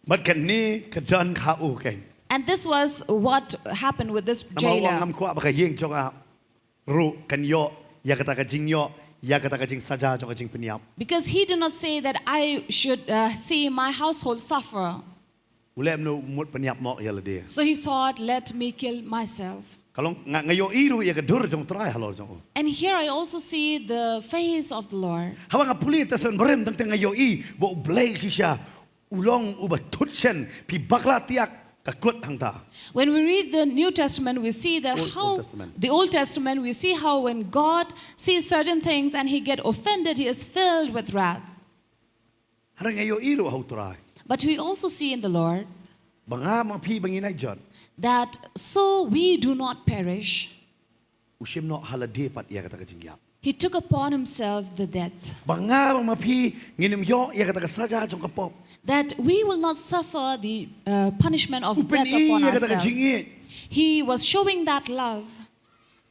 Bad kane ka don ka ha u kein. And this was what happened with this Namar u ong jailer. Ngam kwah ba ka ïing jong nga ruh kan ïoh ïa kata ka jingïoh ïa kata ka jingsaja jong ka jingpynïap. Because he did not say that I should uh, see my household suffer. U leh kumno? U mut pynïap noh ïa lade. So he thought, let me kill myself. Ka long nga nga ïohi ruh ïa ka dur jong u Trai halor jong u. And here I also see the face of the Lord. Haba nga pule Testament Barim tang tang nga ïohi ba U Blei shisha u long uba thut shen, phi bakla tiak ka kut hangta. When we read the New Testament, we see that Old- how Old Testament. the Old Testament, we see how when God sees certain things and he get offended, he is filled with wrath. Hynrei nga ïohi ruh ha u Trai. But we also see in the Lord Ba nga ma phi ba ngin ïa jot. that so we do not perish. U shim noh ha lade pat ïa kata ka jingïap. He took upon himself the death. Ba nga ma phi ngin ym ïoh ïa kata ka saja jong ka pop. That we will not suffer the uh, punishment of U death pyni upon ïa kata ka ourselves. jingïeit. He was showing that love.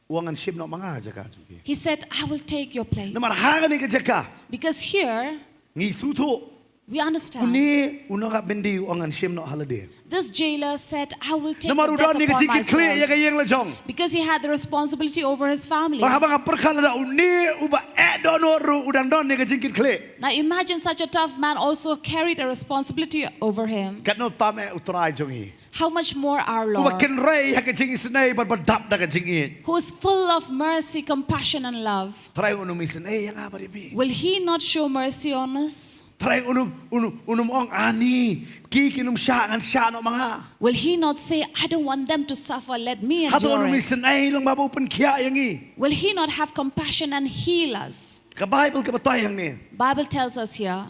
U ong ngan shim noh ma nga ha jaka jong phi. He said, I will take your place. Namar ha kane ka jaka. Because here, Ngi sngewthuh. We understand. Une u nongap byndi u ong ngan shim noh ha lade. This jailer said, I will take Namar the u death don ïa ka upon jingkitkhlieh ïa myself. ka ïing la jong. Because he had the responsibility over his family. Ba haba nga pyrkhat lada une uba eh dohnud ruh u dang don ïa ka jingkitkhlieh. Now imagine such a tough man also carried a responsibility over him. Katno tam eh u Trai jong ngi. How much more our Uba Lord, kynrei ha ka jingisynei bad ba dap da ka jingïeit. Who is full of mercy, compassion, and love. Trai un ym isynei ïa nga bad ïa phi. Will he not show mercy on us? Trai un ym un ym un ym ong ani ki kin ym shah ngan shah noh ma nga. Will he not say, I don't want them to suffer, let me Hato un endure ym it? isynei lyngba ba u pynkhiah ïa ngi. Will he not have compassion and heal us? Ka Baibl ka batai hangne. Bible tells us here,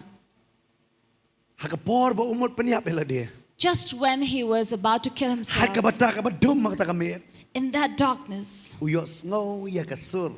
Ha ka por ba u mut pynïap ïa lade. Just when he was about to kill Ha himself, kaba ta kaba dum ha kata ka miet. In that darkness, U ïohsngew ïa ka sur.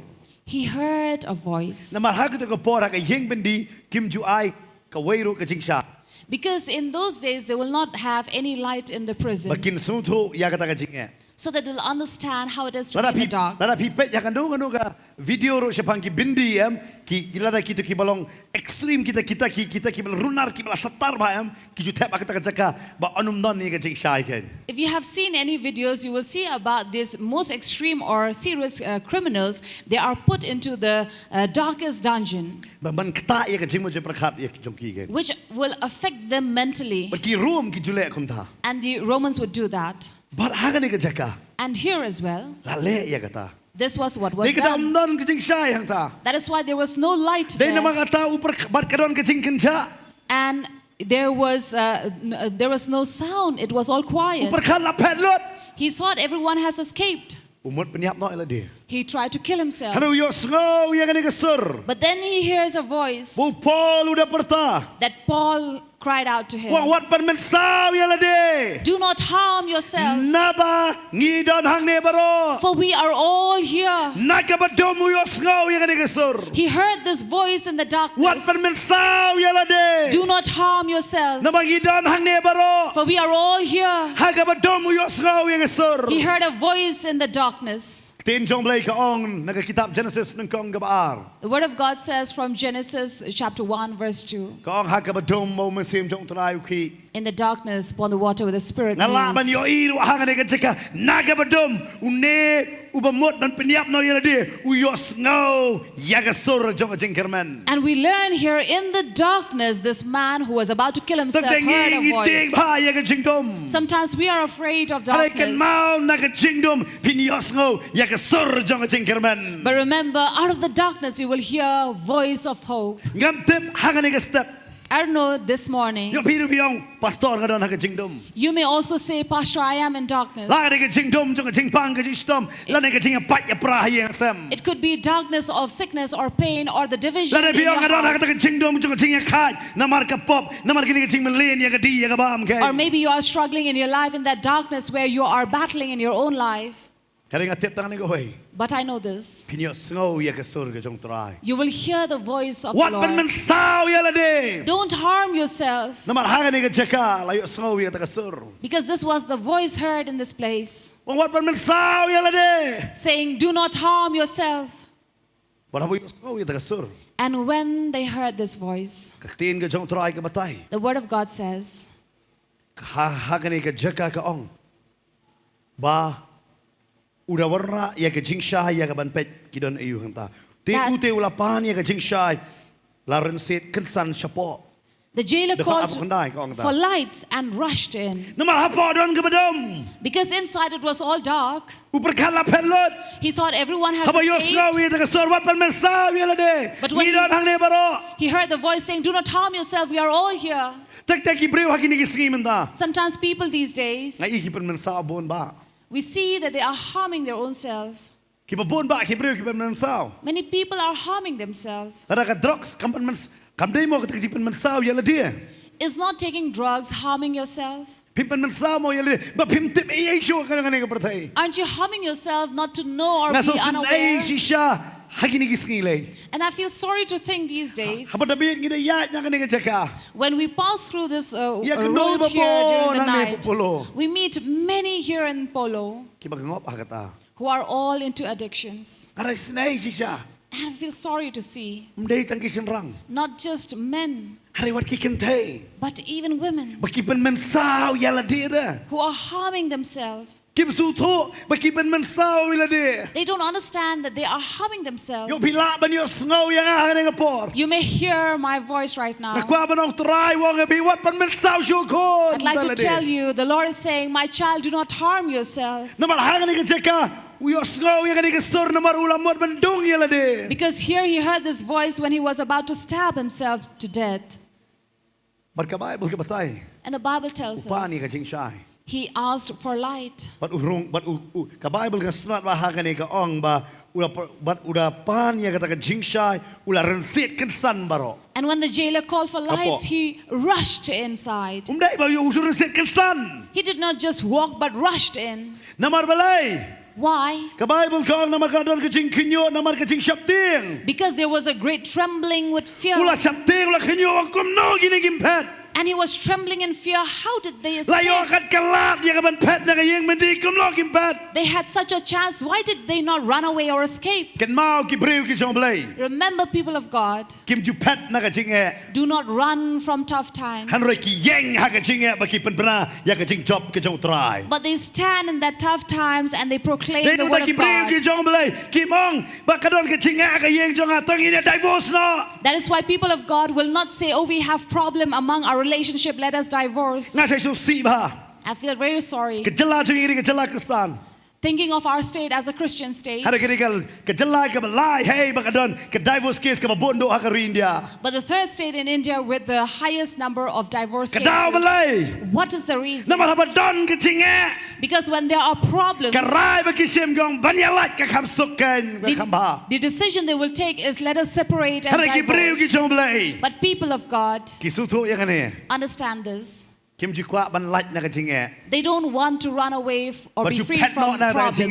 He heard a voice. Namar ha kata ka por ha ka ïing byndi kim ju ai kawei ruh ka jingshai. Because in those days, they will not have any light in the prison. Ba kin sngewthuh ïa kata ka jingeh. So that they'll understand how it is to be Lada in the phi dark. lada phi peit ïa kano kano ka video ruh shaphang ki byndi em ki lada kito kiba long extreme kita kita ki kita kiba runar kiba la satar ba em ki ju thep ha kata ka jaka ba un ym don ïa ka jingshai kein. If you have seen any videos, you will see about these most extreme or serious uh, criminals. They are put into the uh, darkest dungeon, Ba ban ktah ïa ka jingmut jingpyrkhat ïa ki jong ki kein. Which will affect them mentally. Ba ki Rom ki ju leh kumta. And the Romans would do that. Bad ha kane ka jaka. And here as well, la leh ïa kata. This was what was Dei kata done. Ym don ka jingshai hangta. That is why there was no light Dei namar there. Kata u pyrkhat ka don ka jingkynjah. And there was uh, n- uh, there was no sound. It was all U quiet. Pyrkhat la phet lut. He thought everyone has escaped. U mut pynïap noh ïa lade. He tried to kill himself. Hynrei u ïohsngew ïa kane ka sur. But then he hears a voice Ba u Paul u da pyrta. That Paul cried out to him. Wat pynmynsaw ïa lade. Do not harm yourself. Naba ngi don hangne baroh. For we are all here. Na kaba dum u ïohsngew ïa kane ka sur. He heard this voice in the Wat darkness. Pynmynsaw ïa lade. Do not harm yourself. Naba ngi don hangne baroh. For we are all here. Ha kaba dum u ïohsngew ïa ka sur. He heard a voice in the darkness. Ktien jong u Blei ka ong na ka kitab Genesis nyngkong kaba ar. The word of God says from Genesis chapter one, verse two. Ka ong ha kaba dum ba u Mynsiem jong u Trai u khih. In the darkness, upon the water where the Spirit Nga lah moved. Ban ïohi ruh ha kane ka jaka na kaba dum une uba mut ban pynïap noh ïa lade u ïohsngew ïa ka sur jong ka jingkyrmen. And we learn here in the darkness, this man who was about to kill himself Tang tang heard ngi a ngi tieng voice. Bha ïa ka jingdum. Sometimes we are afraid of Hynrei darkness. Kynmaw na ka jingdum phin ïohsngew ïa ka sur jong ka jingkyrmen. But remember, out of the darkness, you will hear a voice of hope. Ngam tip ha kane ka step. I don't know this morning. Ïoh phi ruh phi ong pastor nga don ha ka jingdum. You may also say, Pastor, I am in darkness. La ka dei ka jingdum jong ka jingpang ka jingshitom. La ka dei ka jingïapait ïapra ha ïing ha sem. It could be darkness of sickness or pain or the division La ka dei in phi ong your nga don ha ka house. Jingdum jong ka jingïakhaid namar ka pop namar kane ka jingmlien ïa ka dih ïa ka bam ka. Or maybe you are struggling in your life in that darkness where you are battling in your own life. Ka dei nga tip tang ne ka hoi. But I know this. Phin ïohsngew ïa ka sur ka jong u Trai. You will hear the voice of the Wat Lord. Pynmynsaw ïa lade. Don't harm yourself. Namar ha kane ka jaka la ïohsngew ïa kata ka sur. Because this was the voice heard in this place. Ong wat pynmynsaw ïa lade. Saying, do not harm yourself. Wat haba ïohsngew ïa kata ka sur. And when they heard this voice, Ka ktien ka jong u Trai ka batai. The word of God says, Ha ha kane ka jaka ka ong. Ba u da wanrah ïa ka jingshai ïa ka ban peit ki don aïu hangta. Te u te u la pan ïa ka jingshai la rynsied kynsan shapoh. The jailer Da called khyndai ka ong ta. For lights and rushed in. Namar hapoh don kaba dum. Because inside it was all dark. U pyrkhat la phet lut. He thought everyone has Haba ïohsngew escaped. Ïa kata ka sur wat pynmynsaw ïa lade. But when Ngi don hangne baroh. He heard the voice saying, do not harm yourself, we are all here. Tek tek ki briew ha kine ki sngi mynta. Sometimes people these days, Nga i ki pynmynsaw bun bah. We see that they are harming their own self. Kiba bun bah ki briew ki pynmynsaw. Many people are harming themselves. Lada ka drugs kam pynmyns kam dei mo kata ka jingpynmynsaw ïa lade. Is not taking drugs harming yourself? Phim pynmynsaw mo ïa lade ba phim tip ei ei shuh ha kane ka pyrthei. Aren't you harming yourself not to know or Nga be sngewsih unaware? Shisha ha kine ki sngi lei. And I feel sorry to think these days, Haba da bit ngi da ïaid na kane ka jaka. When we pass through this uh, Ïa ka road noi ba here during bun the hangne night, Polo. We meet many here in Polo Kiba ngop ha kata. Who are all into addictions. Nga da sngewsih shisha. And I feel sorry to see. Ym dei tang ki shynrang. Not just men. Hynrei wat ki kynthei. But even women. Ba ki pynmynsaw ïa lade da. Who are harming themselves. Kim sngewthuh ba ki pynmynsaw ïa lade. They don't understand that they are harming themselves. Ïoh phi lah ban ïohsngew ïa nga ha kane ka por. You may hear my voice right now. Nga kwah ban ong Trai u ong ïa phi wat pynmynsaw shuh khun. I'd like to tell you, the Lord is saying, my child, do not harm yourself. Namar ha kane ka jaka u ïohsngew ïa kane ka sur namar u la mut ban dung ïa lade. Because here he heard this voice when he was about to stab himself to death. Bad ka Baibl ka batai. And the Bible tells U pan ïa ka us jingshai. He asked for light. Bad u rung bad u, u ka Baibl ka sngewthuh ba ha kane ka ong ba u da pa- bad u da pan ïa kata ka jingshai u la rynsied kynsan baroh. And when the jailer called for Hapoh. Lights, he rushed inside. Um dei ba u shu rynsied kynsan. He did not just walk but rushed in. Namar balei? Why? Ka Baibl ka ong namar ka don ka jingkhynñiuh namar ka jingsheptieng. Because there was a great trembling with fear. U la sheptieng u la khynñiuh ong kumno kine kim phet. And he was trembling in fear. How did they La ïoh escape? kat ka lad ïa ka ban phet na ka ïing mynta kumno kim phet. They had such a chance. Why did they not run away or escape? Kynmaw ki briew ki jong u Blei. Remember, people of God, Kim ju phet na ka jingeh. Do not run from tough times. Hynrei ki ïeng ha ka jingeh ba ki pynbna ïa ka jingjop ka jong u Trai. But they stand in that tough times and they proclaim Dei the na word kata ki of briew ki God. jong u Blei kim ong ba ka don ka jingeh ha ka ïing jong nga to ngin ïa divorce noh. That is why people of God will not say, oh, we have problem among our relationship, let us divorce. Nga sa sngewsih bha. I feel very sorry. Ka jylla jong ngi ka jylla Khristan. Thinking of our state as a Christian state. Hynrei kane ka, ka jylla kaba lai hi ba ka don ka divorce case kaba bun duh ha ka ri India. But the third state in India with the highest number of divorce cases. Ka daw balei? What is the reason? Namar haba don ka jingeh, because when there are problems, ka rai ba ki shim ka ong ban ïalait ka kham suk kein, ka kham bha. The decision they will take is, "Let us separate and divorce." Hynrei ki briew ki jong Blei, but people of God, ki sngewthuh ïa kane, understand this. Kim ju kwah ban lait na ka jingeh. They don't want to run away f- or be free from problems or run away from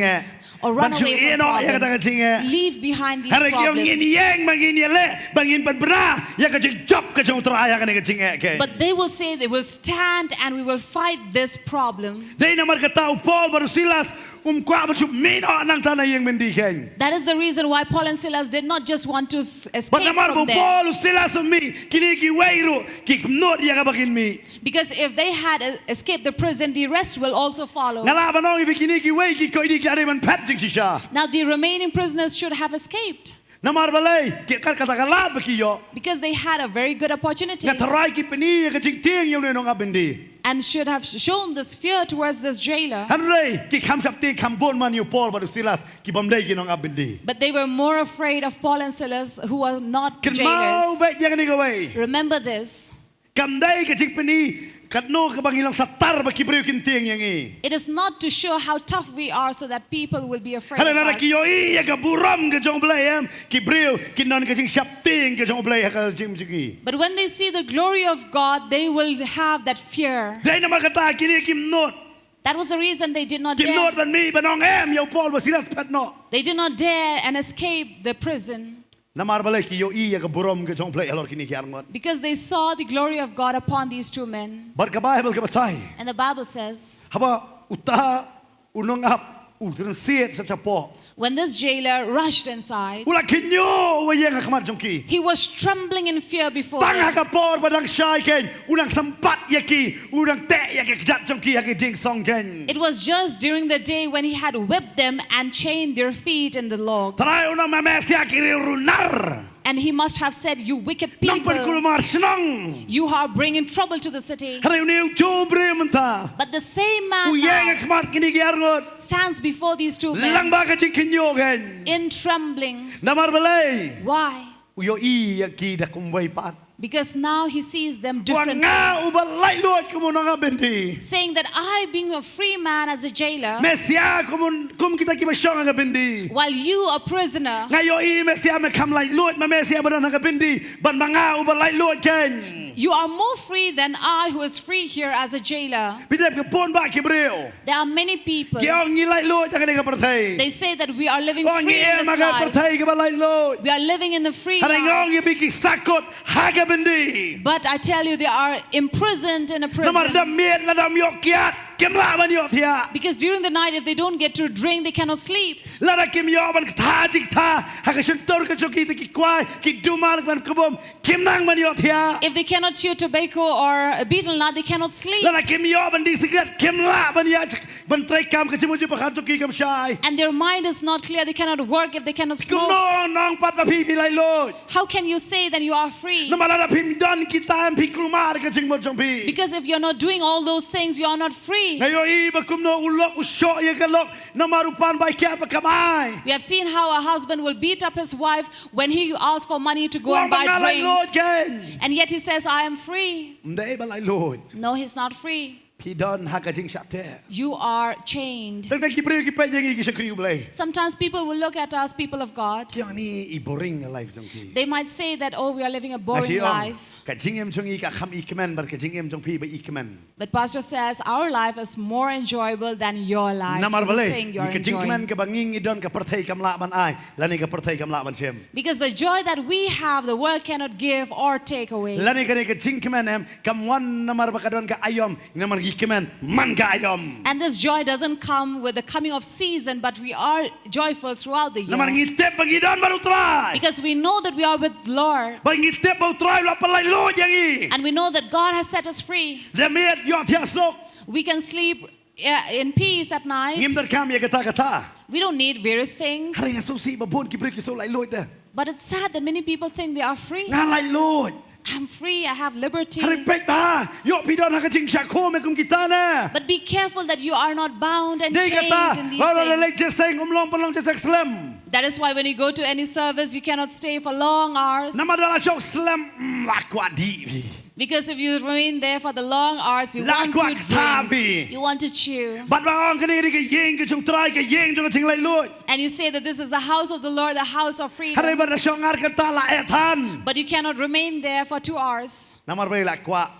problems. Ban shu phet noh na ka jingeh. Ban shu ïeh noh ïa kata ka jingeh. Leave behind these problems. Hynrei ki ong ngin ïeng ba ngin ïaleh ba ngin pynbna ïa ka jingjop ka jong U Trai ha kane ka jingeh kein. But they will say they will stand and we will fight this problem. Dei namar kata u Paul bad u Silas um kwah ban shu mih noh nangta na ïing byndi kein. That is the reason why Paul and Silas did not just want to s- escape from there. Bad namar ba u Paul u Silas um mih, kine kiwei ruh ki kynnoh ïa kaba kin mih. Because if they had uh, escaped the prison, the rest will also follow. Nga lah ban ong ïa phi kine kiwei ki koidi ki la dei ban phet jingshisha. Now the remaining prisoners should have escaped. Namar balei? Ki kat kata ka lad ba ki ïoh. Because they had a very good opportunity. Nga tharai ki pyni ïa ka jingtieng ïa une nongap byndi. And should have sh- shown this fear towards this jailer. Hynrei ki kham sheptieng kham bun man ïa u Paul bad u Silas ki bym dei ki nongap byndi. But they were more afraid of Paul and Silas, who were not jailers. Kynmaw beit ïa kane kawei. Remember this. Kam dei ka jingpyni katno kaba ngi long satar ba ki briew kin tieng ïa ngi. It is not to show how tough we are so that people will be afraid of us. Hynrei lada ki ïohi ïa ka burom ka jong U Blei em, ki briew kin don ka jingsheptieng ka jong U Blei ha ka jingim jong ki. But when they see the glory of God, they will have that fear. Dei namar kata kine kim nud. That was the reason they did not dare. Kim nud ban mih ban ong em ïa u Paul bad u Silas phet noh. They did not dare and escape the prison. Namar balei? Ki ïohi ïa ka burom ka jong U Blei halor kine ki arngut. Because they saw the glory of God upon these two men. Bad ka Baibl ka batai, and the Bible says, haba uta u nongap u trynsied sha shapoh, when this jailer rushed inside, u la khynñiuh ha ïing ha khmat jong ki. He was trembling in fear before them. Tang ha ka por ba dang shai kein u nang sympat ïa ki, u nang teh ïa ki kjat jong ki ha ki dieng song kein. It was just during the day when he had whipped them and chained their feet in the log. Trai u nang meh meh sia ki riew runar. And he must have said, "You wicked people, nongpynkulmar shnong, you are bringing trouble to the city." Hynrei une u ju briew mynta, but the same man now, u ïeng ha khmat kine ki arngut, stands before these two men, lang bad ka jingkhynñiuh kein, in trembling. Namar balei? Why? U ïohi ïa ki da kumwei pat. Because now he sees them differently. Ong nga uba laitluid kum u nongap byndi. Saying that I, being a free man as a jailer, meh sia kum un, kum kita kiba shong ha ka byndi. While you, a prisoner, nga ïohi meh sia me kham laitluid ma meh sia ba don ha ka byndi, bad ma nga uba laitluid kein. You are more free than I who is free here as a jailer. Phi dep ka bun bah ki briew. There are many people. Ki ong ngi laitluid ha kane ka pyrthei. They say that we are living free in this life. Ong ngi em ha ka pyrthei kaba laitluid. We are living in the free life. Hynrei nga ong ïa phi ki sahkut ha ka byndi. But I tell you, they are imprisoned in a prison. Namar da miet lada ym ïoh kiad kim lah ban ïohthiah. Because during the night, if they don't get to drink, they cannot sleep. Lada kim ïoh ban ktha jingktha ha ka shyntur ka jong ki, te ki kwai ki dumal ban kbum, kim nang ban ïohthiah. If they cannot chew tobacco or a betel nut, they cannot sleep. Lada kim ïoh ban die sikret, kim lah ban ïa ban trei kam, ka jingmut jingpyrkhat jong ki kam shai. And their mind is not clear, they cannot work if they cannot smoke. Kumno nong pat ba phi phi laitluid? How can you say then you are free? Namar lada phim don kita em phi kulmar ka jingmut jong phi. Because if you're not doing all those things, you are not free. Nga ïohi ba kumno u lok u shoh ïa ka lok namar u pan bai kiad ba kam ai. We have seen how a husband will beat up his wife when he asks for money to go and buy drinks. Ong ba nga laitluid kein. And yet he says, "I am free." Ym dei ba laitluid. No, he's not free. Phi don ha ka jingshah teh. You are chained. Tang tang ki briew ki peit ïa ngi ki shakri U Blei. Sometimes people will look at us, people of God. Ki ong ni i boring life jong ki. They might say that, "Oh, we are living a boring life." Nga shu ong, ka jingim jong ngi ka kham i kmen bad ka jingim jong phi ba i kmen. But pastor says, "Our life is more enjoyable than your life." Namar balei? You think you're enjoying. Ka jingkmen kaba ngi ngi don ka pyrthei kam lah ban ai, lane ka pyrthei kam lah ban shim. Because the joy that we have, the world cannot give or take away. Lane kane ka jingkmen em kam wan namar ba ka don ka aïom, namar ngi kmen man ka aïom. And this joy doesn't come with the coming of season, but we are joyful throughout the year. Namar ngi tip ba ngi don bad U Trai. Because we know that we are with Lord. Bad ngi tip ba U Trai u la pyllait luid ïa ngi. And we know that God has set us free. Da miet ïohthiah suk. We can sleep, uh, in peace at night. Ngim donkam ïa kata kata. We don't need various things. Hynrei nga sngewsih ba bun ki briew ki shu laitluid de. But it's sad that many people think they are free. Nga laitluid. I'm free, I have liberty. Hynrei peit bha, ïoh phi don ha ka jingshah khum ïa kum kita ne. But be careful that you are not bound and Dei chained kata, in these la la leh things. Jesse, um long pynlong Jesse slem. That is why when you go to any service, you cannot stay for long hours. Namar lada la shong slem, mm, la kwah dih phi. Because if you remain there for the long hours, you La want kwah to kthah drink. phi. You want to chew. Bad ba ong kane ka dei ka ïing ka jong U Trai, ka ïing jong ka jinglaitluid. And you say that this is the house of the Lord, the house of freedom. Hynrei bad la shong ar kata la eh than. But you cannot remain there for two hours. Namar balei? La kwah.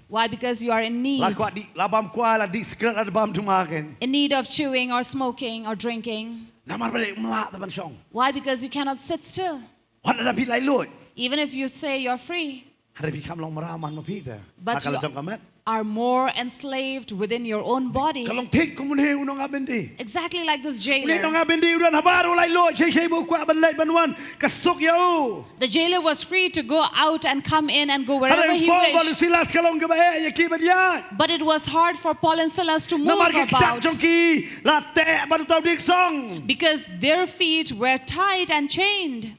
Why? Because you are in La need. kwah dih, la bam kwai, la dih sikret, la bam duma kein. In need of chewing or smoking or drinking. Namar balei? Ym lah te ban shong. Why? Because you cannot sit still. Wat lada phi laitluid. Even if you say you're free, Hynrei phi kham long mraw man ma phi te. But Ha ka la you- jong ka met. are more enslaved within your own body. Ka long thik kum une u nongap byndi. Exactly like this Une u jailer. nongap byndi u don habar u laitluid, shei shei ba u kwah ban leit ban wan, ka suk ïa u. The jailer was free to go out and come in and go wherever Hynrei he Paul bad u wished. Silas ka long kaba eh ïa ki ban ïaid. But it was hard for Paul and Silas to move Namar ki kjat about jong ki la teh bad uta u dieng song. Because their feet were tied and chained.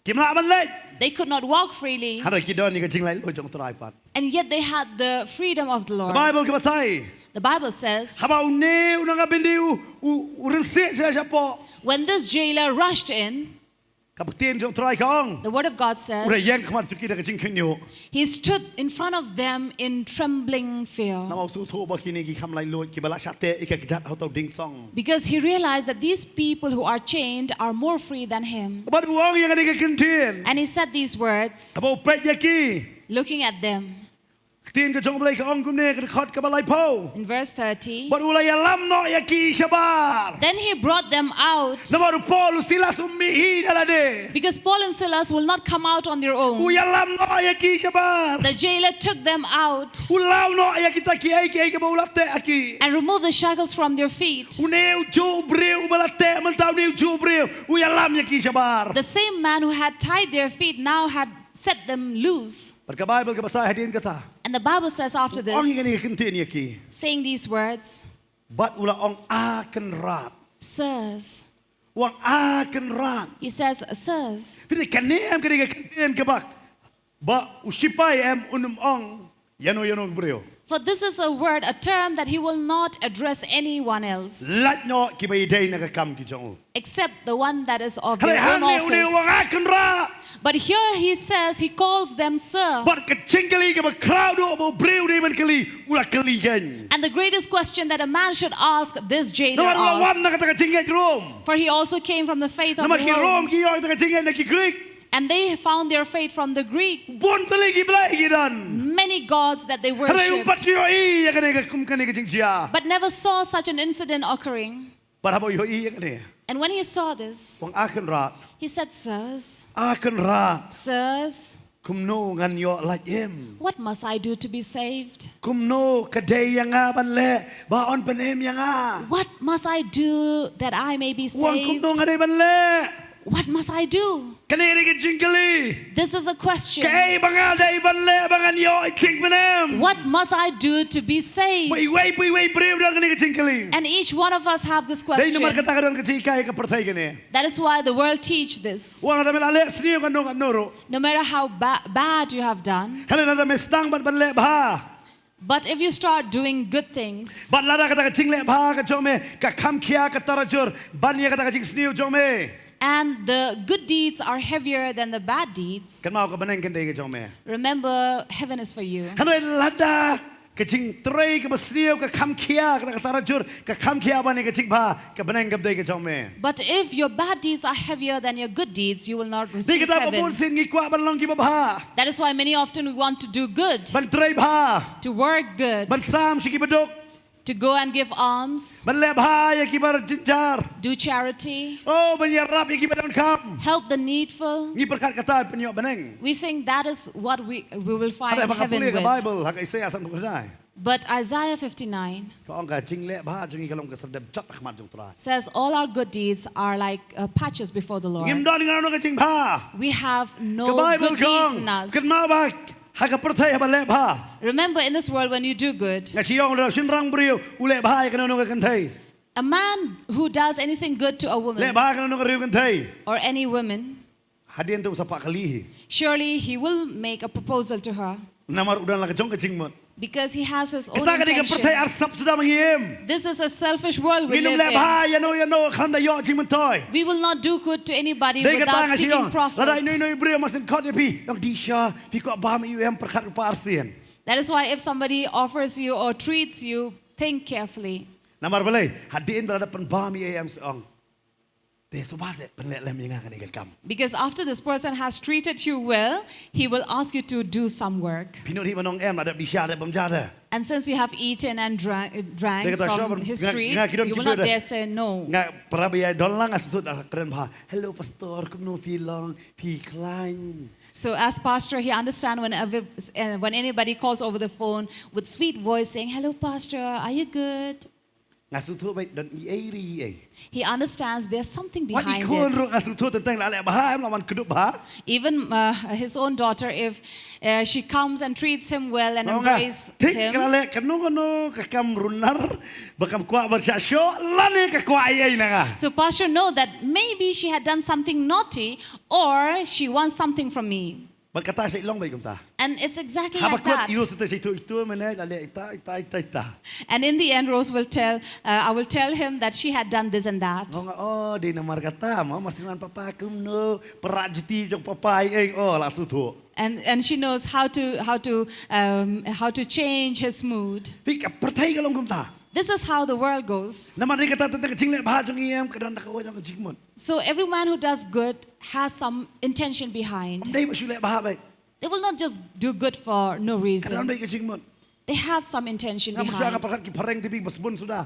Kim lah ban leit. They could not walk freely. Hynrei ki don ïa ka jinglaitluid jong U Trai pat. And yet they had the freedom of the Ka Lord. Baibl ka batai. The Bible says, Haba une u nongap byndi u, u, u rynsieh sha shapoh. When this jailer rushed in, Ka ktien jong U Trai ka ong. The word of God U la ïeng says, khmat jong ki da ka jingkhynñiuh. He stood in front of them in trembling fear. Namar u sngewthuh ba kine ki kham laitluid, kiba la shah teh ïa ka kjat ha uta u dieng song. Because he realized that these people who are chained are more free than him. Bad u ong ïa kane ka kyntien. And he said these words, Haba u peit ïa ki. Looking at them. Ktien ka jong U Blei ka ong kumne, ka dkhot kaba laiphew. In verse thirty, Bad u la ïalam noh ïa ki shabar. Then he brought them out. Namar u Paul u Silas um mih hi da lade. Because Paul and Silas will not come out on their own. U ïalam noh ïa ki shabar. The jailer took them out U law noh ïa kita kiei kiei kiba u la teh ha ki. And removed the shackles from their feet. Une u juh briew uba la teh mynta, une u juh briew u ïalam ïa ki shabar. The same man who had tied their feet now had set them loose. Bad ka Baibl ka batai hadien kata. And the Bible says after Ong ïa this, kane ka kyntien ïa ki. Saying these words, Bad u la ong, A kynrad. Sirs. U ong, A kynrad. He says, Sirs. Phi dei kane em kane ka kyntien kaba, ba u shipai em un ym ong ïano ïano u briew. For this is a word, a term that he will not address anyone else Lait noh kiba ïadei na ka kam ki jong u. Except the one that is of Hynrei their own hangne une u ong, office. A kynrad. But here he says, he calls them sir. Bad ka jingkylli kaba khraw duh ba u briew u dei ban kylli, u la kylli kein. And the greatest question that a man should ask, this jailer Namar u la wan asked. na kata ka jingngeit Rom. For he also came from the faith of Namar ki Rom Rome. ki ïoh ïa kata ka jingngeit na ki Greek. And they found their faith from the Greek. Bun tylli ki blei ki don. Many gods that they Hynrei um worshipped. pat ïohi ïa kane ka kum kane ka jingjia. But never saw such an incident occurring. Bad haba u ïohi ïa kane. And when he saw this, U ong, A kynrad. He said, Sirs, A kynrad. Sirs, Kumno ngan ïoh lait im. What must I do to be saved? Kumno ka dei ïa nga ban leh ba yn pynim ïa nga. What must I do that I may be U ong, kumno saved? Nga dei ban leh. What must I do? Kane ka dei ka jingkylli. This is a question. Kaei ba nga dei ban leh ba ngan ïoh jingpynim. What must I do to be saved? Bad iwei pa iwei briew don kane ka jingkylli. And each one of us have this Dei namar question. kata ka don ka jinghikai ha ka pyrthei kane. That is why the world teach this. U ong, lada me la leh sniew katno katno ruh. No matter how ba- bad you have done, Hynrei lada me sdang bad ban leh bha. But if you start doing good things, Bad lada kata ka jingleh bha ka jong me ka kham khia ka tarajur ban ïa kata ka jingsniew jong me. And the good deeds are heavier than the bad deeds, Kynmaw, ka bneng kan dei ka jong me. Remember, heaven is for you. Hynrei lada ka jingtrei kaba sniew ka kham khia, kata ka tarajur ka kham khia ban ïa ka jingbha, ka bneng kan dei ka jong me. But if your bad deeds are heavier than your good deeds, you will not Dei receive kata ba bun heaven. sien ngi kwah ban long kiba bha. That is why many often we want to do good, Ban trei bha. To work good, Ban sam sha kiba duk. To go and give alms, Ban leh bha ïa kiba jynjar. Do charity, Oh, ban ïarap ïa kiba donkam. Help the needful. Ngi pyrkhat kata pynïoh bneng. We think that is what we, we will find Hynrei haba nga heaven pule ka with. Bible ha ka Isaiah san phew khyndai. But Isaiah fifty-nine Ka ong ka jingleh bha jong ngi ka long ka sardep jot ha khmat jong U Trai. Says, "All our good deeds are like uh, patches before the Lord." Ngim don ngi nano ka jingbha. We have no Ka Bible good ka deed ong, in us. kynmaw ba ha ka pyrthei haba leh bha. Remember, in this world, when you do good, Nga shu ong lada u shynrang briew u leh bha ïa kano kano ka kynthei. A man who does anything good to a Leh woman bha ïa kano kano ka riew kynthei. Or any woman, Hadien te u sa pah kylli hi. Surely he will make a proposal to her Namar u don la ka jong ka jingmut. Because he has his own Kata ka dei ka pyrthei intention. arsap suda ma ngi im. This is a selfish world we Ngin ym live leh bha in. ïa no ïa no khlem da ïoh jingmyntoi. We will not do good to anybody Dei kata without nga shu seeking ong. Lada ïa no ïa profit. no i briew mas in khot ïa phi. Ïa di sha phi kwah bam ïa u em pyrkhat u pa arsien. That is why if somebody offers you or treats you, think carefully. Namar balei hadien ba la da pynbam ïa em sa ong. Te sngewbha seh pynleh lem ïa nga kane ka kam. Because after this person has treated you well, he will ask you to do some work. Phi nud hi ban ong em la dep di sha dep bam ja de. And since you have eaten and drank, drank Dei kata sha from ban his nga tree, nga ki don you ki will not briew de. dare say no. Nga para ba ïa don lang nga sngewthuh da kren bha. Hello pastor kumno phi long phi khlaiñ. So as pastor, he understands whenever, uh, when anybody calls over the phone with sweet voice saying, "Hello, pastor, are you good?" Nga sngewthuh ba don i ei ri i ei. He understands there's something Wat i behind khun it. ruh nga sngewthuh teng teng la leh bha em la wan kdup bha. Even uh, his own daughter, if uh, she comes and treats him well and Nga ong nga embraces thik ka la him. leh kano kano ka kam runar ba kam kwah ban shah shoh lane ka kwah ei ei na nga. So pastor know that maybe she had done something naughty or she wants something from me. Bad kata sa i long ba i kumta. And it's exactly Haba like kut that. i ro sa te sa i tu i tu mene la leh ita ita ita ita. And in the end, Rose will tell, uh, I will tell him that she had done this and that. Nga ong nga oh dei namar kata ma mas ngan papa kumno para juti jong papa ei ei oh la sngewthuh. And, and she knows how to, how, to, um, how to change his mood. Phi ka pyrthei ka long kumta. This is how the world goes. Namar dei kata teng teng ka jingleh bha jong i em ka don da ka wa jong ka jingmut. So everyone who does good has some intention behind. Ym dei ba shu leh bha beit. They will not just do good for no Ka don reason. beit ka jingmut. They have some intention Nga ma shu nga behind. pyrkhat ki phareng te phi ba sbun suda.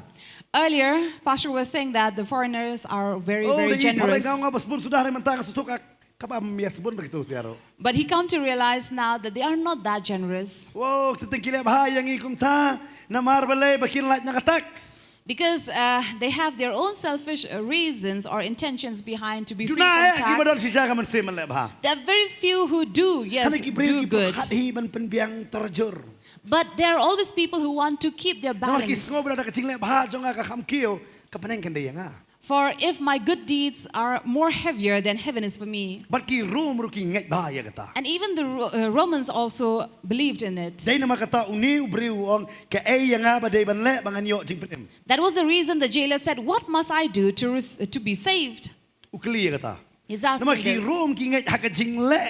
Earlier, Pastor was saying that the foreigners are very, Oh very dei phareng nga generous. nga ba sbun suda re mynta nga sngewthuh ka ka ba ym ïa sbun ba ki tu sia ruh. But he come to realize now that they are not that generous. Wow, ki teng ki leh bha ïa ngi kumta. Namar balei ba kin lait na ka tax. Because uh, they have their own selfish uh, reasons or intentions behind to be free Duna from eh ki ba don tax. shisha ka mynsiem ban leh bha. There are very few who do, yes, Hana ki briew do ki good. pyrkhat hi ban pynbiang tarajur. But there are always people who want to keep their Namar ki balance. sngew ba lada ka jingleh bha jong nga ka kham kiew ka bneng kan dei ïa nga. For if my good deeds are more heavier, then heaven is for me. Bad ki Rom ruh ki ngeit bha ïa kata. And even the Ro- uh, Romans also believed in it. Dei namar kata une u briew u ong kaei ïa nga ba dei ban leh ba ngan ïoh jingpynim. That was the reason the jailer said, "What must I do to, res- to be saved?" U kylli ïa kata. He's asking Namar ki this. Rom ki ngeit ha ka jingleh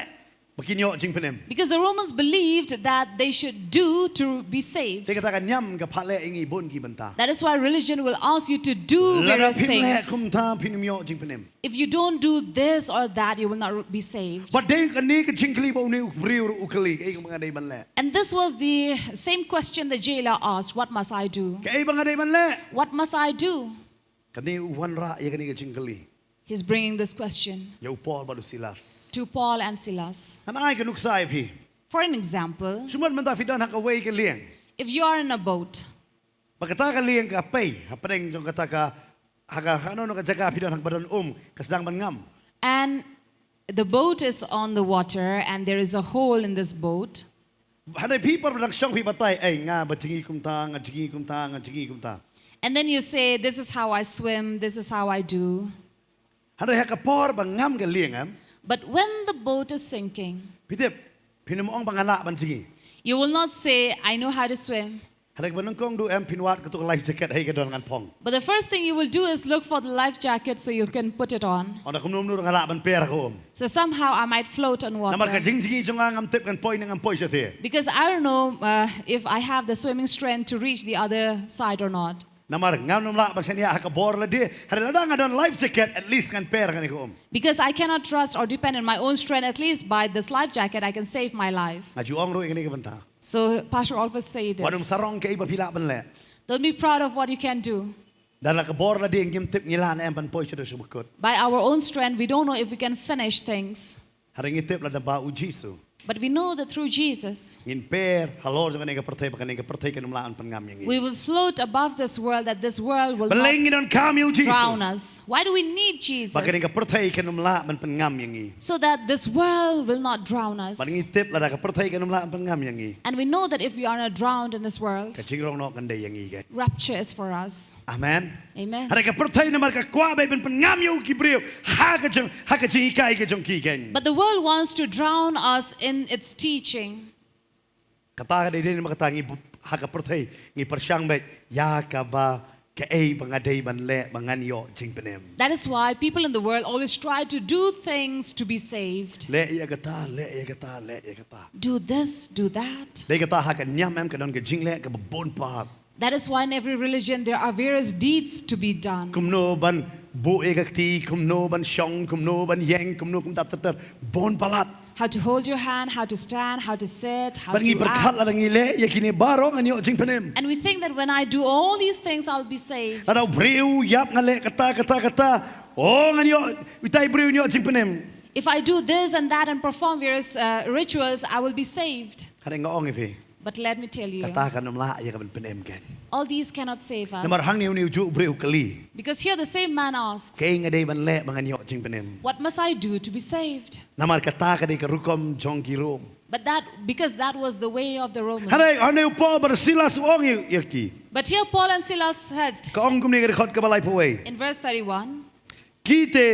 ba kin ïoh jingpynim. Because the Romans believed that they should do to be saved. Te kata ka niam ka phah leh ïa ngi bun ki bynta. That is why religion will ask you to do Lada various phim leh things. kumta phim ïoh jingpynim. If you don't do this or that, you will not be saved. Bad dei kane ka jingkylli ba une u briew ruh u kylli kaei ba nga dei ban leh. And this was the same question the jailer asked, "What must I do?" Kaei ba nga dei ban leh. What must I do? Kane u wanrah ïa kane ka jingkylli. He's bringing this question Ïa u Paul bad u Silas. To Paul and Silas. Ngan ai ka nuksa ïa phi. For an example, Shu mut mynta phi don ha kawei ka lieng. if you are in a boat Ba kata ka lieng ka pei hapdeng jong kata ka ha ka hano no ka jaka phi don ha ba don um ka sdang ban ngam. And the boat is on the water and there is a hole in this boat. Hynrei phi por ba dang shong phi batai ei nga ba jngi kumta nga jngi kumta nga jngi kumta. And then you say, "This is how I swim, this is how I do." Hynrei ha ka por ba ngam ka lieng em. But when the boat is sinking, Phi tip phin ym ong ba nga lah ban jngi. You will not say, "I know how to swim." Hynrei ba nyngkong du em phin wad katu ka life jacket hei ka don ngan phong. But the first thing you will do is look for the life jacket so you can put it on. Ong da kumno kumno nga lah ban per ha ka um. So somehow I might float on Namar ka water. jingjngi jong nga ngam tip ngan poi ne ngam poi shatei. Because I don't know uh, if I have the swimming strength to reach the other side or not. Namar ngam nym lah ban shaniah ha ka bor lade. Hynrei lada nga don life jacket at least ngan per ha kane ka um. Because I cannot trust or depend on my own strength, at least by this life jacket, I can save my life. Nga ju ong ruh ïa kane ka bynta. So Pastor always say Wat nym this. Sarong kaei ba phi lah ban leh. Don't be proud of what you can do. Da la ka bor lade ngim tip ngi lah ne em ban poi shaduh sha ba kut. By our own strength, we don't know if we can finish things. Hynrei ngi tip lada ba u Jisu. But we know that through Jesus, Ngin per halor jong kane ka pyrthei ba kane ka pyrthei kan ym lah ban pynngam ïa ngi. We will float above this world, that this world will Balei not ngi donkam ïa u Jisu. Drown us. Why do we need Jesus? Ba kane ka pyrthei kan ym lah ban pynngam ïa ngi. So that this world will not drown us. Ba ngi tip lada ka pyrthei kan ym lah ban pynngam ïa ngi. And we know that if we are not drowned in this world, Ka jingrong noh kan dei ïa ngi ke. Rapture is for us. Amen. Amen. Hynrei ka pyrthei namar ka kwah beit ban pynngam ïa u ki briew ha ka jong, ha ka jinghikai ka jong ki keiñ. But the world wants to drown us in its teaching. Kata ka dei, dei namar kata ngi bu-, ha ka pyrthei ngi pyrshang beit ïa kaba kaei ba nga dei ban leh ba ngan ïoh jingpynim. That is why people in the world always try to do things to be saved. Leh ïa kata, leh ïa kata, leh ïa kata. Do this, do that. Dei kata ha ka niam em ka don ka jingleh kaba bun palat. That is why in every religion there are various deeds to be done. Kumno ban buh ïa ka kti, kumno ban shong, kumno ban ïeng, kumno kumta ter ter, bun palat. How to hold your hand, how to stand, how to sit, how to act. Bad ngi pyrkhat lada ngi leh ïa kine baroh ngan ïoh jingpynim. And we think that when I do all these things, I'll be saved. Lada u briew u ïap, nga leh kata, kata, kata, oh, ngan ïoh, utai u briew un ïoh jingpynim. If I do this and that and perform various, uh, rituals, I will be saved. Hynrei nga ong ïa phi. But let me tell you, kata kan ym lah ïa ka ban pynim keiñ. All these cannot save us. Namar hangne une u juh u briew u kylli. Because here the same man asks, kaei nga dei ban leh ba ngan ïoh jingpynim? What must I do to be saved? Namar kata ka dei ka rukom jong ki Rom. But that, because that was the way of the Romans. Hynrei hangne u Paul bad u Silas u ong ïa, ïa ki. But here Paul and Silas said, ka ong kumne ka dkhot kaba laiphew wei, in verse thirty-one, ki te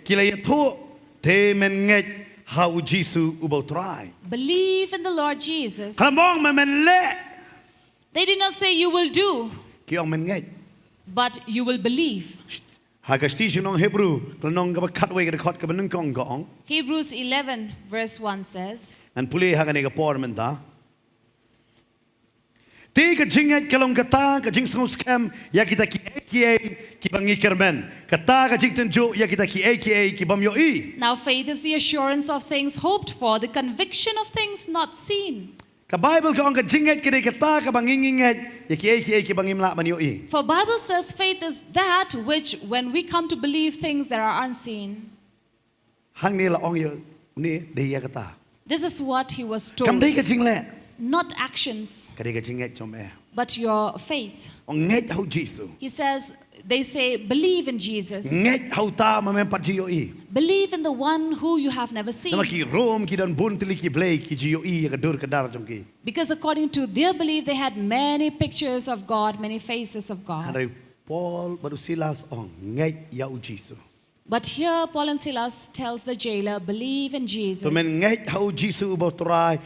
ki la ïathuh, te men ngeit ha u Jisu uba u Trai. Believe in the Lord Jesus. Ka la ong ma men leh. They did not say, "You will do," ki ong men ngeit, but "You will believe." Ha ka shithi sha ki nong Hebru, ka lynnong kaba khatwei ka dkhot kaba nyngkong ka ong. Hebrews eleven verse one says, ngan pule ha kane ka por mynta. Te ka jingngeit ka long kata ka jingsngewskhem ïa kita kiei kiei kiba ngi kyrmen, kata ka jingtynjuh ïa kita kiei kiei ki bym ïohi. Now faith is the assurance of things hoped for, the conviction of things not seen. Ka Baibl ka ong ka jingngeit ka dei kata kaba ngi, ngi ngeit ïa kiei kiei kiba ngim lah ban ïohi. For Bible says faith is that which, when we come to believe things that are unseen. Hangne la ong ïa une, dei ïa kata. This is what he was told. Kam dei ka jingleh. Not actions. Ka dei ka jingngeit jong me. But your faith. Ong ngeit ha u Jisu. He says, they say, "Believe in Jesus." Ngeit ha uta ma mem pat ju ïohi. Believe in the one who you have never seen. Namar ki Rom ki don bun tylli ki blei ki ju ïohi ïa ka dur ka dar jong ki. Because according to their belief, they had many pictures of God, many faces of God. Hynrei Paul bad u Silas ong ngeit ïa u Jisu. But here Paul and Silas tells the jailer, "Believe in Jesus." To men ngeit ha u Jisu uba u Trai,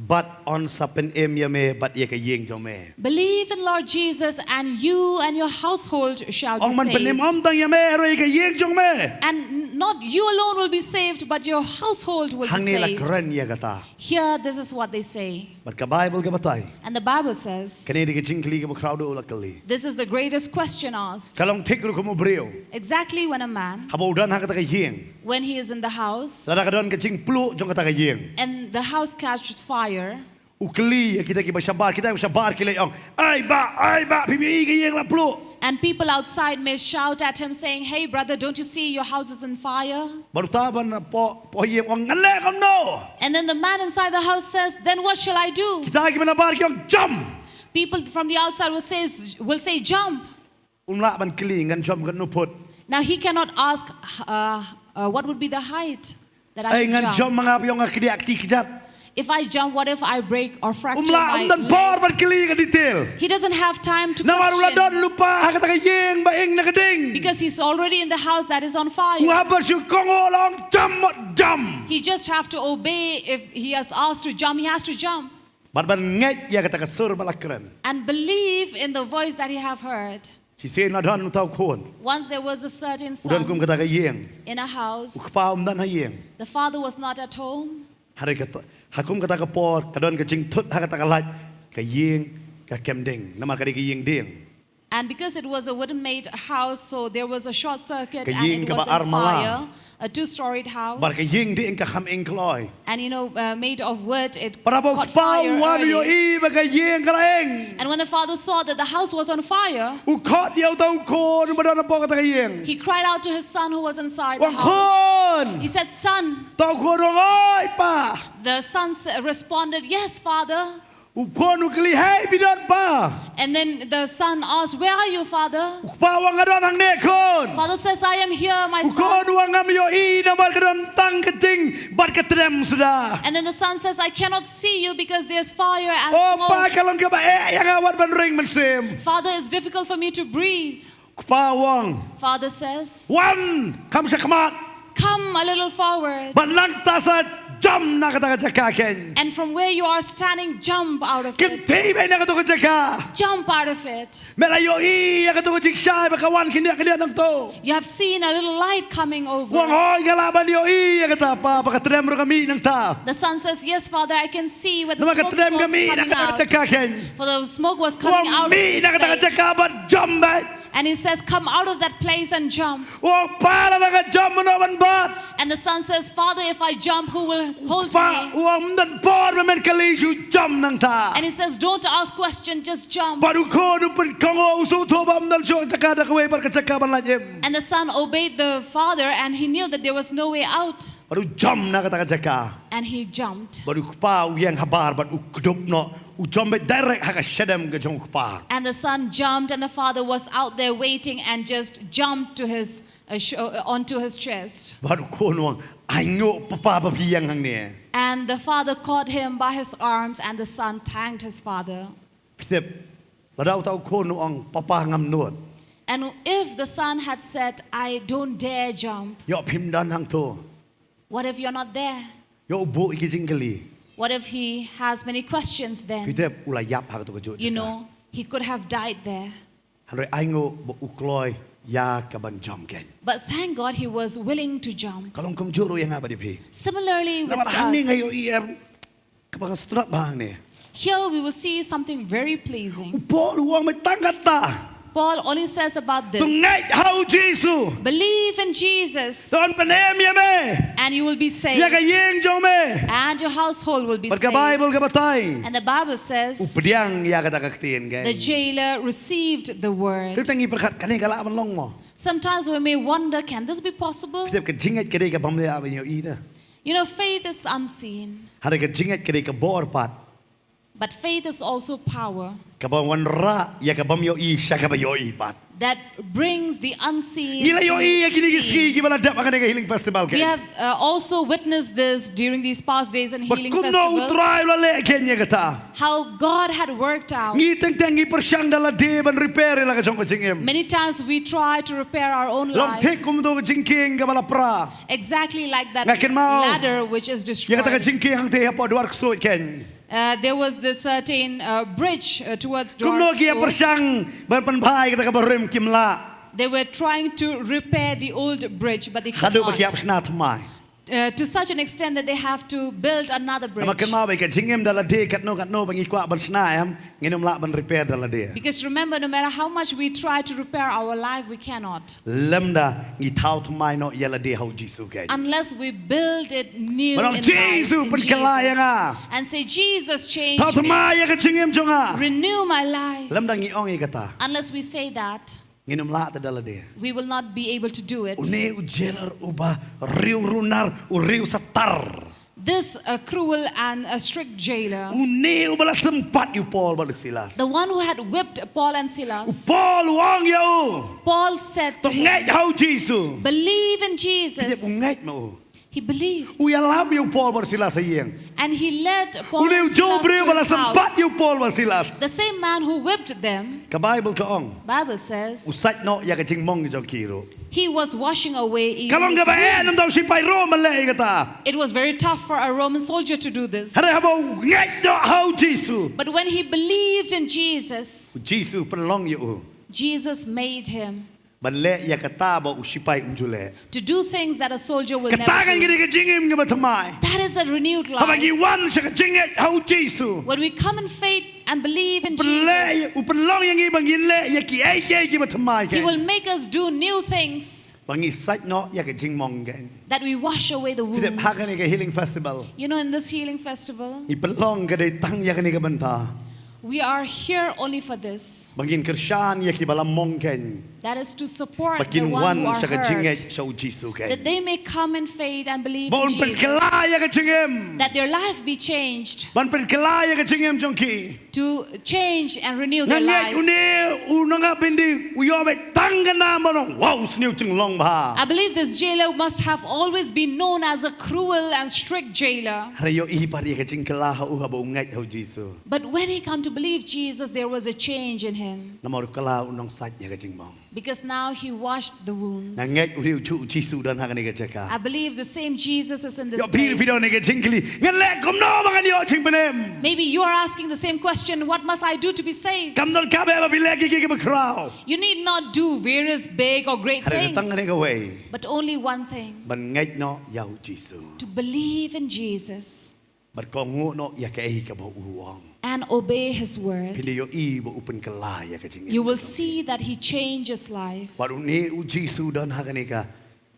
bad un sa pynim ïa me bad ïa ka ïing jong me. "Believe in Lord Jesus and you and your household shall be saved." Ong ban pynim ym tang ïa me, hynrei ïa ka ïing jong me. And n-, not you alone will be saved, but your household will be saved. Hangne la kren ïa kata. Here, this is what they say. Bad ka Baibl ka batai. And the Bible says, kane dei ka jingkylli kaba khraw duh la kylli. This is the greatest question asked. Ka long thik ruh kum u briew. Exactly when a man, haba u don ha kata ka ïing, when he is in the house, lada ka don ka jingpluh jong kata ka ïing, and the house catches fire, u kylli ïa kita kiba shabar, kita kiba shabar ki la ong, "Ai bah, ai bah, phim ïohi ka ïing la pluh." And people outside may shout at him saying, "Hey brother, don't you see your house is on fire?" Bad uta ban hapoh, hapoh ïing u ong, "Ngan leh kumno?" And then the man inside the house says, "Then what shall I do?" Kita kiba nabar ki ong, "Jump!" People from the outside will say, will say, "Jump!" Um lah ban kylli, "Ngan jump katno phut?" Now he cannot ask, uh, uh, "What would be the height that I should jump?" "Ai, ngan jump ma nga phi ong nga kdiah kti kjat." "If I jump, what if I break or fracture my leg?" Um lah, um don por ban kylli ka detail. He doesn't have time to question. Namar u la don lypa ha kata ka ïing ba ing na ka ding. Because he's already in the house that is on fire. U haber shu kong u la ong, "Jump, jump." He just have to obey. If he has asked to jump, he has to jump. Bad ban ngeit ïa kata ka sur ba la kren. And believe in the voice that he have heard. Shisien la don uta u khun. Once there was a certain son. U don kum kata ka ïing. In a house. U kpa um don ha ïing. The father was not at home. Hynrei kata, ha kum kata ka por, ka don ka jingthut ha kata ka light, ka ïing ka kem ding. Namar ka dei ka ïing dieng. And because it was a wooden made house, so there was a short circuit and it was on fire. Ka ïing kaba ar mala. A two-storied house. Bad ka ïing dieng ka kham ing kloi. And you know, uh, made of wood, it caught fire early. Bad haba u kpa u wan u ïohi ba ka ïing ka la ing. And when the father saw that the house was on fire, u khot ïa uta u khun ba don hapoh kata ka ïing. He cried out to his son who was inside the house. U ong, "Khun!" He said, "Son." Uta u khun u ong, "Oi, pa." The son s-, responded, "Yes, father." U khun u kylli, "Hei, phi don, pa?" And then the son asked, "Where are you, father?" U kpa u ong, "Nga don hangne, khun." Father says, "I am here, my son." U khun u ong, "Ngam ïohi namar ka don tang ka ding bad ka trem suda." And then the son says, "I cannot see you because there's fire and smoke." "O pa, ka long kaba eh ïa nga wat ban ring mynsiem." "Father, it's difficult for me to breathe." Kpa u ong, Father says, "Wan kham shakhmat, come a little forward. Bad nangta sa jump na kata ka jaka kein." And from where you are standing, jump out of it. Kynthih beit na kato ka jaka. Jump out of it. Me la ïohi ïa kato ka jingshai ba ka wan khyndiat khyndiat nangto. You have seen a little light coming over. U ong, hooid, nga lah ban ïohi ïa kata pa, ba ka trem ruh ka mih nangta. The son says, "Yes, Father, I can see where the smoke is also coming out." Namar ka trem ka mih na kata ka jaka kein. For the smoke was coming out of this place. U ong, mih na kata ka jaka bad jump beit. And he says, "Come out of that place and jump." U ong, pa, lada nga jump, mano ban bat? And the son says, "Father, if I jump, who will hold me?" Pa u ong, ym don por ba men kylli shuh, jump nangta. And he says, "Don't ask question, just jump." Bad u khun u pynkohnguh, u sngewthuh ba ym don shuh jaka da kawei pat ka jaka ban lait im. And the son obeyed the father, and he knew that there was no way out. Bad u jump na kata ka jaka. And he jumped. Bad u kpa u ïeng habar bad u kdup noh. U jump beit direct ha ka shadem ka jong u kpa. And the son jumped, and the father was out there waiting and just jumped to his, uh, sh- uh, onto his chest. Bad u khun u ong, "Ainguh papa ba phi ïeng hangne." And the father caught him by his arms, and the son thanked his father. Phi tip, lada uta u khun u ong, "Papa, ngam nud." And if the son had said, "I don't dare jump," ïoh phim don hangto. What if you're not there? Ïoh u buh ïa ki jingkylli. What if he has many questions then? Phi tip, u la ïap ha kato ka juh jaka. You know, he could have died there. Hynrei ainguh ba u kloi ïa ka ban jump kein. But thank God he was willing to jump. Ka long kumjuh ruh ïa nga bad ïa phi. Similarly with us. Namar hangne nga ïohi em, kaba nga sngewtynnat bha hangne. Here we will see something very pleasing. U Paul u ong beit tang kata. Paul only says about this. To ngeit ha u Jisu. Believe in Jesus. Te un pynim ïa me. And you will be saved. Ïa ka ïing jong me. And your household will be saved. Bad ka Baibl ka batai. And the Bible says, u pdiang ïa kata ka ktien kein. The jailer received the word. Te tang ngi pyrkhat kane ka lah ban long mo. Sometimes we may wonder, can this be possible? Phi tip, ka jingngeit ka dei kaba ym lah ban ïohi te. You know, faith is unseen. Hynrei ka jingngeit ka dei ka bor pat. But faith is also power. Kaba wanrah ïa kaba ym ïohi sha kaba ïohi pat. That brings the unseen to the seen. Ngi la ïohi ïa kine ki sngi kiba la dep ha kane ka Healing Festival kein. We have, uh, also witnessed this during these past days in Healing Festival. Ba kumno U Trai u la leh kein ïa kata. How God had worked out. Ngi teng teng ngi pyrshang da lade ban repair ïa la ka jong ka jingim. Many times we try to repair our own life. Long thik kum kato ka jingkieng kaba la pra. Exactly like that ladder which is destroyed. Nga kynmaw ïa kata ka jingkieng hangtei hapoh Dwarksuid kein. Uh, there was this certain, uh, bridge, uh, towards Dwarksuid. Kumno ki ïa pyrshang ban pynbha ïa kata kaba rim, kim lah. They were trying to repair the old bridge, but they could not. Haduh ba ki ïap shna thymmai. Uh, to such an extent that they have to build another bridge. Namar kynmaw ba ka jingim da lade katno katno ba ngi kwah ban shna em, ngin ym lah ban repair da lade. Because remember, no matter how much we try to repair our life, we cannot. Lymda ngi thaw thymmai noh ïa lade ha U Jisu kein. Unless we build it new in Christ, in Jesus. Ban ong, Jisu, pynkylla ïa nga. And say, "Jesus, change me. Thaw thymmai ïa ka jingim jong nga. Renew my life." Lymda ngi ong ïa kata. Unless we say that, ngin ym lah te da lade. We will not be able to do it. Une u jailer uba riew runar, u riew satar. This, uh, cruel and, uh, strict jailer. Une uba la sympat ïa u Paul bad u Silas. The one who had whipped Paul and Silas. U Paul u ong ïa u. Paul said to him, "To ngeit ha U Jisu." "Believe in Jesus." Phi tip, u ngeit ma u. He believed. U ïalam ïa u Paul bad u Silas ha ïing. And he led Paul and Silas to his house. Une u jingbriew ba la sympat ïa u Paul bad u Silas. The same man who whipped them, ka Baibl ka ong, Bible says, u sait noh ïa ka jingmong jong ki ruh. He was washing away even his wounds. Ka long kaba eh, namar u shipai Rom u leh ïa kata. It was very tough for a Roman soldier to do this. Hynrei haba u ngeit noh ha U Jisu. But when he believed in Jesus, U Jisu u pynlong ïa u. Jesus made him. Ban leh ïa kata ba u shipai um ju leh. To do things that a soldier will never do. Kata ka dei ka jingim kaba thymmai. That is a renewed life. Haba ngi wan sha ka jingngeit ha U Jisu. When we come in faith and believe in Jesus, u pynleh, u pynlong ïa ngi ba ngin leh ïa kiei kiei kiba thymmai kein. He will make us do new things. Ba ngi sait noh ïa ka jingmong kein. That we wash away the wounds. Phi tip, ha kane ka Healing Festival, you know, in this Healing Festival, ngi pynlong ka dei tang ïa kane ka bynta. We are here only for this. Ba ngin kyrshan ïa kiba la mong kein. That is to support the one who are hurt. Ba kin wan sha ka jingngeit sha U Jisu kein. That they may come in faith and believe in Jesus. Ba un pynkylla ïa ka jingim. That their life be changed. Ban pynkylla ïa ka jingim jong ki. To change and renew their life. Nga ngeit une u nongap byndi u ïoh beit tang ka nam ba u ong, "Wow, u sniew jinglong bha." I believe this jailer must have always been known as a cruel and strict jailer. Hynrei ïohi pat ïa ka jingkylla ha u haba u ngeit ha U Jisu. But when he come to believe Jesus, there was a change in him. Namar u kylla u nongsait ïa ka jingmong. Because now he washed the wounds. Nga ngeit u dei u Jisu u don ha kane ka jaka. I believe the same Jesus is in this Ïoh phi, phi don place. ne ka jingkylli, ngan leh kumno ba ngan ïoh jingpynim? Maybe you are asking the same question, what must I do to be saved? Kam donkam ba phi leh ki ki ba khraw. You need not do various big or great Hynrei tang kane things, kawei, but only one thing, ban ngeit noh ïa u Jisu. To believe in Jesus Bad kohnguh noh ïa kaei kaba u ong. And obey his word. Phin da ïohi ba u pynkylla ïa ka jingim. You will see that he changes life. Bad une u Jisu u don ha kane ka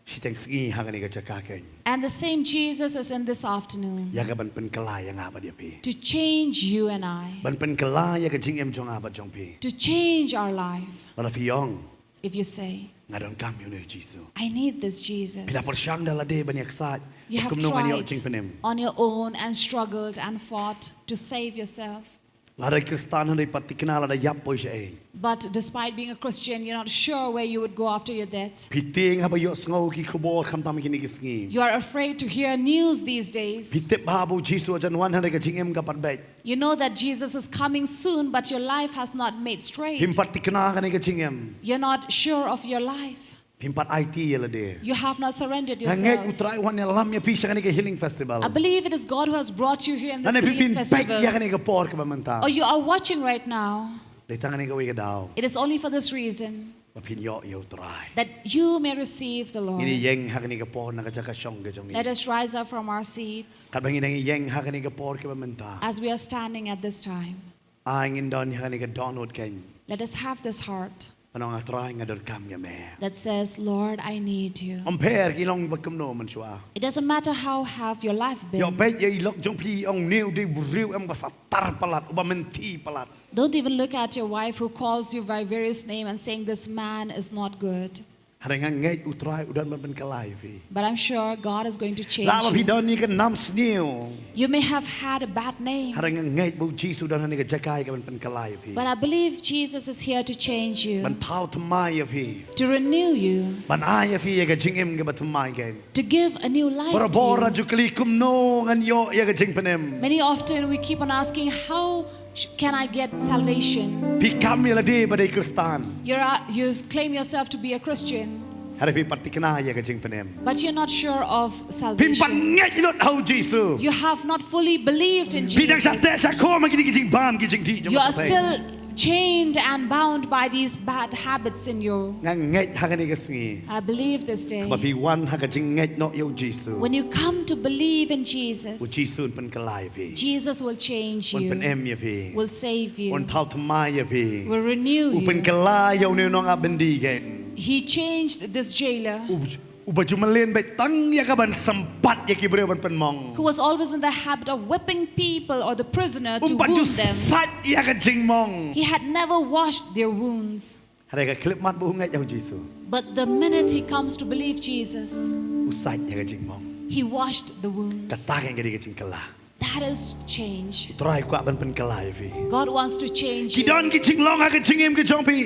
shiteng sngi, ha kane ka jaka keiñ. And the same Jesus is in this afternoon Ïa ka ban pynkylla ïa nga bad ïa phi. To change you and I, Ban pynkylla ïa ka jingim jong nga bad jong phi. To change our life. Lada phi ong, If you say, nga donkam ïa une u Jisu. I need this Jesus. Phi la pyrshang da lade ban ïaksaid. You have Kumno ngan ïoh tried jingpynim? On your own and struggled and fought to save yourself. Lada Khristan hynrei pat thikna lada ïap poi shaei. But despite being a Christian, you're not sure where you would go after your death. Phi tieng haba ïohsngew ki khubor khamtam kine ki sngi. You are afraid to hear news these days. Phi tip ba u Jisu u jan wan hynrei ka jingim ka pat beit. You know that Jesus is coming soon, but your life has not made straight. Phim pat thikna kane ka jingim. You're not sure of your life. Phim pat aiti ïa lade. You have not surrendered Nga ngeit u yourself. Trai u wan ïalam ïa phi sha kane ka healing festival. I believe it is God who has brought you here in this Lane phi healing phin peit ïa festival. kane ka por kaba mynta. Or you are watching right now. Dei tang kane kawei ka daw. It is only for this reason Ba phin ïoh ïa u Trai. That you may receive the Lord. Ngin ïeng ha kane ka por na ka jaka shong ka jong ngi. Let us rise up from our seats Katba ngi dang ïeng ha kane ka por kaba mynta. As we are standing at this time. Ai ngin don ha kane ka dohnud keiñ. Let us have this heart Ban ong, A Trai, nga donkam ïa me. That says, Lord, I need you. Ym pher ki long ba kumno mynshuwa. It doesn't matter how have your life been. Ïoh peit ïa i lok jong phi, ong, une u dei u briew em ba satar palat, uba mynthi palat. Don't even look at your wife who calls you by various name and saying, this man is not good. Hynrei nga ngeit u Trai u don ban pynkylla ïa phi. But I'm sure God is going to change Lah ba phi you. don ïa ka nam sniew. You may have had a bad name. Hynrei nga ngeit ba u Jisu u don ha kane ka jaka ïa ka ban pynkylla ïa phi. But I believe Jesus is here to change you, Ban thaw thymmai ïa phi. To renew you, Ban ai ïa phi ïa ka jingim kaba thymmai keiñ. To give a new life to Barabor you. Ju kylli kumno ngan ïoh ïa ka jingpynim. Many often we keep on asking, how sh- can I get salvation? Phi kam ïa lade ba dei Khristan. You're, uh, you claim yourself to be a Christian, Hynrei phi pat thikna ïa ka jingpynim. But you're not sure of Phim pat salvation. Ngeit lut ha u Jisu. You have not fully believed in Phi dang shah teh Jesus. shah khum ha kine ki jingbam ki jingdih jong You are ka pyrthei. Still chained and bound by these bad habits in you. Nga ngeit ha kane ka sngi. I believe this day. Ba phi wan ha ka jingngeit noh ïa u Jisu. When you come to believe in Jesus, U Jisu un pynkylla ïa phi. Jesus will change Un you, pynim ïa phi. Will save you, Un thaw thymmai ïa phi. Will renew you. Un pynkylla ïa une u nongap byndi keiñ. He changed this jailer. U, uba ju mlien beit tang ïa ka ban sympat ïa ki briew ban pynmong. Who was always in the habit of whipping people or the prisoner to Um pat ju wound them. Sait ïa ka jingmong. He had never washed their wounds. Hynrei ka khyllipmat ba u ngeit ïa u Jisu. But the minute he comes to believe Jesus, U sait ïa ka jingmong. He washed the wounds. Kata ka dei ka jingkylla. That is change. U Trai u kwah ban pynkylla ïa phi. God wants to change Ki you. Don ki jinglong ha ka jingim ka jong phi.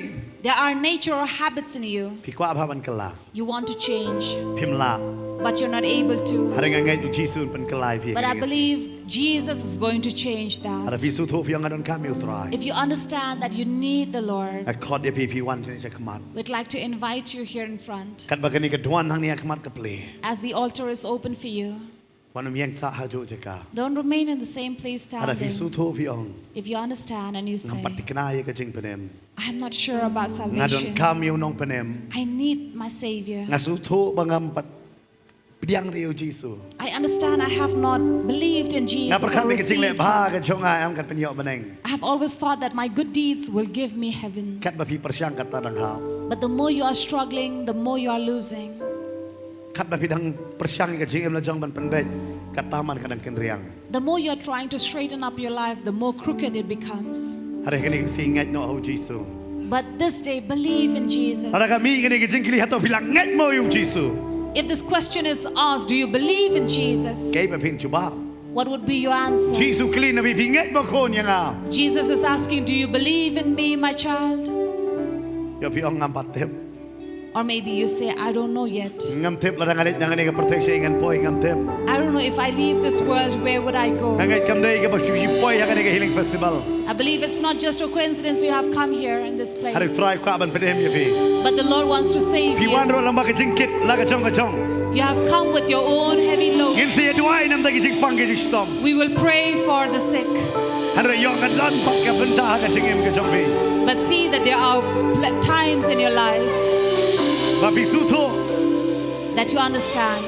There are nature or habits in you. Phi kwah bha ban kylla. You want to change, Phim lah. But you're not able to. Hynrei nga ngeit u Jisu un pynkylla ïa phi. But I believe Jesus is going to change that. Hynrei phi sngewthuh phi ong nga donkam ïa u Trai. If you understand that you need the Lord, Nga khot ïa phi phi wan shane shakhmat. We'd like to invite you here in front. Katba kane ka duwan hangne hakhmat ka plie. As the altar is open for you, Wat nym ïeng sah ha juh jaka. Don't remain in the same place Hynrei phi standing. Sngewthuh phi ong. If you understand and you say, Ngam pat thikna ïa ka jingpynim. I'm not sure about Nga salvation. Donkam ïa u nongpynim. I need my Savior. Nga sngewthuh ba ngam pat pdiang ïa u Jisu. I understand I have not believed in Jesus. Nga pyrkhat ba ka jingleh bha ka jong nga em kan pynïoh bneng. I have always thought that my good deeds will give me heaven. Katba phi pyrshang kata dang hap. But the more you are struggling, the more you are losing. Katba phi dang pyrshang ïa ka jingim la jong ban pynbeit, kata man ka dang kynriang. The more you are trying to straighten up your life, the more crooked it becomes. Hynrei kane ka sngi ngeit noh ha u Jisu. But this day, believe in Jesus. Hynrei ka mih kane ka jingkylli, hato phi la ngeit mo ïa u Jisu? If this question is asked, do you believe in Jesus? Kaei ba phin jubab? What would be your answer? Jisu kylli na phi, phi ngeit mo khun ïa nga? Jesus is asking, do you believe in me, my child? Ïa phi ong ngam pat tip. Or maybe you say, "I don't know yet. Ngam tip lada nga leit na kane ka pyrthei shaei ngan poi, ngam tip. I don't know if I leave this world, where would I go?" Nga ngeit kam dei kaba phi poi ha kane ka healing festival. I believe it's not just a coincidence you have come here in this place. Hynrei U Trai u kwah ban pynim ïa phi. But the Lord wants to save you. Phi wan ruh lyngba ka jingkit la ka jong ka jong. You have come with your own heavy load. Ngin sa ïa duwai namar ki jingpang ki jingshitom. We will pray for the sick. Hynrei ïoh ka don pat ka bynta ha ka jingim ka jong phi. But see that there are pl- times in your life ba phi sngewthuh that you understand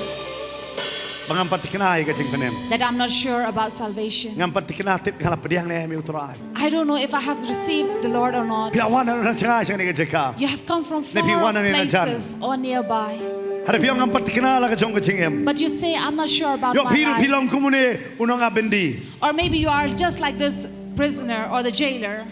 ba ngam pat thikna ïa ka jingpynim. That I'm not sure about salvation. Ngam pat thikna, tip nga la pdiang ne em ïa U Trai. I don't know if I have received the Lord or not. Phi la wan na jngai sha kane ka jaka. You have come from far places or nearby. Hynrei phi ong ngam pat thikna la ka jong ka jingim. But you say, "I'm not sure about my life." Ïoh phi ruh phi long kum une u nongabyndi. Or maybe you are just like this prisoner or the jailer.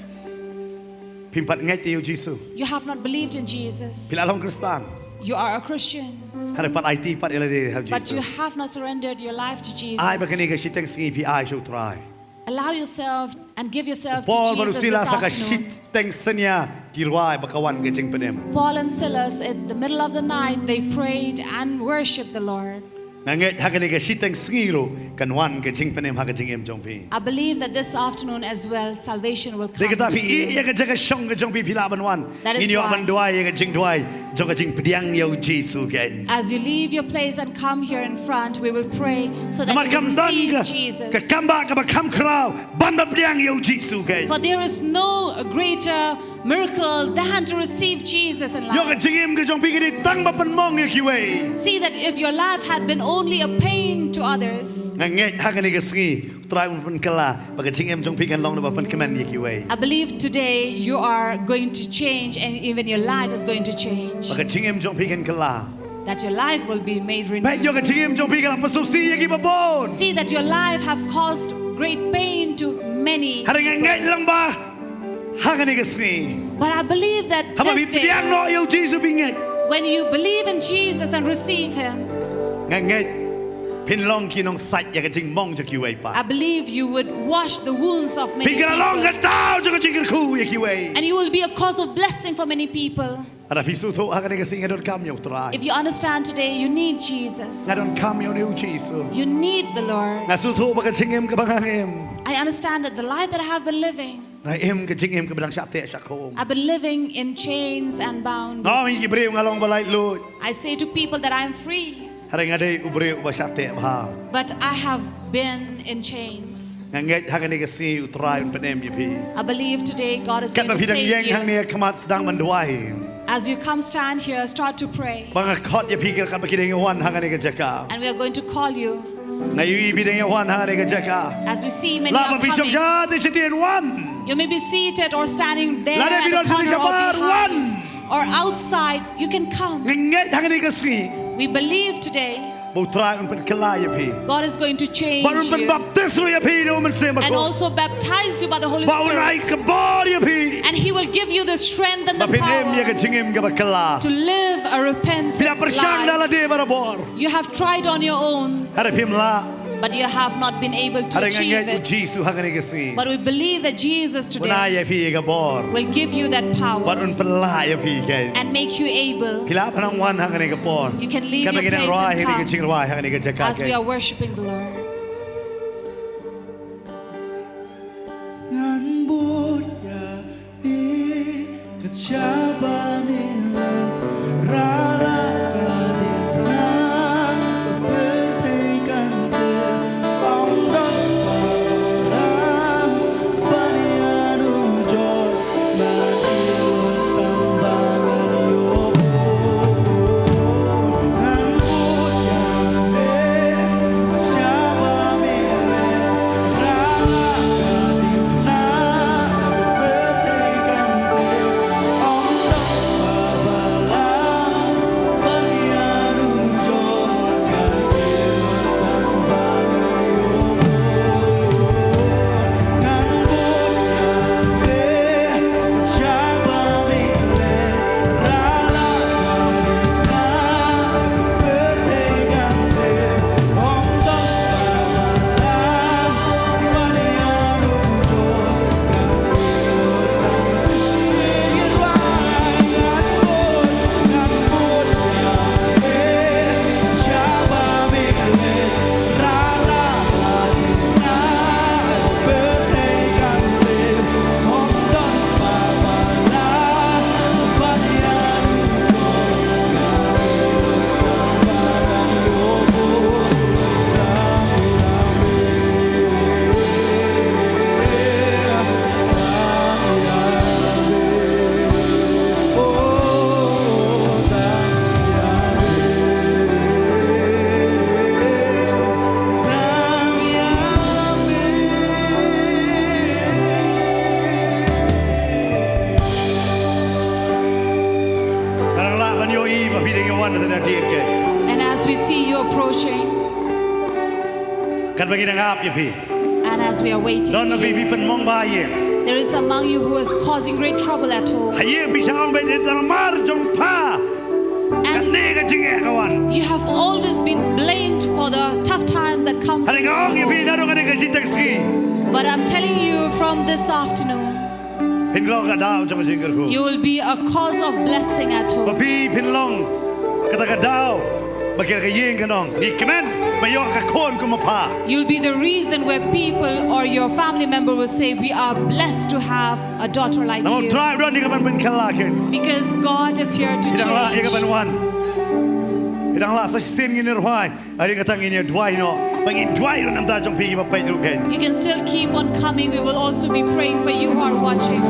Phim pat ngeit ïa U Jisu. You have not believed in Jesus. Phi la long Khristan. You are a Christian. Hynrei pat aiti pat ïa lade ha U Jisu. But you have not surrendered your life to Jesus. Ai ba kane ka shiteng sngi phi ai sha U Trai. Allow yourself and give yourself to Jesus this afternoon. Paul bad u Silas ha ka shiteng synñia ki rwai ba ka wan ka jingpynim. Paul and Silas, in the middle of the night, they prayed and worshiped the Lord. Nga ngeit ha kane ka shiteng sngi ruh kan wan ka jingpynim ha ka jingim jong phi. I believe that this afternoon as well, salvation will come to you. Dei kata phi ïa ka jaka shong ka jong phi, phi lah ban wan. That is why. Ngin ïoh ban duwai ïa ka jingduwai jong ka jingpdiang ïa U Jisu keiñ. As you leave your place and come here in front, we will pray so that you will receive Jesus. Namar kam don ka, ka kam ba, kaba kham khraw ban ba pdiang ïa U Jisu keiñ. For there is no greater miracle than to receive Jesus in life. Ïoh ka jingim ka jong phi ka dei tang ba pynmong ïa kiwei. See that if your life had been only a pain to others, nga ngeit ha kane ka sngi U Trai un pynkylla ba ka jingim jong phi kan long kaba pynkmen ïa kiwei. I believe today you are going to change and even your life is going to change. Ba ka jingim jong phi kan kylla. That your life will be made renewed. Peit, ïoh ka jingim jong phi ka la pynsngewsih ïa kiba bun. See that your life have caused great pain to many people. Hynrei nga ngeit lyngba ha kane ka sngi. But I believe that this day, haba phi pdiang noh ïa U Jisu, phi ngeit, when you believe in Jesus and receive Him, nga ngeit phin long ki nongsait ïa ka jingmong jong kiwei pat. I believe you would wash the wounds of many people. Phin kylla long ka daw jong ka jingkyrkhu ïa kiwei. And you will be a cause of blessing for many people. Lada phi sngewthuh ha kane ka sngi nga donkam ïa U Trai. If you understand today, you need Jesus. Nga donkam ïa une U Jisu. You need the Lord. Nga sngewthuh ba ka jingim kaba nga im, I understand that the life that I have been living, nga im ka jingim kaba dang shah teh shah khum. I've been living in chains and bound. Nga ong ïa ki briew nga long ba laitluid. I say to people that I am free. Hynrei nga dei u briew uba shah teh bha. But I have been in chains. Nga ngeit ha kane ka sngi U Trai un pynim ïa phi. I believe today God is going to save you. Katba phi dang ïeng hangne ha khmat, sdang ban duwai. As you come stand here, start to pray. Ba nga khot ïa phi katba ki dang ïa wan ha kane ka jaka. And we are going to call you. Nga ïohi phi dang ïa wan ha kane ka jaka. As we see many are coming. Lah ba phi shong shatei shatei, wan. You may be seated or standing there at the corner or behind. Lada phi don shatei shabar, wan. Or outside, you can come. Nga ngeit ha kane ka sngi. We believe today. Ba U Trai un pynkylla ïa phi. God is going to change you. Bad un pynbaptis ruh ïa phi da U Mynsiem Bakhuid. And also baptize you by the Holy Spirit. Bad un ai ka bor ïa phi. And He will give you the strength and the power. Ba phin im ïa ka jingim kaba kylla. To live a repentant life. Phi la pyrshang da lade barabor. You have tried on your own. Hynrei phim lah. But you have not been able to achieve it. Hynrei nga ngeit U Jisu ha kane ka sngi. But we believe that Jesus today. Un ai ïa phi ïa ka bor. Will give you that power. Bad un pynlah ïa phi keiñ. And make you able. Phi lah ban wan ha kane ka por. You can leave your place and come. Katba ngi dang rwai ha kane ka jingrwai ha kane ka jaka keiñ. As we are worshiping the Lord. Ngan bud ïa phi kat shaba mynmiet, rala ka dei na ka pyrthei kan ter, ym don spah lam ban ïanujor. We see you approaching. Katba ngi nang ap ïa phi. And as we are waiting Don for na phi you, phi pynmong bha ïing. There is among you who is causing great trouble at home. Ha ïing phi shah ong ba dei tang namar jong pha. And kane ka jingeh ka wan. You have always been blamed for the tough times that comes Hynrei nga ong ïa phi naduh kane ka shiteng sngi. But I'm telling you from this afternoon, Phin long ka daw jong ka jingkyrkhu. You will be a cause of blessing at home. Ba phi phin long kata ka daw ba ka ïing kan ong, ngi kmen ba ïoh ka khun kum ma pha. You'll be the reason where people or your family member will say, "We are blessed to have a daughter like you." Namar u Trai u don ïa ka ban pynkylla kein. Because God is here to change. Phi dang lah ïa ka ban wan. Phi dang lah, sa shisien ngin ïa rwai. Hynrei kata ngin ïa duwai noh. Ba ngin duwai ruh na ka bynta jong phi kiba peit ruh kein. You can still keep on coming. We will also be praying for you who are watching.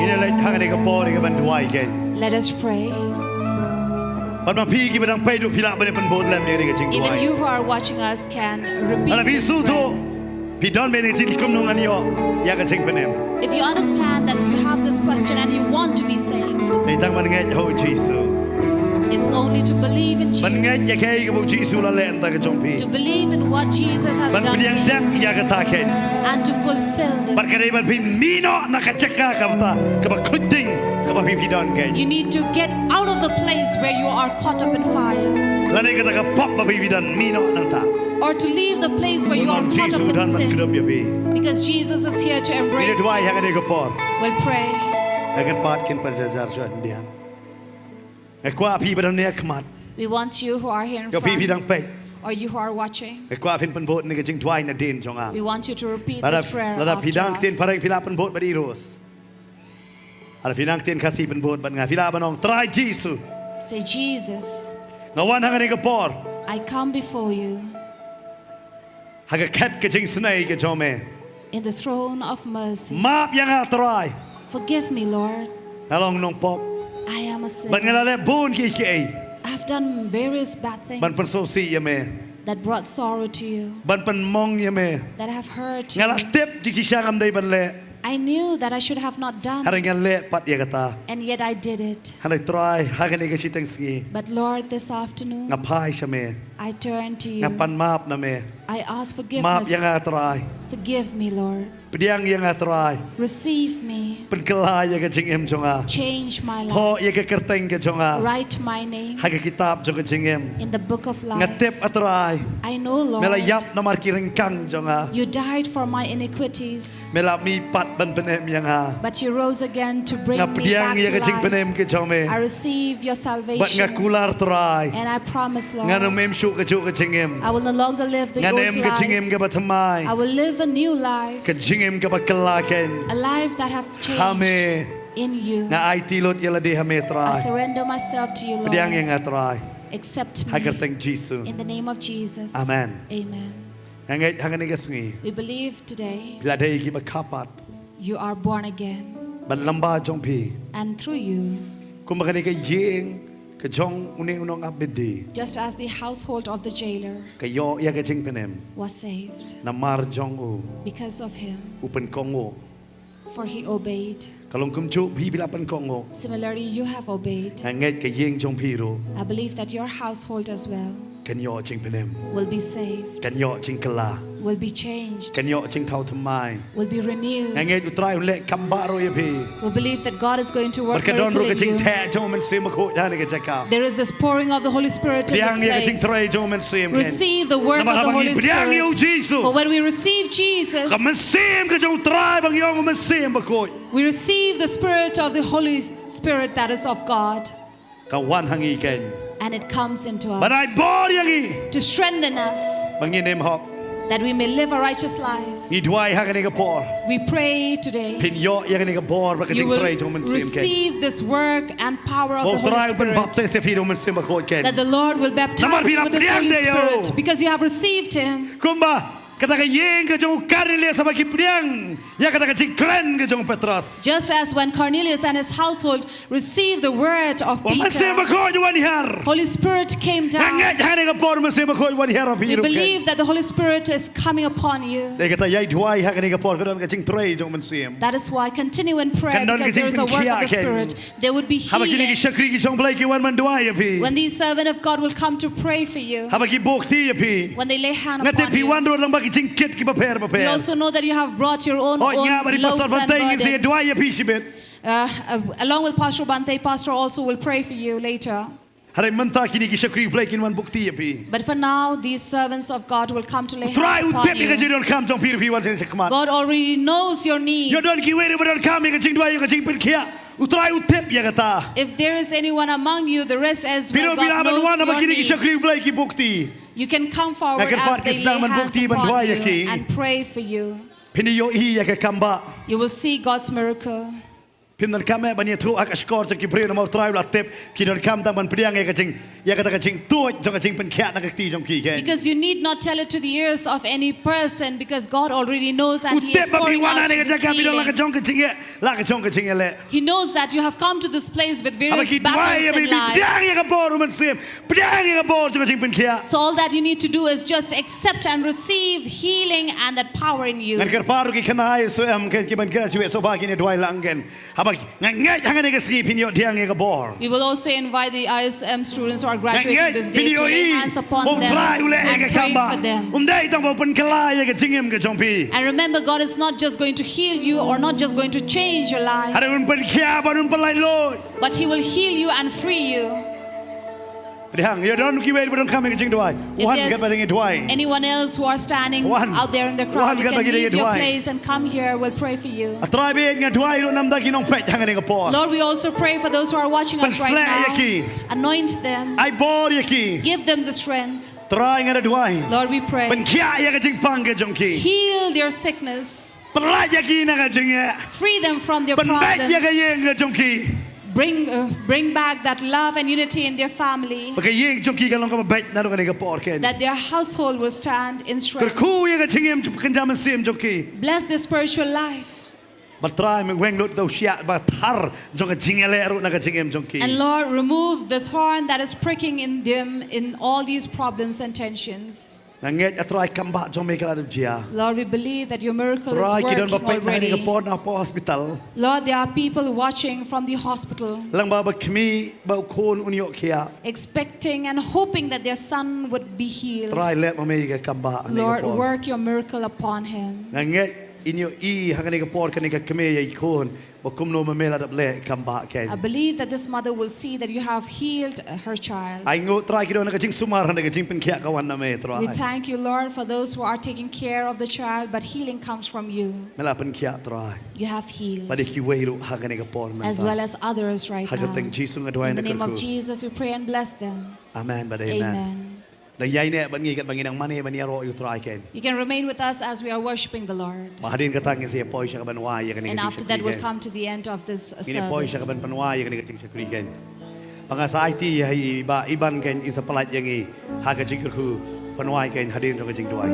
Ngin ïa leit hangne ka por ïa ka ban duwai kein. Let us pray. Bad ma phi kiba dang peit ruh phi lah ban ïa pynbud lem ïa kane ka jingduwai. Even you who are watching us can repeat this prayer. Lada phi sngewthuh phi don bynta jingkynnoh ngan ïoh ïa ka jingpynim. If you understand that you have this question and you want to be saved, dei tang ban ngeit ha u Jisu. It's only to believe in Jesus. Ban ngeit ïa kaei kaba u Jisu u la leh na ka bynta jong phi. To believe in what Jesus has done for you. Ban pdiang dep ïa kata kein. And to fulfill this. Bad ka dei ban phin mih noh na ka jaka kaba, kaba khuid ding kaba phi phi don kein. You need to get out of the place where you are caught up in fire. Lane kata ka pop ba phi phi don, mih noh nangta. Or to leave the place where you are caught up in sin. Kum u Jisu u don ban kdup ïa phi. Because Jesus is here to embrace you. Ngin ïa duwai ha kane ka por. We'll pray. Ngan pat kin pynjajar shuwa khyndiat. Nga kwah phi ba don ha khmat. We want you who are here in front. Ïa phi phi dang peit. Or you who are watching. Nga kwah phin pynbud kane ka jingduwai nadien jong nga. We want you to repeat this prayer after us. Lada, lada phi dang ktien phareng phi lah pynbud bad i Rose. Lada phi dang ktien Khasi pynbud bad nga, phi lah ban ong, Trai Jisu. Say, "Jesus, nga wan ha kane ka por. I come before you. Ha ka khet ka jingisynei ka jong me. In the throne of mercy. Map ïa nga, Trai. Forgive me, Lord. Nga long nongpop. I am a sinner. Bad nga la leh bun kiei kiei. I've done various bad things. Ban pynsngewsih ïa me. That brought sorrow to you. Ban pynmong ïa me. That have hurt you. Nga la tip jingshisha ngam dei ban leh. I knew that I should have not done. Hynrei nga leh pat ïa kata. And yet I did it. Hynrei Trai, ha kane ka shiteng sngi. But Lord, this afternoon, nga phai sha me. I turn to you. Nga pan map na me. I ask forgiveness. Map ïa nga Trai. Forgive me, Lord. Pdiang ïa nga Trai. Receive me. Pynkylla ïa ka jingim jong nga. Change my life. Thoh ïa ka kyrteng ka jong nga. Write my name. Ha ka kitab jong ka jingim. In the book of life. Nga tip A Trai. I know, Lord. Me la ïap namar ki ryngkang jong nga. You died for my iniquities. Me la mihpat ban pynim ïa nga. But you rose again to bring me back to life. Nga pdiang ïa ka jingpynim ka jong me. I receive your salvation. Bad nga kular Trai. And I promise, Lord. Ngan ym im shuh kajuh ka jingim. I will no longer live the old life. Ngan im ka jingim kaba thymmai. I will live a new life. Ka jingim kaba kylla kein. A life that have changed. Ha me. In you. Nga aiti lut ïa lade ha me Trai. I surrender myself to you, Lord. Pdiang ïa nga Trai. Accept me. Ha ka kyrteng Jisu. In the name of Jesus. Amen. Amen. Nga ngeit hangne ka sngi. We believe today. Phi la dei kiba kha pat. You are born again. Bad lyngba jong phi. And through you. Kumba kane ka ïing ka jong une u nongap byndi. Just as the household of the jailer. Ka ïoh ïa ka jingpynim. Was saved. Namar jong u. Because of him. U pynkohnguh. For he obeyed. Ka long kumjuh phi phi la pynkohnguh. Similarly, you have obeyed. Nga ngeit ka ïing jong phi ruh. I believe that your household as well. Kan ïoh jingpynim. Will be saved. Kan ïoh jingkylla. Will be changed. Kan ïoh jingthaw thymmai. Will be renewed. Nga ngeit U Trai un leh kam baroh ïa phi. We believe that God is going to work miracle in you. Bad ka don ruh ka jingtheh jong U Mynsiem Bakhuid ha kane ka jaka. There is this pouring of the Holy Spirit in this place. Pdiang ïa ka jingtrei jong U Mynsiem kein. Receive the work of the Holy Spirit. Namar haba ngi pdiang ïa U Jisu. For when we receive Jesus, ka mynsiem ka jong U Trai ba ngi ong U Mynsiem Bakhuid. We receive the spirit of the Holy Spirit that is of God. Ka wan ha ngi kein. And it comes into us. Ban ai bor ïa ngi. To strengthen us. Ba ngin im hok. That we may live a righteous life. Ngi duwai ha kane ka por. We pray today. Phin ïoh ïa kane ka bor bad ka jingtrei jong U Mynsiem kein. You will receive this work and power of the Holy Spirit. Ba U Trai un pynbaptis ïa phi da U Mynsiem Bakhuid kein. That the Lord will baptize you with the Holy Spirit. Namar phi la pdiang ïa U. Because you have received him. Kumba kata ka ïing ka jong u Kornelius haba ki pdiang ïa kata ka jingkren ka jong u Petros. Just as when Cornelius and his household received the word of Peter, U Mynsiem Bakhuid u wan hiar. Holy Spirit came down. Nga ngeit ha kane ka por U Mynsiem Bakhuid u wan hiar ha phi ruh kein. We believe that the Holy Spirit is coming upon you. Dei kata ïai duwai ha kane ka por ka don ka jingtrei jong U Mynsiem. That is why continue in prayer because there is a work of the Spirit. Kan don ka jingpynkhiah kein. There would be healing. Haba kine ki shakri ki jong U Blei ki wan ban duwai ïa phi. When these servant of God will come to pray for you. Haba ki bukti ïa phi. When they lay hand upon you. Nga tip phi wan ruh lyngba ki jingkit kiba pher bapher. We also know that you have brought your own, own loads and burdens. Hooid, nga bad i Pastor Bantei ngin sa ïa duwai ïa phi shibit. Uh, uh, along with Pastor Bantei, Pastor also will pray for you later. Hynrei mynta kine ki shakri U Blei kin wan bukti ïa phi. But for now, these servants of God will come to lay hands upon you. U Trai u tip ïa ka jingdonkam jong phi ruh phi wan sha khmat. God already knows your needs. Ïoh don kiwei ruh ba donkam ïa ka jingduwai ïa ka jingpynkhiah. U Trai u tip ïa kata. If there is anyone among you, the rest as well, God knows your needs. Phi ruh phi lah ban wan haba kine ki shakri U Blei ki bukti. You can come forward as they lay hands upon you and pray for them. Nga kyrpad kin sdang ban bukti ban duwai ïa ki. Phin ïohi ïa ka kam bah. You will see God's miracle. Phim donkam eh ban ïathuh ha ka shkor jong ki briew namar U Trai u la tip ki donkam tang ban pdiang ïa ka jing, ïa kata ka jingtuid jong ka jingpynkhiah na ka kti jong ki kein. Because you need not tell it to the ears of any person because God already knows and He is pouring out His healing. U tip ba phi wan ha kane ka jaka phi don la ka jong ka jingeh, la ka jong ka jingeh leh. He knows that you have come to this place with various battles in life. Haba ki duwai ïa phi, pdiang ïa ka bor U Mynsiem, pdiang ïa ka bor jong ka jingpynkhiah. So all that you need to do is just accept and receive healing and that power in you. Ngan kyrpad ruh ki khynnah I S O M kein ki ban graduate shuwa ba kin ïa duwai lang kein. Haba nga ngeit hangne ka sngi phin ïoh pdiang ïa ka bor. We will also invite the I S M students who are graduating this day to lay hands upon them and pray for them. Nga ngeit phin ïohi ba U Trai u leh ïa ka kam bah. Um dei tang ba u pynkylla ïa ka jingim ka jong phi. And remember, God is not just going to heal you or not just going to change your life. Hynrei un pynkhiah bad un pynlait luid. But He will heal you and free you. Pdiang, ïoh don kiwei ba donkam ïa ka jingduwai. Wan katba dang ïa duwai. If there's anyone else who are standing out there in the crowd, you can leave your place and come here. Wan, wan katba dang ïa duwai. We'll pray for you. A Trai bad nga duwai ruh namar ki nongpeit hangne ka por. Lord, we also pray for those who are watching us right now. Pynsleh ïa ki. Anoint them. Ai bor ïa ki. Give them the strength. Trai nga da duwai. Lord, we pray. Pynkhiah ïa ka jingpang ka jong ki. Heal their sickness. Pynlait ïa ki na ka jingeh. Free them from their problems. Pynbeit ïa ka ïing ka jong ki. Bring, uh, bring back that love and unity in their family. Ba ka ïing jong ki kan long kaba beit naduh kane ka por kein. That their household will stand in strength. Kyrkhu ïa ka jingim jong ka mynsiem jong ki. Bless their spiritual life. Bad Trai, weng lut ïa u shiah ba thar jong ka jingïaleh ruh na ka jingim jong ki. And Lord, remove the thorn that is pricking in them in all these problems and tensions. Nga ngeit, A Trai, kam bah jong me ka la dep jia. Lord, we believe that your miracle Trai, is ki don ba working peit na kane ka already. Por na por hospital. Lord, there are people watching from the hospital, Lyngba ba khmih ba u khun un ïoh khiah. Expecting and hoping that their son would be healed. Trai, leh ma me ka kam bah ha kane ka por. Lord, work your miracle upon him. Nga ngeit, in ïohi ha kane ka por kane ka kmie ïa i khun ba kumno ma me la dep leh kam bah kein. I believe that this mother will see that you have healed, uh, her child. Ai nguh Trai, ki don ha ka jingsumar, ha ka jingpynkhiah ka wan na me Trai. We thank you, Lord, for those who are taking care of the child, but healing comes from you. Me la pynkhiah Trai. You have healed. Bad ïa kiwei ruh ha kane ka por mynta. As well as others right now. Ha ka kyrteng Jisu nga duwai. In the name of Jesus, we pray and bless them. Amen bad amen. Amen. Dang ïaineh bad ngi katba ngi nang mane ban ïaroh ïa U Trai kein. You can remain with us as we are worshiping the Lord. Bad hadien kata ngin sa ïa poi sha ka ban wai ïa kane ka jingshakri kein. And after that, we'll come to the end of this, uh, service. Ngin ïa poi sha ka ban pynwai ïa kane ka jingshakri kein. Bad nga sa aiti ïa i Bah Iban kein, in sa pyllait ïa ngi ha ka jingkyrkhu pynwai kein hadien jong ka jingduwai.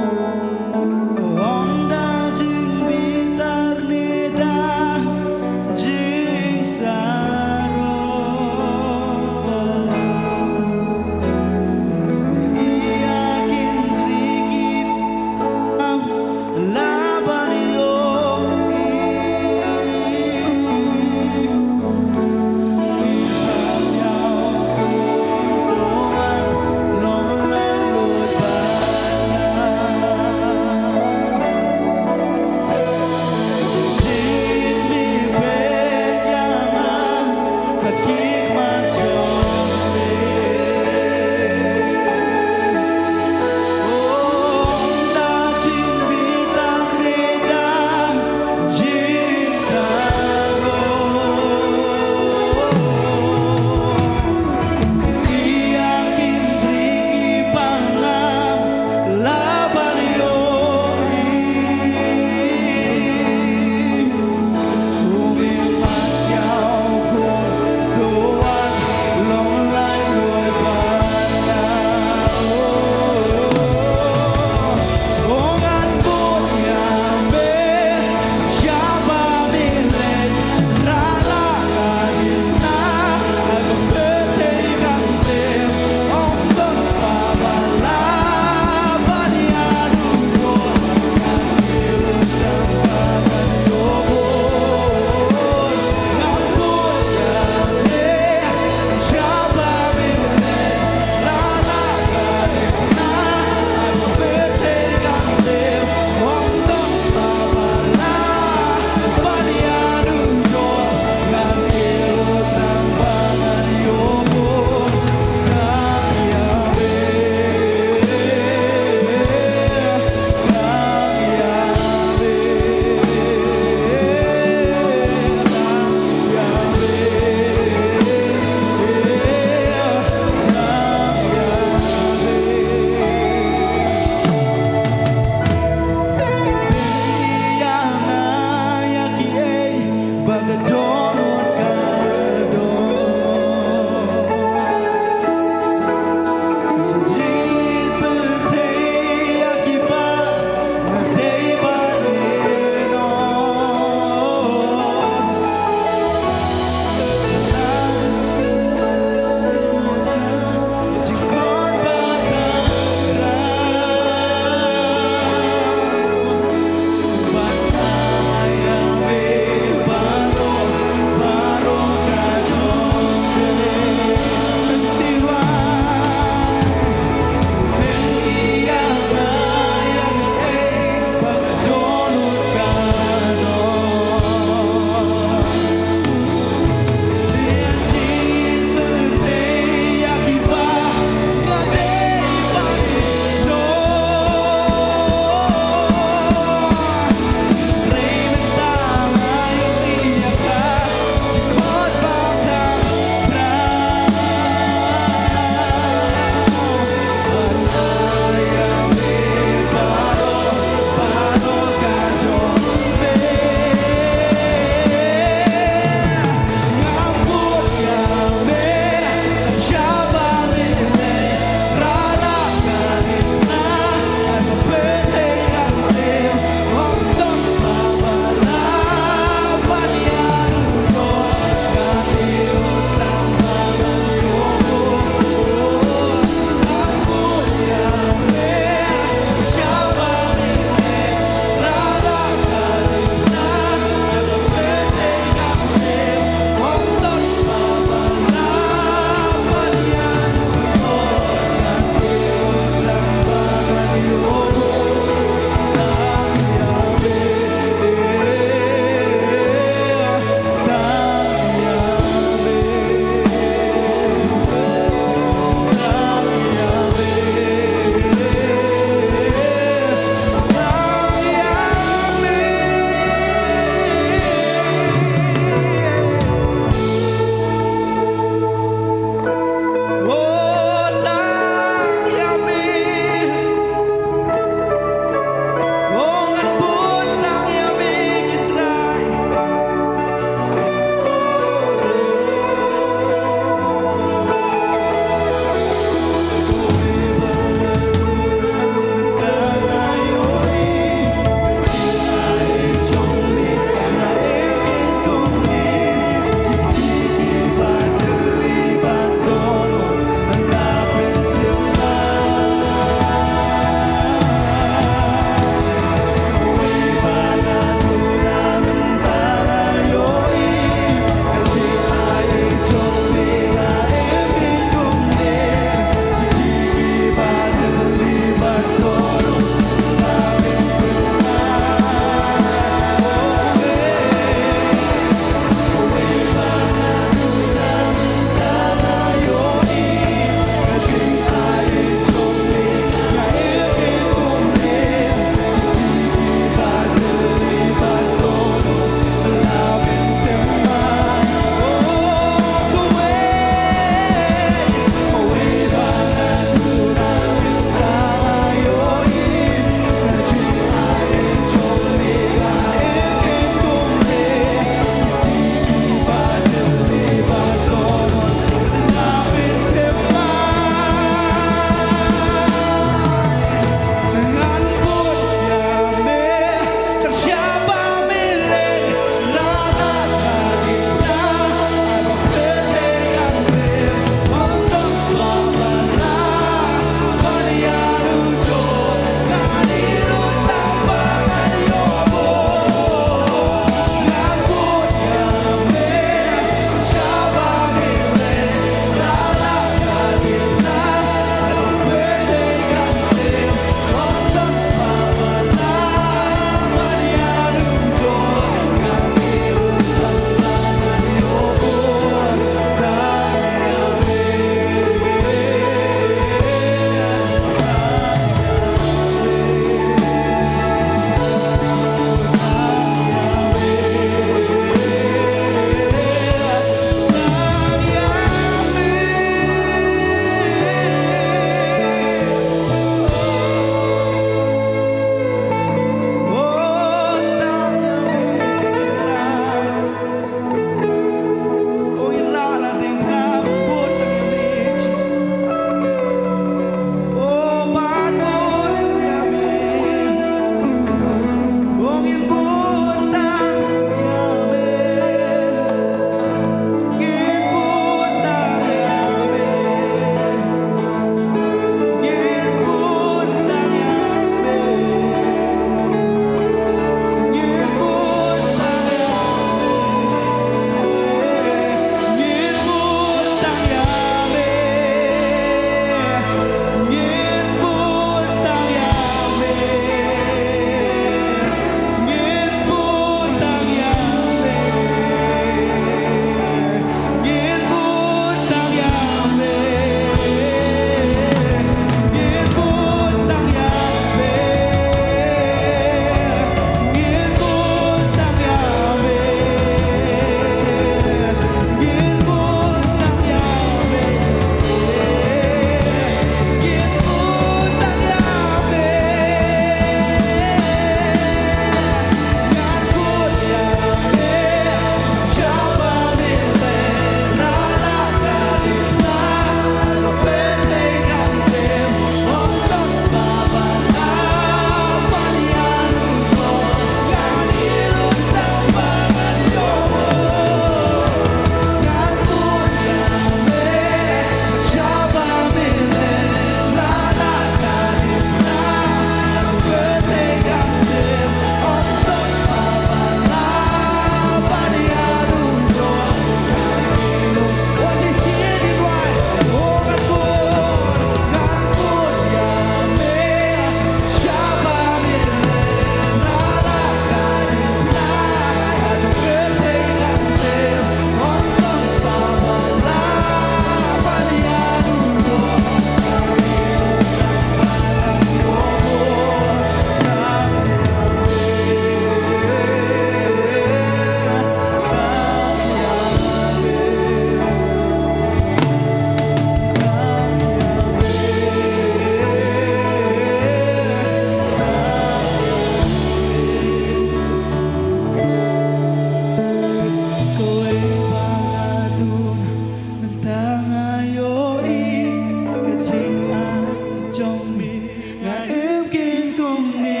Nga im kein kumne,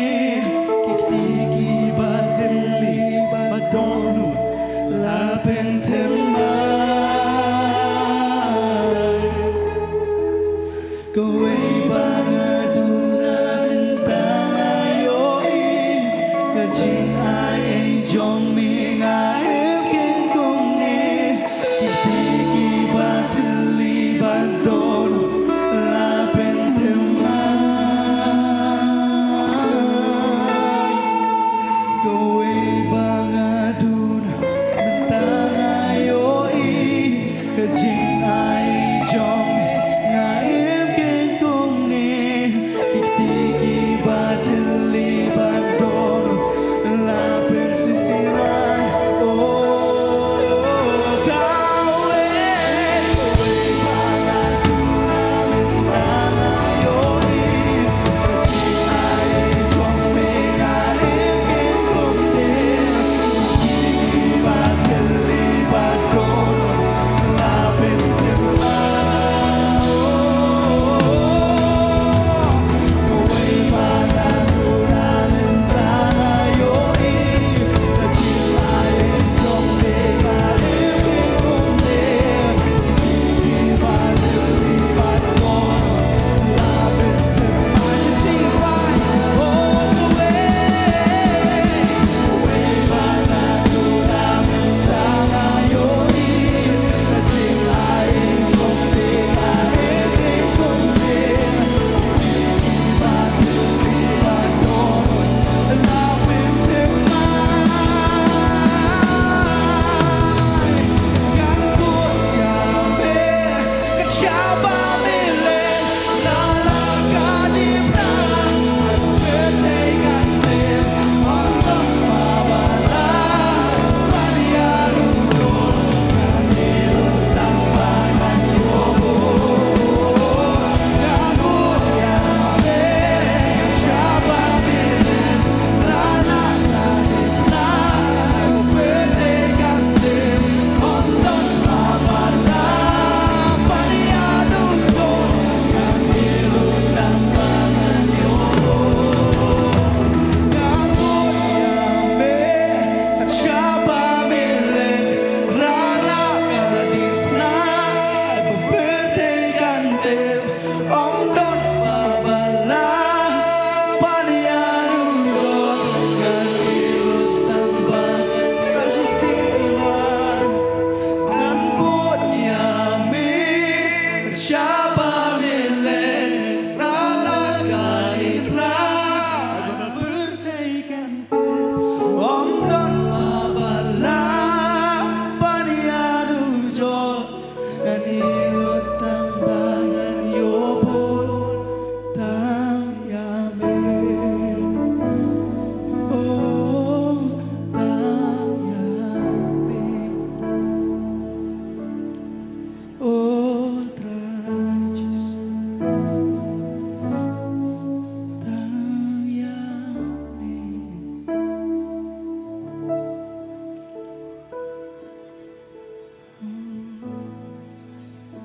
ki kti kiba thylli bad dohnud la pynthymmai. Kawei ba nga duna mynta nga ïohi, ka jingaiei jong me. Nga im kein kumne, ki kti kiba thylli bad dohnud la pynthymmai. Kawei ba nga duna mynta nga ïohi, ka jingaiei jong me. Nga im kein kumne, ki kti kiba thylli bad dohnud la pynthymmai. Oh, kawei, kawei ba nga duna mynta nga ïohi, ka jingaiei jong me. Nga im kein kumne, ki kti kiba thylli bad dohnud la pynthymmai.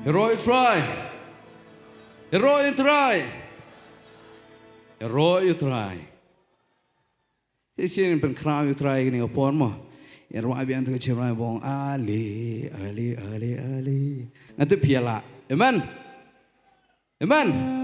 Ïaroh ïa u Trai. Ïaroh ïa u Trai. Ïaroh ïa u Trai. Shisien pynkhraw ïa u Trai kane ka por mo. Ïa rwai biang te ka jingim rwai bong. Ale, ale, ale, ale. Nga tip phi ïa lah. Amen. Amen.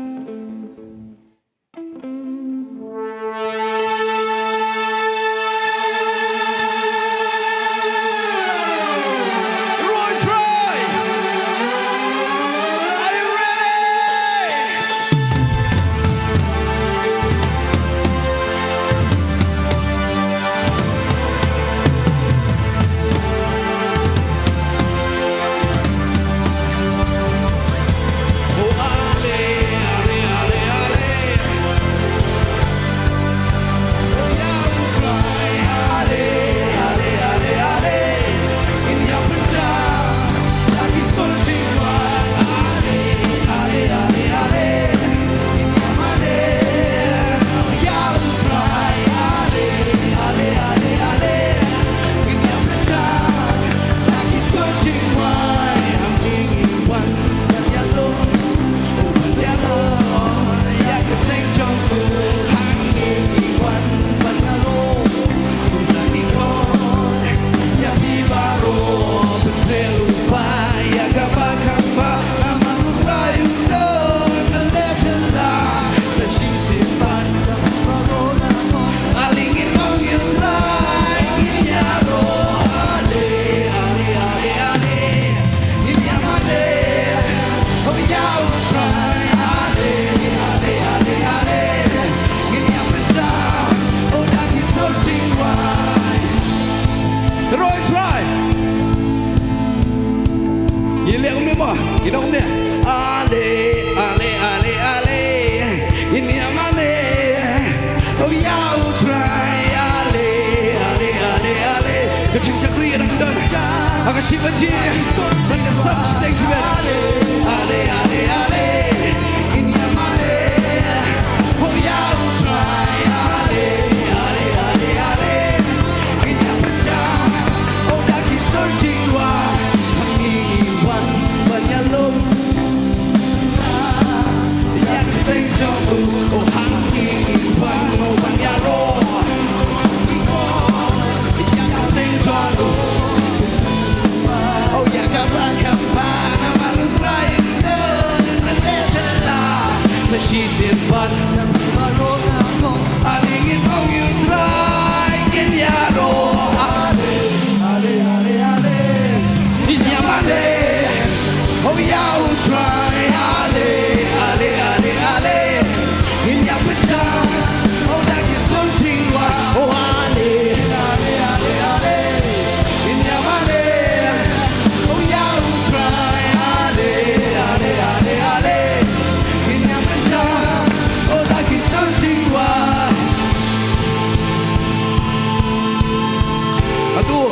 Atu,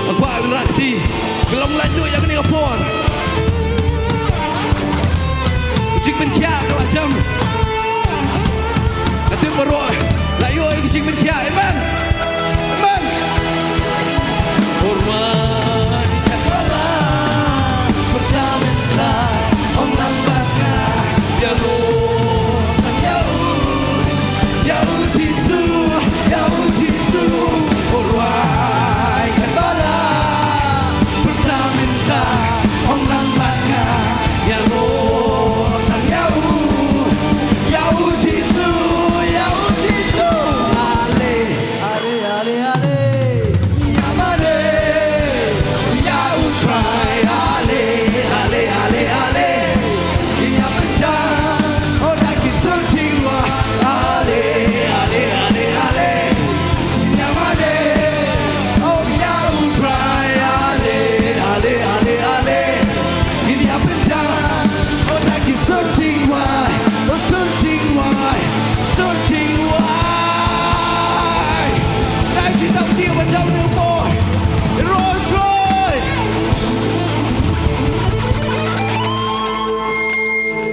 a kwah ban rakti, ka long laitluid ïa kane ka por. Ka jingpynkhiah ka la jem. Nga tip baroh la ïoh ïa ka jingpynkhiah. Amen. Amen.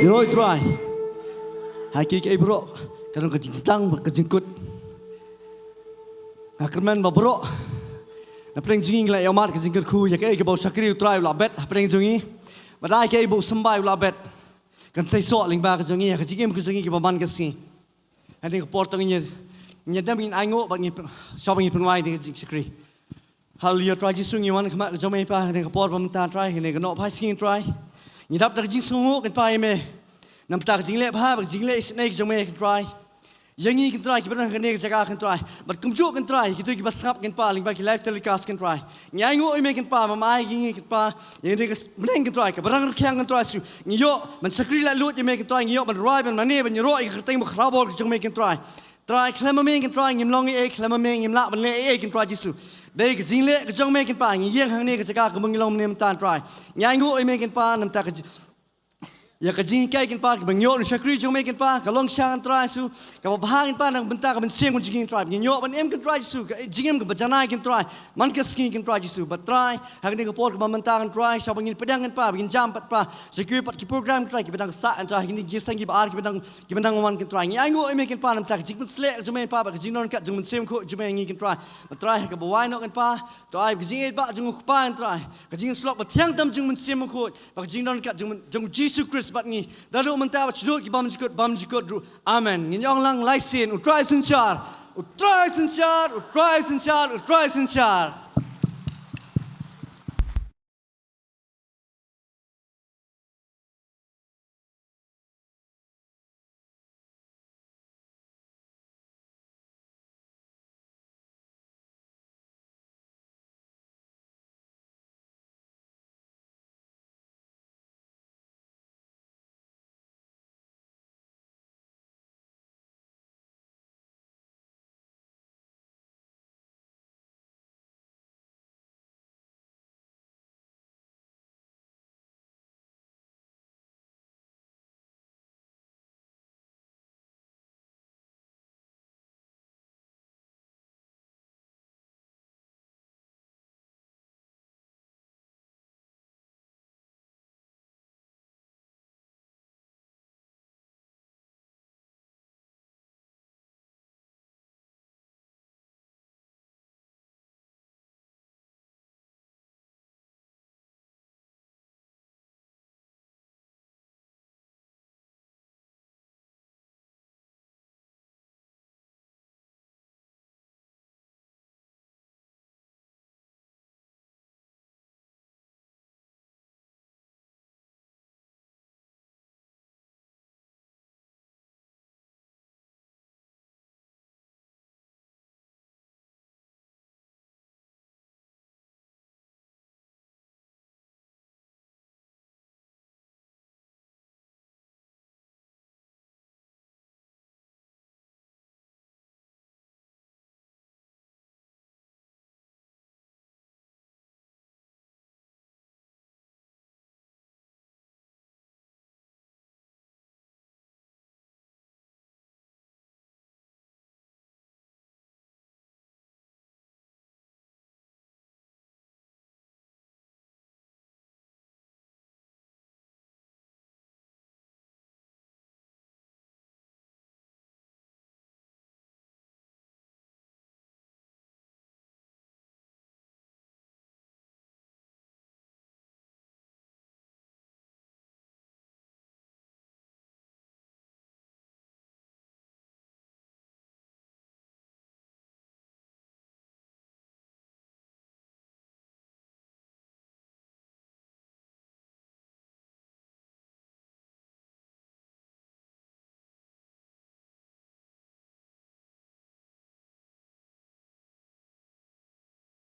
Ïaroh ïa U Trai. Ha kiei kiei baroh ka don ka jingsdang bad ka jingkut. Nga kyrmen ba baroh na pdeng jong ngi ngi la ïohmad ka jingkyrkhu ïa kaei kaba u shakri U Trai u la bet ha pdeng jong ngi. Bad ïa kaei ba u symbai u la bet, kan seisoh lyngba ka jong ngi ha ka jingim ka jong ngi kaba man ka sngi. Hangne ka por tang ngi, ngi dem ngin ainguh bad ngi, sha ba ngi pynwai da ka jingshakri. Haleluia, Trai Jisu, ngi wan khmat ka jong me Pa, hangne ka por ba mynta Trai, hangne ka nohphai sngi Trai. Ngi dap da ka jingsngewnguh Kynrad ïa me. Namar ka jingleh bha, ka jingleh isynei ka jong me Kynrad. Ïa ngi Kynrad kiba don hangne ka jaka Kynrad. Bad kumjuh Kynrad, kito kiba sngap Kynrad, lyngba ki live telecast Kynrad. Ngi ainguh ïa me Kynrad, ba me ai ïa ngi Kynrad. Ïa ngi ka bneng Kynrad, kaba rang rkhiang Kynrad Jisu. Ngi ïoh ban shakri laitluid ïa me Kynrad, ngi ïoh ban rwai, ban mane, ban ïaroh ïa ka kyrteng ba khlabor ka jong me Kynrad. Trai, khlem ma me Kynrad ngim long ei ei, khlem ma me ngim lah ban leh ei ei Kynrad Jisu. Dei ka jingleh ka jong me Kynrad, ngi ïeng hangne ka jaka kaba ngi long mynne mynta Trai. Ngi ainguh ïa me Kynrad namar ka ji-, ïa ka jinghikai Kynrad kaba ngi ïoh na shakri jong me Kynrad, ka long sha Trai Jisu, kaba bha Kynrad na ka bynta ka mynsiem ka jong ngi Kynrad. Ngi ïoh ban im Kynrad Jisu, ka jingim kaba janai Kynrad. Man ka sngi Kynrad Jisu, bad Trai, hangne ka por kaba mynta Kynrad, sha ba ngin pdiang Kynrad, ba ngin jam pat Kynrad, sha kiwei pat ki program Kynrad, kiba dang sah Kynrad, kine ki jingseng kiba ar, kiba dang, kiba dang wan Kynrad. Ngi ainguh ïa me Kynrad, namar ka jingpynshlur jong me Kynrad, bad ka jingdonkam jong u Mynsiem Bakhuid jong me ngi Kynrad. Bad Trai, ha kaba wai noh Kynrad, to ai ka jingïeit ba jong u Kpa Kynrad, ka jingïasyllok bathiang tam jong u Mynsiem Bakhuid, bad ka jingdonkam jong, jong u Jisu Khrist bad ngi. Naduh mynta bad shaduh ki bymjukut, bymjukut ruh. Amen. Ngin ïa ong lang lai sien, U Trai synshar, U Trai synshar, U Trai synshar, U Trai synshar.